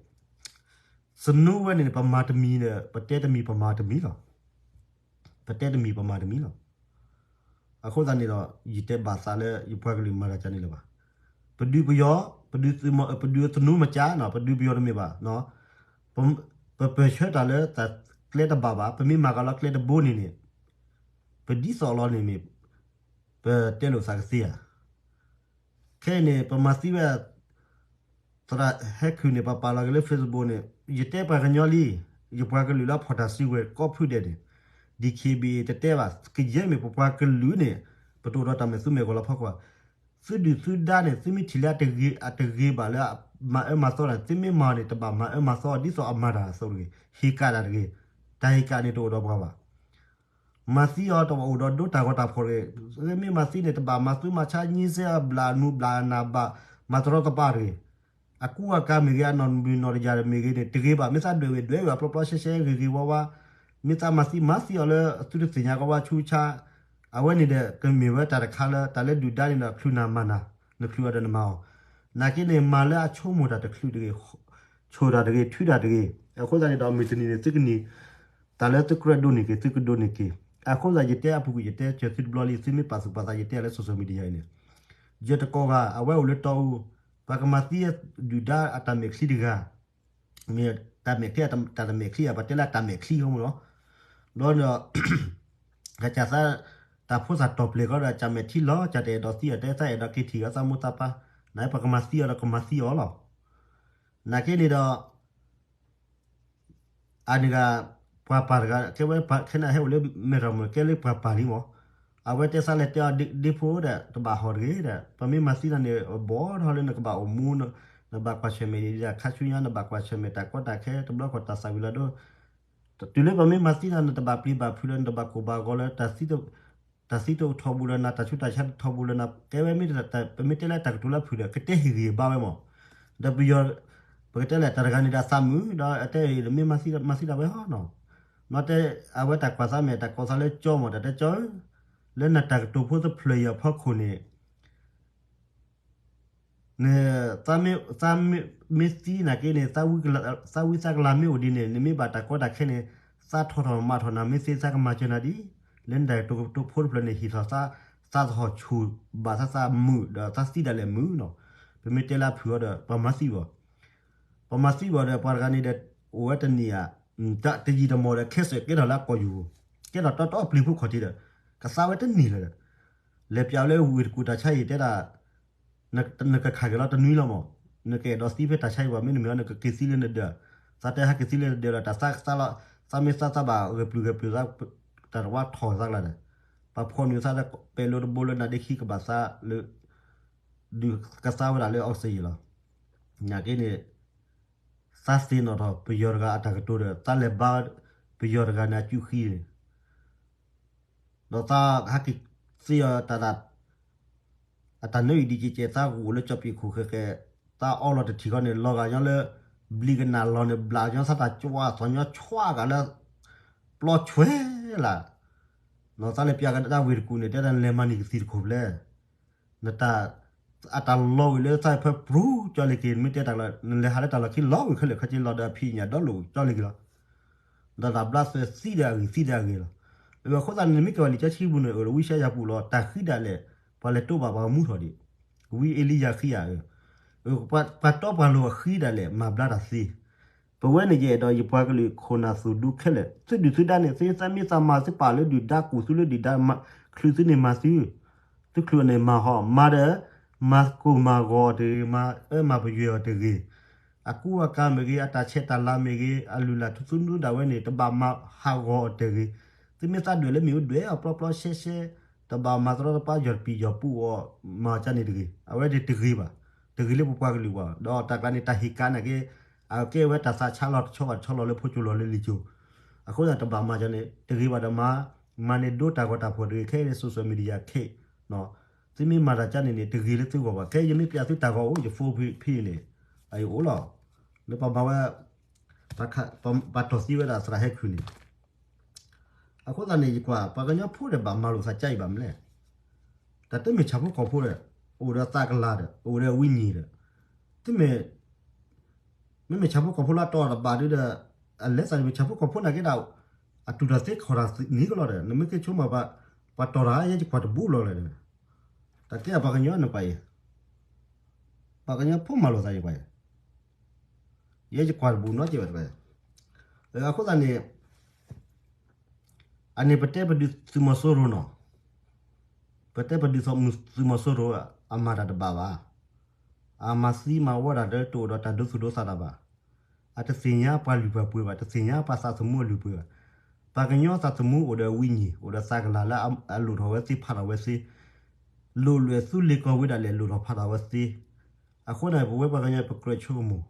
သနူဝဲန့ၣ် ပမၤတမံၤဒီး ပတဲတမံၤ ပမၤတမံၤလီၤ. ပတဲတမံၤ ပမၤတမံၤလီၤ. အဃိသတးန့ၣ်ဒီး ယတဲဘၣ်သးလၢ ယပှၤကလုာ်မၤတၢ်ကန့ၣ်လၢၤဘၣ်. ပဒုးပယီၤ ပဒုးသနူမကါနီၤ, ပဒုးပယီၤတမ့ၢ်ဘၣ်, ပပၢၢ်ဆၢတၢ်လၢတၢ်ကျဲတဘၣ်ဘၣ်, ပမ့ၢ်မၤကလီကျဲတဘိန့ၣ်န့ၣ် ပဒ်သိးလီၤန့ၣ်မ့ၢ် ပတဲလိာ်သးကသ့ဧါ. ခဲအံၤန့ၣ် ပမၤသံဝဲ သရၣ်ဟဲခုၣ်န့ၣ် ပပာ်လီၤက့ၤလၢ Facebook န့ၣ် ယတဲပှၤကညီလံ, ယပှၤကလုာ်လၢအဖီၣ်တၢ်စုကဝဲၤကိးဖုဒဲးန့ၣ် DKBA တတဲဘၣ်, ကယဲၢ်မ့ၢ်ပပှၤကလုာ်န့ၣ် ပတအိၣ်ဒီးတၢ်မဲာ်သူမဲာ်ဂီၤလီၤဖီခိၣ်, သုဒုၣ်သုဒါန့ၣ် သုမ့ၢ်ထံၣ်လၢအတဂ့ၤဘၣ်လၢ မၤအၢမၤသီတၢ် သုမ့ၢ်မၤန့ၣ် တဘၣ်မၤအၢမၤသီ ဒ်သိးအမၤတၢ်အသိးတဂ့ၤ, ဟ့ၣ်ကၣ်တၢ်တဂ့ၤ, တၢ်ဟ့ၣ်ကၣ်န့ၣ်တအိၣ်ဒီးပှၤဘၣ်. မၤသံအီၤတအိၣ်ဒီးဒိတၢ်ဂီၤတၢ်ဖီၣ်တဂ့ၤ, မ့ၢ်မၤသံန့ၣ် တဘၣ်မၤသူမၤဆါ ညှဉ်းဆဲအဘျၣ်နူဘျၣ်နၢ်ဘၣ် မၤတရီတပါတဂ့ၤ, အကူအကၤမ့ၢ်ဂ့ၤ အနီၢ်မုၢ်နီၢ်တယၢ်မ့ၢ်ဂ့ၤန့ၣ် တဂ့ၤဘၣ်, မ့ၢ်သးဒွဲၣ်ဝဲဒွဲၣ်ဝဲ အပျီပျီရှဲရှဲဂ့ၤဂ့ၤဝါဝါ, မ့ၢ်သးမၤသံမၤသံအီၤလၢသုတသ့ၣ်ညါကီဝါဆူဆါ, အဝဲန့ၣ်ဒီး ကမ့ၢ်ဝဲတၢ်တခါလၢ တၢ်လၢဒုၣ်ဒါန့ၣ်ဒီး ချုးနၤမၤနၤ, နချုးအီၤဒီးနမၤအီၤ, နာ်က့န့ၣ် မၤလၢအဆိကမိၣ်တၢ်တချုးတဂ့ၤ, ဆိၣ်တၢ်တဂ့ၤ ထုးတၢ်တဂ့ၤ, အဃိသတးန့ၣ်ဒီး မုၢ်တနံၤန့ၣ် သုကန့ၢ် တၢ်လၢသုကြၢးဒိးန့ၢ်က့ၤ သုကဒိးန့ၢ်က့ၤ, အဃိသတးယတဲအပူၤကွံာ် ယတဲစၢၤသုတဘျီလံ သုမ့ၢ်ပာ်သူၣ်ပာ်သး ယတဲအီၤလၢ social media အံၤန့ၣ်, ယတကိးဂၤ အဝဲအိၣ်လၢတီအူ, ပှၤကမၤသံဒုၣ်ဒါအတၢ်မဲာ်ချံတဂၤ, မ့ၢ်တၢ်မဲာ်ချံ တၢ်တမဲာ်ချံဧါ ပှၤတဲလၢအတၢ်မဲာ်ချံအဃိမ့ၢ်လီၤ, ဘျီဒီး ကစၢ်သး တၢ်ဖိသၣ်တီၢ်ပျဲၢ်ကီဒီး ကမဲာ်ထံလီၤ ကစၢ်တအဲၣ်ဒိးသံအီၤ တဲသးအဲၣ်ဒိးက့ၤထံၣ်အသးမိၢ်သးပၢ်, နပကမၤသံအီၤဒီးကမၤသံအီၤလီၤ. နာ်က့န့ၣ်ဒီး အန့ၣ်ဂၤ ပှၤပၢ်တဂၤ ကဲဝဲခဲန့ၣ်ဟဲအိၣ်လၢမဲၢ်တၢ်မုၢ် ကဲလၢပှၤပၢ်လံမး, အဝဲတဲသးလဲၤတဲအီၤဒ့ဖိဒီး တဘၣ်ဟီၣ်တဂ့ၤဒီး ပမ့ၢ်မၤသံနၤန့ၣ် ဘီထီၣ်လၢနကဘၣ်အိၣ်မူ နဘၣ်ကွၢ်ဆၢၣ်မဲာ်ဒ်ခါဆူညါ နဘၣ်ကွၢ်ဆၢၣ်မဲာ်တၢ်ကီတၢ်ခဲ တဘျီဃီတၢ်သၣ်ဝံၤလီၤဒိ တုၤလၢပမ့ၢ်မၤသံနၤ နတဘၣ်ပျံၤဘၣ်ဖုးလၢ နတဘၣ်ကိၢ်ဘၣ်ဂီၤလၢ တၢ်သံတအိၣ်ထီဘိလၢနၤ တၢ်ဆူးတၢ်ဆါတထီဘိလၢနၤ ကဲဝဲမ့ၢ် ပမ့ၢ်တဲလၢတၢ်ကတိၤလၢဖုးဒီး ကတဲဟ့ၣ်ဂံၢ်ဟ့ၣ်ဘါဝဲမး, ဒီးပယီၤ ပကတဲလဲၣ် တၢ်တဂၤန့ၣ်ဒီးအသးမုာ် ဒီးအတဲအံၤ မ့ၢ်မၤသံဒၣ်ဝဲဟီနီၤ, မ့ၢ်တဲ အဝဲတၢ်ကွၢ်သးမဲာ် တၢ်ကိးသးလၢကၠီမး တၢ်တဲကၠီဧၢ, လၢနတၢ်ကတိၤဖိတဖျၢၣ်အံၤအဖီခိၣ်န့ၣ် န သးမ့ၢ်သံနာ်က့န့ၣ် သးဝံသးကလၤမ့ၢ်အိၣ်ဒ်န့ၣ် နမ့ၢ်ဘၣ်တၢ်ကီတၢ်ခဲန့ၣ် သးထီၣ်ထီၣ်မၤထီၣ်နၤ မ့ၢ်သ့သးကမၤစၢၤနၤဒ် လၢနတၢ်ကတိၤဖိတဖျၢၣ်န့ၣ် ဟ့ၣ်ထီၣ်သး သးသဟီၣ်ဆူၣ်ဘၣ်သးသးမုာ်ဒီးသးသံဒၣ်လဲာ်မုာ်နီၤ, ပမ့ၢ်တဲလၢအဖုးအီၤဒီး ပှၤမၤသံဘၣ် ပှၤမၤသံဘၣ်ဒီး ပှၤတဂၤန့ၣ်ဒီး အိၣ်ဝဲတန့ၢ်ဧါ, တယံာ်တမီၢ်ဒီး ခဲစၢၣ်ကဲထီၣ်လၢအကိာ်ယူၤ, ကဲထီၣ်တီတီပျံၤဖိခီၣ်ထံးဒီး ကသါဝဲတန့ၢ်လၢၤဒီး လဲၤပျးလၢဝ့ၢ်တကူၣ်တၢ်ဆါအံၤတဲဒၣ် နကခးက့ၤလီၤတနွံလီၤမး, နကအဲၣ်ဒိးသံဖဲတၢ်ဆါအံၤဘၣ် မ့တမ့ၢ် နကက့ၤသံလၢနဒၢး, သးတဲဟဲက့ၤသံလၢနဒၢးလီၤ တၢ်သးသးလီၤ, သးမ့ၢ်သးသးဘၣ်ဂဲၤပျုၤဂဲၤပျုၤသး, တၢ်တဝါထီၣ်သးကျါဒီး, ပှၤဖီၣ်နုာ်သးဒီးပဲၤလိတဘိလၢနါဒ့ခံကဘၣ်သးလၢ ဒုးကသါဝဲဒၣ်လၢအီစံယံလီၤ. နာ်က့န့ၣ် သးသ့ၣ်နီၣ်ထီၣ်ပယီၤတဂၤအတၢ်ကတိၤဒီး သးလဲၤဘါပယီၤတဂၤန့ၣ်အစုဃံန့ၣ် ဒီးသးဟဲက့ၤသ့အီၤတၢ် အတၢ်နၢအံၤဒ်ကဲကဲ သးကအိၣ်လၢကၠီၣ်ပံာ်ခိၣ်ဃဲဃဲ, သးအီလီၤတထံၣ်ဃီန့ၣ် လီၤဂာ်ညီလၢ ဘျံးကနၣ်လီၤန့ၣ် ဘျးညီသးတၢ်ကွၢ်သီညီဆွါကးလၢ ပျီဆွဲလၢ်, သးလဲၤပျးကဒါဝ့ၢ်တကူၣ်န့ၣ် တဲဒၣ်နလဲၤမၤန့ၢ်ကသံၣ်တခိၣ်ဖျဲၣ် နတၢ် အတၢ်လီၤဝံၤလၢသးဖဲပြူၤကၠီလ့ၤက့ၤ နမ့ၢ်တဲတၢ်လီၤ နလဲၤဟးလၢတၢ်လီၢ်ခံလီၤဝံၤခဲလၢာ်ခဲဆ့လီၤဒီးအဖံးအညၣ်ဒီလိာ်ကၠီလ့ၤက့ၤလီၤ. ဒီးတၢ်ဘျါသၢသံဒီးအဂ့ၢ်သံဒီးအဂ့ၢ်လီၤ. အဃိသတးန့ၣ် နမ့ၢ်က့ၤဝဲလံာ်စီဆှံပူၤန့ၣ် အိၣ်ဒီးဝံယၡါယၤပူၤလီၤ တၢ်ဃံဒၣ်လဲာ် ပှၤလဲၤတိဘၣ်ပှၤကမူထီၣ်ဒံး ဝံအ့လံယၤဃံဧါ ပှၤတီပှၤလိၤအဃံဒၣ်လဲာ် မၤဘျါတၢ်သ့ ပဝဲန့ၣ်ယအဲၣ်ဒိးယပှၤကလုာ်ခိၣ်နၢ်သူၣ်ဒူခဲလၢာ် သုဒုၣ်သုဒါန့ၣ် သုမ့ၢ်သးမၤသုပာ်လၢဒုၣ်ဒါကူၣ်သုလၢဒုၣ်ဒါ ချုးသုန့ၣ်မၤသု သုချုးန့ၣ်မၤဟီ မၤဒီး မၤကိၢ်မၤဂီၤအီၤတဂ့ၤ မၤအၢမၤပယွဲအီၤတဂ့ၤ အကူအကၤမ့ၢ်ဂ့ၤ အတၢ်ဆဲးတၢ်လၤမ့ၢ်ဂ့ၤ အလုၢ်အလၢ်ထူသနူဒၣ်ဝဲန့ၣ် တဘၣ်မၤဟးဂီၤအီၤတဂ့ၤ သုမ့ၢ်သးဒွဲၣ်လၢမ့ၣ်အူဒွဲၣ်အီၤပျီပျီရှဲရှဲ တဘၣ်မၤတရီတပါယီၢ်တပံၤယီၢ်ပူအီၤ မၤကၢန့ၣ်တဂ့ၤ အဝဲန့ၣ်တဂ့ၤဘၣ် တဂ့ၤလၢပပှၤကလုာ်ဘၣ် ဒီးတၢ်ကျါန့ၣ် တၢ်ဟ့ၣ်ကၣ်နာ်က့ အကဲဝဲတၢ်သးဆါလီၤတဆီဘၣ်တဆီလီၤလၢဖိကၠိလီၤလၢလံာ်ကၠိ အဃိသတးတဘၣ်မၤကၢန့ၣ် တဂ့ၤဘၣ်ဒီးမၤ မၤန့ၢ်ဒိတၢ်ဂီၤတၢ်ဖီၣ်တဂ့ၤ ခဲအံၤန့ၣ် social media ခဲ သုမ့ၢ်မၤတၢ်ကၢန့ၣ်န့ၣ် တဂ့ၤလၢသုဂီၢ်ဘၣ် ခဲအံၤယမ့ၢ်ပျးသုတၢ်ဂီၤအိၣ် ယ phone ဖဲအံၤန့ၣ် အအိၣ်လီၤ လၢပှၤမၤဝဲ ပှၤတီၢ်သံဝဲဒၣ်သရၣ်ဟဲခုၣ်န့ၣ် အဃိသတးန့ၣ် ယကွၢ် ပှၤကညီဖိဒီးဘၣ်မၤလိာ်သးကၢအံၤဘၣ်မနုၤလဲၣ် တၢ်တမ့ၢ်ဆၣ်ဖိကီၢ်ဖိဒီး အိၣ်ဒီးသးကလၤဒီး အိၣ်ဒီးဝံနံၤဒီး တမ့ၢ် မ့မ့ၢ်ဆၣ်ဖိကီၢ်ဖိလၢအတီအီၤတဘၣ်ဒုဒီး အလဲၤသးန့ၣ်မ့ၢ်ဆၣ်ဖိကီၢ်ဖိနာ်က့ဒၣ် အတူၢ်တၢ်သ့ခီၣ်တၢ်နံၤကလီၤဒီး နမ့ၢ်က့ၤဆိကမိၣ် ပှၤတီၢ်တၢ်အါယဲယကွၢ်တဘူးလီၤလဲၣ် တၢ်ကဲအပှၤကညီနကွၢ်အံၤ ပှၤကညီဖိမၤလိာ်သးယပှၤ, ယဲယကွၢ်တဘူးနီတစဲးဘၣ်တပၤ, အဃိသတးန့ၣ် အန့ၣ်ပတဲပဒုးသုးမီၤစိရိၤနီၤ, ပတဲပဒုးသုးမီၤစိရိၤ အမၤတၢ်တဘၣ်ဘၣ်, အမၤသံမၤဝီတၢ်ဒီးတအိၣ်ဒီးတၢ်ဒိသူၣ်ဒိသးတၢ်ဘၣ်, အတသ့ၣ်ညါပှၤလုၢ်ပှၤပှ့ၤဘၣ်, တသ့ၣ်ညါပှၤသးသမူအလုၢ်ပှ့ၤဘၣ်, ပှၤကညီသးသမူအိၣ်ဒီးဝံၤညီၣ် အိၣ်ဒီးသးကလၤလၢအလိၣ်ထီၣ်ဝဲသ့ ဖးထီၣ်ဝဲသ့ လိၣ်လွဲၢ်သူလ့ၤကီၢ်ဝံၤဒၣ်လဲာ်လိၣ်ထီၣ်ဖးထီၣ်ဝဲသ့, အဃိန့ၣ် ပဝဲပှၤကညီပကြၢးဆိကမိၣ်,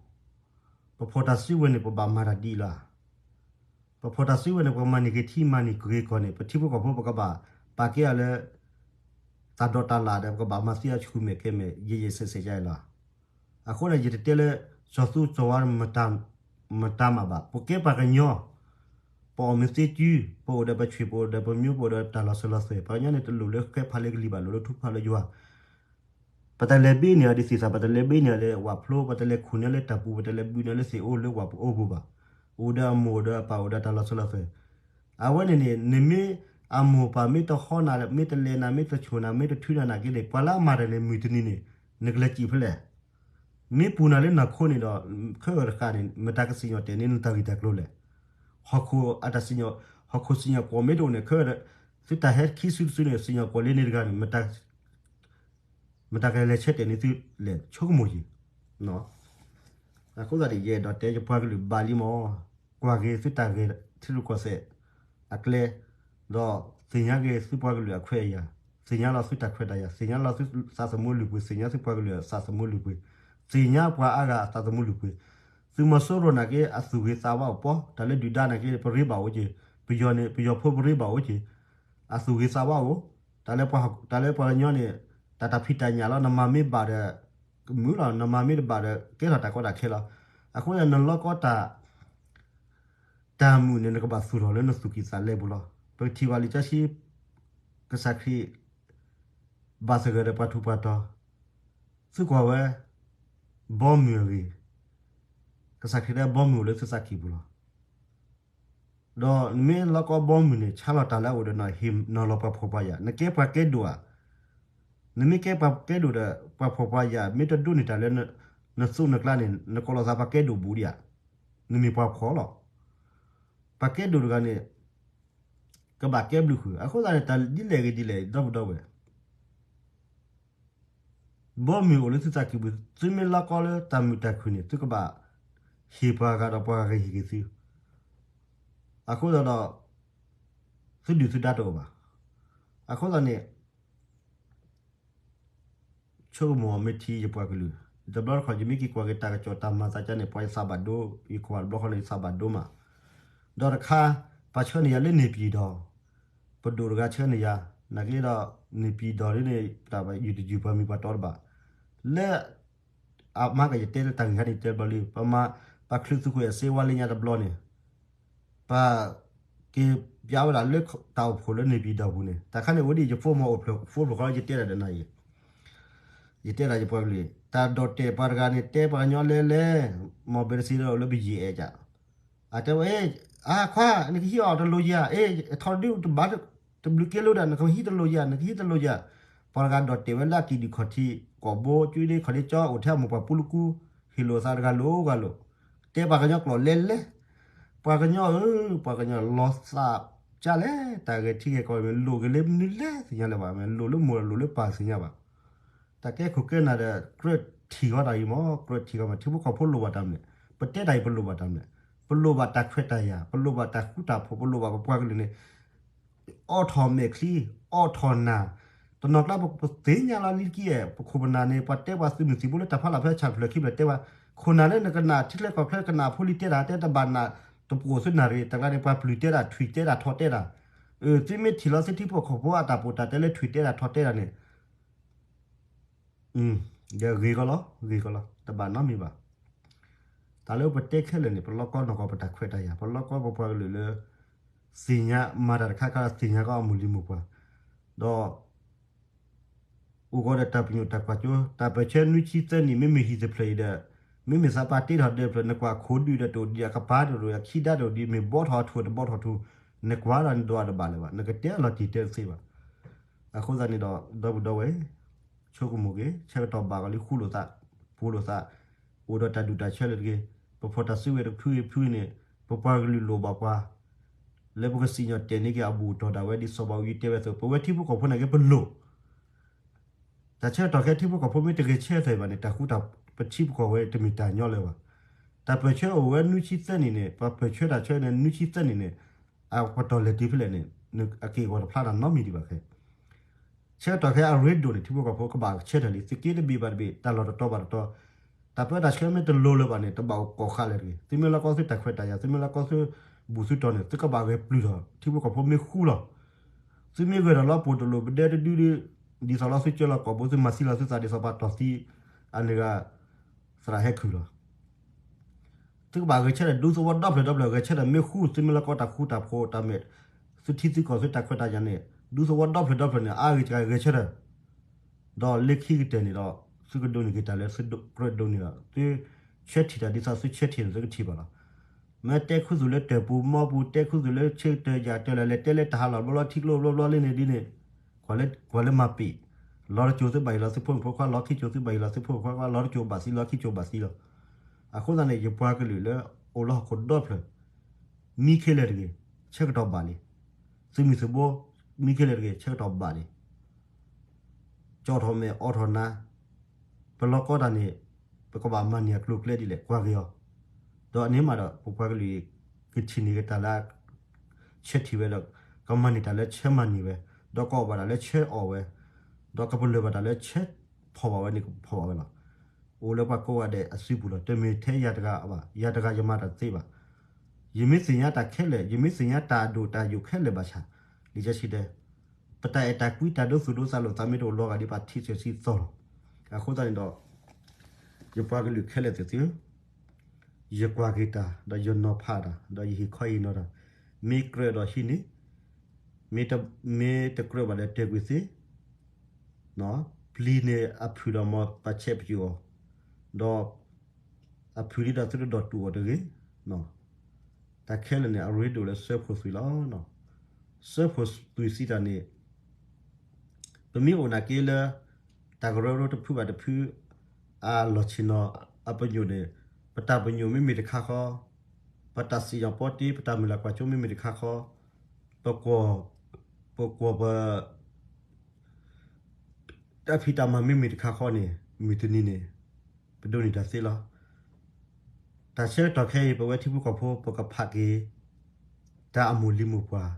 ပဖီၣ်တၢ်စုဝဲန့ၣ် ပဘၣ်မၤတၢ်ဒ်အံၤလီၤ. ပဖီၣ်တၢ်စုဝဲန့ၣ် ပကမၤန့ၢ်က့ၤထံမၤန့ၢ်က့ၤကီၢ်န့ၣ် ပထံဖိကီၢ်ဖိပကဘၣ် ပာ်ကဲအီၤလၢ တၢ်ဒိးတၢ်လၣ်ဒီး ပကဘၣ်မၤသံအီၤဆူၣ်မဲာ်ကဲမဲာ် ယဲၢ်ယဲၢ်ဆဲးဆဲးယါအံၤလီၤ. အဃိန့ၣ် ယတတဲလၢ စီၤသူစီၤဝါ မတၤမးဘၣ်, ပကဲပှၤကညီ, ပအီၣ်မ့ၤသ့စု, ပအိၣ်ဒီးပဆွေ ပအိၣ်ဒီးပမျိုး ပအိၣ်ဒီးတၢ်လီၤစၢၤလီၤသွဲၣ်, ပှၤကညီန့ၣ် တလိၣ်လၢဃဲဖးလၢကလံၤဘၣ် လိၣ်လၢထူဖးလၢယွၤ ပတလဲၤဘ့န့ၢ်အီၤဒ်သ့ၣ်သၣ်, ပတလဲၤဘ့န့ၢ်အီၤလၢဝၣ်ဖျိ, ပတလဲၤခူၣ်န့ၢ်လၢတၢ်ပူၤ, ပတလဲၤဘုန့ၢ်လၢသ့ၣ်အိၣ်လၢဝၣ်ပအိၣ်ပူၤဘၣ်. အိၣ်ဒီးအမိၢ်ဒီးအပၢ်အိၣ်ဒီးတၢ်လီၤဆီလီၤသွဲၣ်. အဝဲန့ၣ်န့ၣ် နမ့ၢ်အမိၢ်ပၢ်မ့ၢ်တဟီနၤ, မ့ၢ်တလဲၤနၤ, မ့ၢ်တဆိၣ်နၤ, မ့ၢ်တထုနၤနာ်က့န့ၣ် ပှၤလၢအမၤတၢ်န့ၣ် မုၢ်တနံၤန့ၣ် နကလဲၤစံးဖဲလဲၣ်. မ့ၢ်ပူၤနၤလၢနခိန့ၣ်ဒီး ခဲအံၤတဃၣ်န့ၣ် မတၤကစံၣ်ညီၣ်တဲာ်န့ၢ်နတၢ်ဂ့ၢ်တၢ်ကျိၤလဲၣ်. ဟီၣ်ခိၣ်အတၢ်စံၣ်ညီၣ်, ဟီၣ်ခိၣ်စံၣ်ညီၣ်ကွီၢ်မ့ၢ်တအိၣ်န့ၣ် ခဲအံၤ သုတၢ်ဟဲခံစုတစုန့ၣ် စံၣ်ညီၣ်ကွီၢ်လၢန့ၣ်တဂၤန့ၣ် မတၤကလဲၤဆၢတဲာ်န့ၢ်သုလဲၣ် ဆိကမိၣ်က့ၤ. အဃိသတးန့ၣ် ယအဲၣ်ဒိးတဲယပှၤကလုာ်ဘၣ်လံမး, ကွၢ်က့ၤသုတၢ်ဂဲၤထံရူၢ်ကီၢ်သဲးအကျဲ, ဒီးသ့ၣ်ညါက့ၤသုပှၤကလုာ်အခွဲးအယာ်, သ့ၣ်ညါလီၤသုတၢ်ခွဲးတၢ်ယာ်, သ့ၣ်ညါလီၤသုသးသမူလုၢ်ပှ့ၤ, သ့ၣ်ညါသုပှၤကလုာ်အသးသမူလုၢ်ပှ့ၤ, သ့ၣ်ညါပှၤအါဂၤအသးသမူလုၢ်ပှ့ၤ, သုးမီၤစိရိၤနာ်က့ အသူၣ်ဂ့ၤသးဝါအိၣ်ပီ, တၢ်လၢဒုၣ်ဒါနာ်က့ ပရ့ဘၣ်အိၣ်က့ၤ, ပယီၤန့ၣ် ပယီၤဖိပရ့ဘၣ်အိၣ်က့ၤ, အသူၣ်ဂ့ၤသးဝါအိၣ်, တၢ်လၢပှၤကညီန့ၣ် တၢ်တၢ်ဖံးတၢ်ညၣ်လီၤ နမၤမ့ၢ်ဘၣ်ဒီး ကမုာ်လီၤ, နမၤမ့ၢ်တဘၣ်ဒီး ကဲထီၣ်တၢ်ကီတၢ်ခဲလီၤ. အဃိန့ၣ် နလီၢ်ကီတၢ် တၢ်မုာ်န့ၣ် နကဘၣ်သူၣ်ထီၣ်လၢနသူၣ်ကံၢ်သးလဲပူၤလီၤ. ပကထံၣ်ဘၣ်လံာ်စီဆှံ ကစၢ်ခရံာ် ဘၣ်သဂၢၢ်ဒီးပှၤထူးပှၤတီၤ, သုကွၢ်ဝဲ ဘီမုၢ်အဂ့ၢ်, ကစၢ်ခရံာ်တဲဘီမုၢ်အိၣ်လၢသုသးကံၢ်ပူၤလီၤ. ဒီးနမ့ၢ်လီၢ်ကီဘီမုၢ်န့ၣ် ဆါလီၤတၢ်လၢအအိၣ်ဒီးနၤ ဟ့ၣ်နီၤလီၤပှၤဖှီၣ်ပှၤယာ်, နကဲပှၤကဲဒိၣ်ဧါ. နမ့ၢ်ကဲပှၤကဲဒိၣ်ဒီး ပှၤဖှီၣ်ပှၤယာ် မ့ၢ်တဒိးန့ၢ်တၢ်လၢ နသိးနကျါန့ၣ် နကိးလီၤသးပှၤကဲဒိၣ်ဘူးဒံးဧါ. နမ့ၢ်ပှၤဖှီၣ်လီၤ. ပှၤကဲဒိၣ်တဂၤန့ၣ် ကဘၣ်ကဲဘျုးဃုာ်. အဃိသတးန့ၣ် တၢ်ဒ်လဲၣ်ဂ့ၤဒ်လဲၣ် ဒီပုၢ်ဒီဝဲၢ် ဘီမုၢ်အိၣ်လၢသုသးကံၢ်ပူၤ, သုမ့ၢ်လီၢ်ကီလၢတၢ်မုာ်တၢ်ခုၣ်န့ၣ် သုကဘၣ်ဟ့ၣ်ပှၤဂၤဒီးပှၤဂၤကဟ့ၣ်က့ၤသု. အဃိသတးဒီး သုဒုၣ်သုဒါတအိၣ်ဘၣ်. အဃိသတးန့ၣ် ဆိကမိၣ်အီၤမ့ၢ်ထံယပှၤကလုာ်, တဘျီတခီၣ် ယမ့ၢ်က့ၤကွၢ်က့ၤတၢ်ကစီၣ်တၢ်မၤသးကါန့ၣ် ပှၤယသးဘၣ်ဒိ, ယကွၢ်တဘျီဃီန့ၣ် ယသးဘၣ်ဒိမး. ဒီးတခါ ပှၤဆှၢန့ၢ်ယၤလၢန့ၣ်ပၠံၣ်ဒီး ပဒိၣ်တဂၤဆှၢန့ၢ်ယၤ, နာ်က့ဒီး န့ၣ်ပၠံၣ်ဒီးဒ်န့ၣ် တၢ်ဘၣ်ယုၢ်တယုၢ်ပှၤမံၤပှၤတီတဘၣ်. လၢ အမၤကယတဲလၢတၢ်ဂ့ၢ်ခါန့ၣ်တဲဘျီလံ, ပမၤ ပှၤချုးသုးခိၣ်အဲၣ်စ့ဝါလၢညါတဘျီန့ၣ် ပှၤက့ၤပျးဝဲဒၣ်လၢတၢ်အိၣ်ဖှိၣ်လၢန့ၣ်ပၠံၣ်ဒီးပူၤန့ၣ်, တၢ်ခါန့ၣ်အိၣ်ဒ်ယဖိမီၤအိၣ်ဖျိၣ်ဖိဖျိၣ်ဃီလၢယတဲဒၣ်ဒီးနၤအံၤ, ယတဲဒၣ်ယပှၤကလုာ်, တၢ်ဒိးတဲာ်ပှၤတဂၤန့ၣ် တဲပှၤကညီလဲလဲ, မီၢ်ဘဲတစ့ဒီးအိၣ်လၢပယံာ်အဲၣ်ကၢ် အတဲဝဲ အါခွါ နကဟံးအီၤတလိၣ်ယၤ, အ့ ထီဒုတဘၣ် တဘျုးက့လိဒီး နကဟံးတလိၣ်ယၤ, နကဟံးတလိၣ်ယၤ. ပှၤတဂၤဒိးတဲာ်ဝဲလၢအကံၣ်ဒုၣ်ခီၣ်ထံး ကိာ်ဘိ ကၠူဒ့ခီၣ်ဒ့ကၠီ အိၣ်ထဲအမိၢ်ပှၢ်ပူၤလၢကူ, ဟ့ၣ်လိာ်သးတဂၤလိၤဂၤလိၤ, တဲပှၤကညီကျိာ်လဲလဲ, ပှၤကညီဧၢ, ပှၤကညီလီၤသးကၢ်လဲၣ်, တၢ်ဂဲၤထံဂဲၤကီၢ်မ့ၢ်လိၣ်က့ၤလၢမနုၤလဲၣ်သ့ၣ်ညါလၢၤဘၣ်, မ့ၢ်လိၣ်လၢမိၢ်လိၣ်လၢပၢ်သ့ၣ်ညါဘၣ်. တၢ်ကဲခိၣ်ကဲနၢ်ဒီး ကြၢးထံၣ်ဃီတၢ်အံၤမး, ကြၢးထံၣ်ဃီမး, ထံဖိကီၢ်ဖိလိၣ်ဘၣ်တၢ်မနုၤလဲၣ်, ပတဲတၢ်အံၤပလိၣ်ဘၣ်တၢ်မနုၤလဲၣ်, ပလိၣ်ဘၣ်တၢ်ခွဲးတၢ်ယာ်, ပလိၣ်ဘၣ်တၢ်ဃူတၢ်ဖိး, ပလိၣ်ဘၣ်ပပှၤကလုာ်န့ၣ် အိးထီၣ်မဲာ်ချံ, အိးထီၣ်နၢ်, တနီၤကျါပသ့ၣ်ညါလီၤလံကံအဲၣ်, ပခိၣ်ပနၢ်န့ၣ် ပှၤတဲပှၤသုးမုၢ်သံၣ်ဘိလၢတၢ်ဖီလာ်ဖဲဆၣ်ဖျၢၣ်ခံဖျၢၣ်တဲပှၤ, ခိၣ်နၢ်လၢနကနၣ်ထံချၢကီၢ်ချၢ ကနၣ်ဖိလံၤတဲတၢ် တဲတဘၣ်နၢ်, တပှိၣ်သုနၢ်ရံၣ်, တၢ်ကျါန့ၣ် ပှၤပျုၢ်တဲတၢ် ထွံၣ်တဲတၢ် ထီတဲတၢ်, သုမ့ၢ်ထံၣ်လီၤသုထံဖိကီၢ်ဖိအတၢ်ပီးတၢ်တဲလၢထွံၣ်တဲတၢ်ထီတဲတၢ်န့ၣ် ဒီးဂ့ၤကီလီၤ, ဂ့ၤကီလီၤ, တဘၣ်နီတမံၤဘၣ်. တၢ်လၢပတဲခဲလၢာ်န့ၣ် ပလီၢ်ကီနီၢ်ကီၢ်ပတၢ်ခွဲးတၢ်ယာ်, ပလီၢ်ကီပပှၤကလုာ်လၢ သ့ၣ်ညါမၤတၢ်တခါခါဒီး သ့ၣ်ညါကီအမိၢ်လံၤမိၢ်ပှၢ်, ဒီး အိၣ်ဂီၤဒီးတၢ်ပညိၣ်တၢ်ကွၢ်စိ, တၢ်ပၢၢ်ဆၢနွံဆံသၢနံၣ် မ့မ့ၢ်ဟံၣ်တဖျၢၣ်အံၤဒီး မ့မ့ၢ်သးပှၢ်တ့ထီၣ်ဒၢးဖျၢၣ် နကွၢ်ခိၣ်ဒုးဒီးတအိၣ်ဒံး အကပၤတအိၣ်ဒံး အခံဒါတအိၣ်ဒံး မ့ၢ်ဘီထီၣ်ထူၣ်တဘီထီၣ်ထူၣ် နကွၢ်ဒီးနဒွးတဘၣ်လၢၤဘၣ် နကတဲအလီၤတံၢ်တဲတသ့ဘၣ်. အဃိသတးန့ၣ်ဒီး ဒီပုၢ်ဒီဝဲၢ် ဆိကမိၣ်က့ၤ ဆၢကတီၢ်ဘၣ်ဂီၤလံဃူလိာ်သး ပှိၤလိာ်သး, အိၣ်ဒီးတၢ်ဒူၣ်တၢ်ဆၢလၢတဂ့ၤ, ပဖီၣ်တၢ်စုကဝဲၤတဖုဂ့ၤဖုဂ့ၤန့ၣ်, ပပှၤကလုာ်လိၣ်ဘၣ်ပှၤ လၢပကစံၣ်ညီၣ်တဲာ်န့ၢ်က့ၤအဘူၣ်အတီၢ်ဒၣ်ဝဲ ဒ်စီၤဘးအူကၠံတဲဝဲအသိး, ပဝဲထံဖိကီၢ်ဖိန့ၣ်က့ၤပလိၣ် တၢ်ဆၢကတီၢ်ခဲအံၤထံဖိကီၢ်ဖိမ့ၢ်တဂဲၤဆၢထၢၣ်ဘၣ်န့ၣ် တၢ်ဃူတၢ် ပထံပကီၢ်ဝဲတမ့ၢ်တၢ်ညီလၢၤဘၣ်. တၢ်ပၢၢ်ဆၢအိၣ်ဝဲနွံဆံသၢနံၣ်န့ၣ် ပှၤပၢၢ်ဆၢတၢ်ဆၢန့ၣ် နွံဆံသၢနံၣ်န့ၣ် အပတီၢ်လဲၤတုၤဖဲလဲၣ်န့ၣ် အက့ၢ်အဂီၤတဖျါတၢ်နီတမံၤဒံးဘၣ်ခဲ ဆၢကတီၢ်ခဲအံၤအရ့ဒိၣ်န့ၣ် ထံဖိကီၢ်ဖိကဘၣ်ဆၢထၢၣ်လံ, သုးက့တဘ့ၣ်ဘၣ်တဘ့ၣ် တၢ်လီၢ်တတီၤဘၣ်တတီၤ, တၢ်ပၢတၢ်ဆှၢမ့ၢ်တလိၤလၢၤဘၣ်န့ၣ် တဘၣ်အိၣ်ကိးဃာ်လၢၤတဂ့ၤ. သုမ့ၢ်လီၢ်ကီၢ်သုတၢ်ခွဲးတၢ်ယာ်, သုမ့ၢ်လီၢ်ကီၢ်သုဘူၣ်သုတီၤန့ၣ် သုကဘၣ်ဂဲၤပျုၢ်ထီၣ် ထံဖိကီၢ်ဖိမ့ၢ်ဃူလီၤ. သုမ့ၢ်ဂဲၤထီၣ်လီၤပိာ်တလိာ်ပဒဲတဒုဒု, ဒ်သိးလီၤသုကၢလီၤကိာ်ဘိ သုမၤသံလီၤသုသးဒ်သိးပှၤတီၢ်သံ, အန့ၣ်ဂ့ၤ သရၣ်ဟဲခုၣ်လီၤ. သုကဘၣ်ဂဲၤဆၢထၢၣ်ဒူသဝီဒီဖျၢၣ်ဒီဖျၢၣ် ဂဲၤဆၢထၢၣ်မ့ၢ်ဃူ သုမ့ၢ်လီၢ်ကီၢ်တၢ်ဃူတၢ်ဖိးတၢ်မဲာ်, သုထံသုကီၢ်သုတၢ်ခွဲးတၢ်ယာ်န့ၣ် ဒူသဝီဒီဖျၢၣ်ဒီဖျၢၣ်န့ၣ် အါဂ့ၤတဂၤဂဲၤဆၢထၢၣ်, ဒီးလၢခံကတၢၢ်န့ၣ်ဒီး သုကဒိးန့ၢ်က့ၤတၢ်လၢသုကြၢးဒိးန့ၢ်ဒီး သုဆၢထံၣ်တၢ်ဒ်သိးသုဆၢထံၣ်န့ၣ် သုကထံၣ်ဘၣ်လီၤ. မ့ၢ်တဲခူသူၣ်လၢတၢၢ်ပူၤမီပူၤ, တဲခူသူၣ်လၢဆၢကတၢၢ်ယၣ်ကတၢၢ်လၢ လဲၤတဲလၢတၢ်ဟးလီၤဘျီလီၤထံကျိဘျီဘျီလံန့ၣ်ဒ်န့ၣ်, ကွၢ်လၢမၤပ့ၢ်, လီၤတစိၤသုဘၣ်ဟ့ၣ်လီၤသုဖိမုၣ်ဖိခွါ, လီၤခံစိၤသုဘၣ်ဟ့ၣ်လီၤသုဖိမုၣ်ဖိခွါ, လီၤတစိၤဘၣ်သံလီၤခံစိၤဘၣ်သံလီၤ. အဃိသတးန့ၣ် ယပှၤကလုာ်လၢအိၣ်လၢဟီၣ်ခိၣ်ဒီဖျၢၣ် မံခ့လဲၣ်တဂ့ၤ, ဆၢကတီၢ်ဘၣ်လံ. သုးမုၢ်သုးဘိ မံခ့လဲၣ်တဂ့ၤ, ဆၢကတီၢ်ဘၣ်လံ. ကၠီထီၣ်မဲာ်အီထီၣ်နါ, ပလီၢ်ကီၢ်တၢ်န့ၣ် ပကဘၣ်မၤန့ၢ်အကျိၤအကျဲဒ်လဲၣ် ကွၢ်က့ၤအီၤ, ဒီးအန့ၣ်မးဒီး ပပှၤကလုာ် ကထံၣ်န့ၢ်က့ၤတၢ်လၢ ဆၢထံၣ်ဝဲဒီး ကမၤန့ၢ်တၢ်လၢဆၢမၤန့ၢ်ဝဲ, ဒီးကအီၣ်ဘၣ်တၢ်လၢဆၢအီၣ်ဝဲ, ဒီးကပလၢၢ်ဘၣ်တၢ်လၢဆၢဖီၣ်ဘၣ်ဝဲန့ၣ် ကဖီၣ်ဘၣ်ဝဲလီၤ. အိၣ်လၢပှၤကိးဂၤဒဲးအစုပူၤလီၤ. တမ့ၢ်ထဲယၤတဂၤဘၣ်, ယၤတဂၤယမၤတၢ်သ့ဘၣ်. ယမ့ၢ်သ့ၣ်ညါတၢ်ခဲလၢာ်, ယမ့ၢ်သ့ၣ်ညါတၢ်အဒိၣ်တၢ်ယိာ်ခဲလၢာ်ဘၣ်ဆၣ်, လံာ်စီဆှံတဲ, ပတၢ်အဲၣ်တၢ်ကွံတၢ်ဒိသူၣ်ဒိသးလိာ်သးမ့ၢ်တအိၣ်လီၤဂာ်ဒ်ပှၤထံဆၢဆံသီလီၤ. အဃိသတးန့ၣ်ဒီး ယပှၤကလုာ်ခဲလၢာ်သ့ၣ်သုဧၢ, ယကွၢ်က့ၤတၢ် ဒီးယနီၤဖးတၢ် ဒီးယဟ့ၣ်ခီဟ့ၣ်နီၤတၢ်, မ့ၢ်ကြၢးဒီးဟံးန့ၢ်, မ့ၢ်တ, မ့ၢ်တကြၢးဘၣ်ဒီးတဲာ်ကွံာ်သ့, ပျံၤန့ၢ်အဖုၣ်ဒီးမ်ပဆဲးပယိၣ်အီၤ, ဒီးအဖုၣ်လံဒီးသုတဒီၣ်တူၢ်အီၤတဂ့ၤ. တၢ်ခဲလၢာ်န့ၣ် အရ့ဒိၣ်လၢစၢဖှိၣ်သွံၣ်လီၤ. စၢဖှိၣ်သွံၣ်စံးတၢ်န့ၣ် ပမ့ၢ်အိၣ်နာ်က့လၢ တၢ်ကရၢကရိတဖုဘၣ်တဖု အလီၢ်ဆ့ၣ်နီၤအပညိၣ်န့ၣ်, ပတၢ်ပညိၣ်မ့မ့ၢ်တခါဃီ, ပတၢ်စံၣ်ညီၣ်ပီတ့ ပတၢ်မုၢ်လၢ်ကွၢ်စိမ့မ့ၢ်တခါဃီ, ပကွီၢ်, ပကွီၢ်ပ တၢ်ဖံးတၢ်မၤမ့မ့ၢ်တခါဃီန့ၣ် မုၢ်တနံၤန့ၣ် ပဒိးန့ၢ်တၢ်သ့လီၤ. တၢ်ဆၢကတီၢ်ခဲအံၤ ပဝဲထံဖိကီၢ်ဖိ ပကဖးက့ၤ တၢ်အမိၢ်လံၤမိၢ်ပှၢ်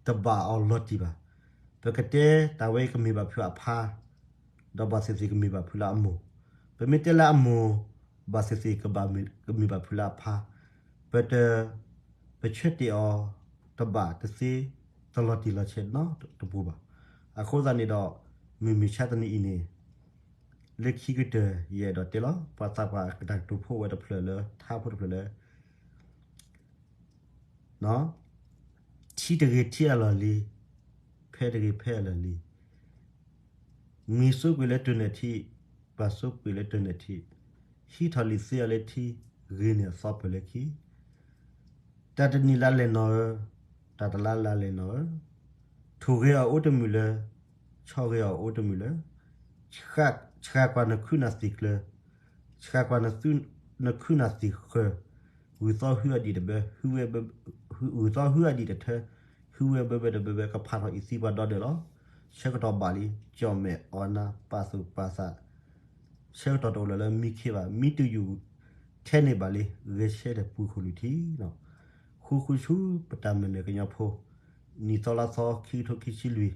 တဘၣ်အီၤလီၤတံၢ်ဘၣ်. ပကတဲတၢ်ဝဲအံၤကမ့ၢ်ဘၣ်ဖုးအဖါ, ဒီးဘၣ်သ့ၣ်သ့ၣ်ကမ့ၢ်ဘၣ်ဖုးလၢအမိၢ်. ပမ့ၢ်တဲလၢအမိၢ်, ဘၣ်သ့ၣ်သ့ၣ်ကဘၣ်မ့ၢ်, ကမ့ၢ်ဘၣ်ဖုးလၢအဖါ. ပတ, ပဆၢတဲာ်အီၤ တဘၣ်တသ့, တလီၤတံၢ်လီၤဆဲးနီတပူၤဘၣ်. အဃိသတးန့ၣ်ဒီး မုၢ်မဆါတနံၤအံၤန့ၣ် လၢခံကတၢၢ် ယအဲၣ်ဒိးတဲလီၤ ပှၤသးပှၢ်ကတၢၢ်ကတိၤဖိဝဲတဖျၢၣ်လၢ ထါဖိတဖျၢၣ်လၢ ထံတဂ့ၤထံအလီၢ်လံၤ, ဖဲတဂ့ၤဖဲအလီၢ်လံၤ, မံၤစိကွံာ်လၢတၢၢ်နၢၣ်ထံ, ပှၤစိကွံာ်လၢတၢၢ်နၢၣ်ထံ, ဟံးထီၣ်လံာ်သ့အီၤလၢထံ, ဂ့ၤန့ၢ်အသီပၢၢ်လၢခံ တၢ်တနံၤလၢလဲၣ်နီၢ်ဧၢ, တၢ်တလါလၢလဲၣ်နီၢ်ဧၢ, ထိၣ်ဂ့ၤအီၤအိၣ်တမုာ်လၢ, ဆီၣ်ဂ့ၤအီၤအိၣ်တမုာ်လၢ, ဆှးကွၢ်နခုနၢ်သံၣ်ကျၢၤ, ဆှးကွၢ်နခုနၢ်သံၣ်ဃၢၤ, ဂုၢ်သီဟုအဒံးတဘၢ, ဂုၢ်သီဟုအဒံးတထၢ, ဟုဝဲဘၢဘၢတဘၢဘၢ ကဖးထီၣ်အံၤသံပှၤဒီဒၢးလီၤ. ဆၢကတီၢ်ဘၣ်လံ, ကၠီၣ်မဲာ်အီနါ ပာ်သူၣ်ပာ်သး ဆၢကတီၢ်တအိၣ်လၢၤလၢမံခ့ဘၣ်, မံတယူၢ်ထဲန့ၣ်ဘၣ်လံ, ဂဲၤဆၢထၢၣ်ပူၤခိၣ်လုၢ်ထံလီၤ. ဃုဃုဆူပတၢ်မဲာ်နၢၤကညီဖိ, နံၣ်သီလါသီခံကထိခံဆံလွံၢ်,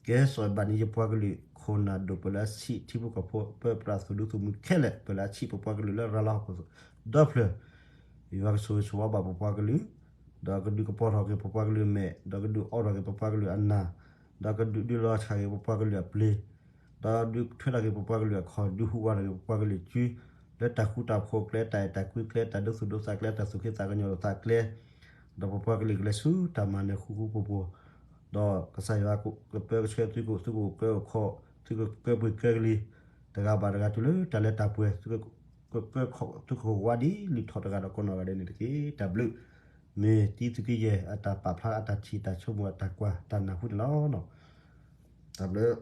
ကဲစီၤဘၣ်န့ၣ် ယပှၤကလုာ်ခိၣ်နၢ်ဒိၣ်ပၢၢ်လၢအဆံး ထံဖိကီၢ်ဖိ ပၢပြးသုးဒူသုးမုၢ်ခဲလၢာ် ပၢၢ်လၢအဆံး ပပှၤကလုာ်လၢရၤလီၤဟီၣ်ခိၣ်ဒီဖျၢၣ် ယွၤကဆိၣ်ဂ့ၤဆိၣ်ဝါဘၣ်ပပှၤကလုာ်, ဒီးကဒုးကပီၤထီၣ်က့ၤပပှၤကလုာ်အမဲာ်, ဒီးကဒုးအိးထီၣ်က့ၤပပှၤကလုာ်အနၢ်, ဒီးကဒုးဒုးလီၤဆှၣ်က့ၤပပှၤကလုာ်အပျ့ၤ, ဒီးဒုးထွဲထီၣ်က့ၤပပှၤကလုာ်အခီၣ်, ဒုးဟူးဝးထီၣ်က့ၤပပှၤကလုာ်အစု, လၢတၢ်ဃူတၢ်ဖိးကျဲ, တၢ်အဲၣ်တၢ်ကွံကျဲ, တၢ်ဒိသူၣ်ဒိသးကျဲ, တၢ်သူၣ်က့သးကညီၤလိာ်သးကျဲ, ဒီးပပှၤကလုာ်ကလဲၤဆူတၢ်မၤနၢၤဃူဃူဖိးဖိး, ဒီးကစၢ်ယွၤကပၢကဆှၢသုကအိၣ်, သုကအိၣ်ကၢအိၣ်ခီၣ်, သုကကၢပှ့ၤကၢကလံၤ, တဂၤဘၣ်တဂၤတုၤလၢတၢ်လၢတၢ်ပှဲၤ, သုကကၢခီၣ်, သုကဝါဒ်လုၢ်ထီၣ်တဂၤဒီးကိးနီၢ်ဂၤဒဲးန့ၣ်တက့ၢ်. တၢ်ဘျုး, မ့ၢ်တံသုးက့ယဲၢ်အတၢ်ပာ်ဖျါအတၢ်ထံၣ်တၢ်ဆိကမိၣ်အတၢ်ကွၢ်တၢ်နၢ်ဟူန့ၣ်လီၤ. တၢ်ဘျုး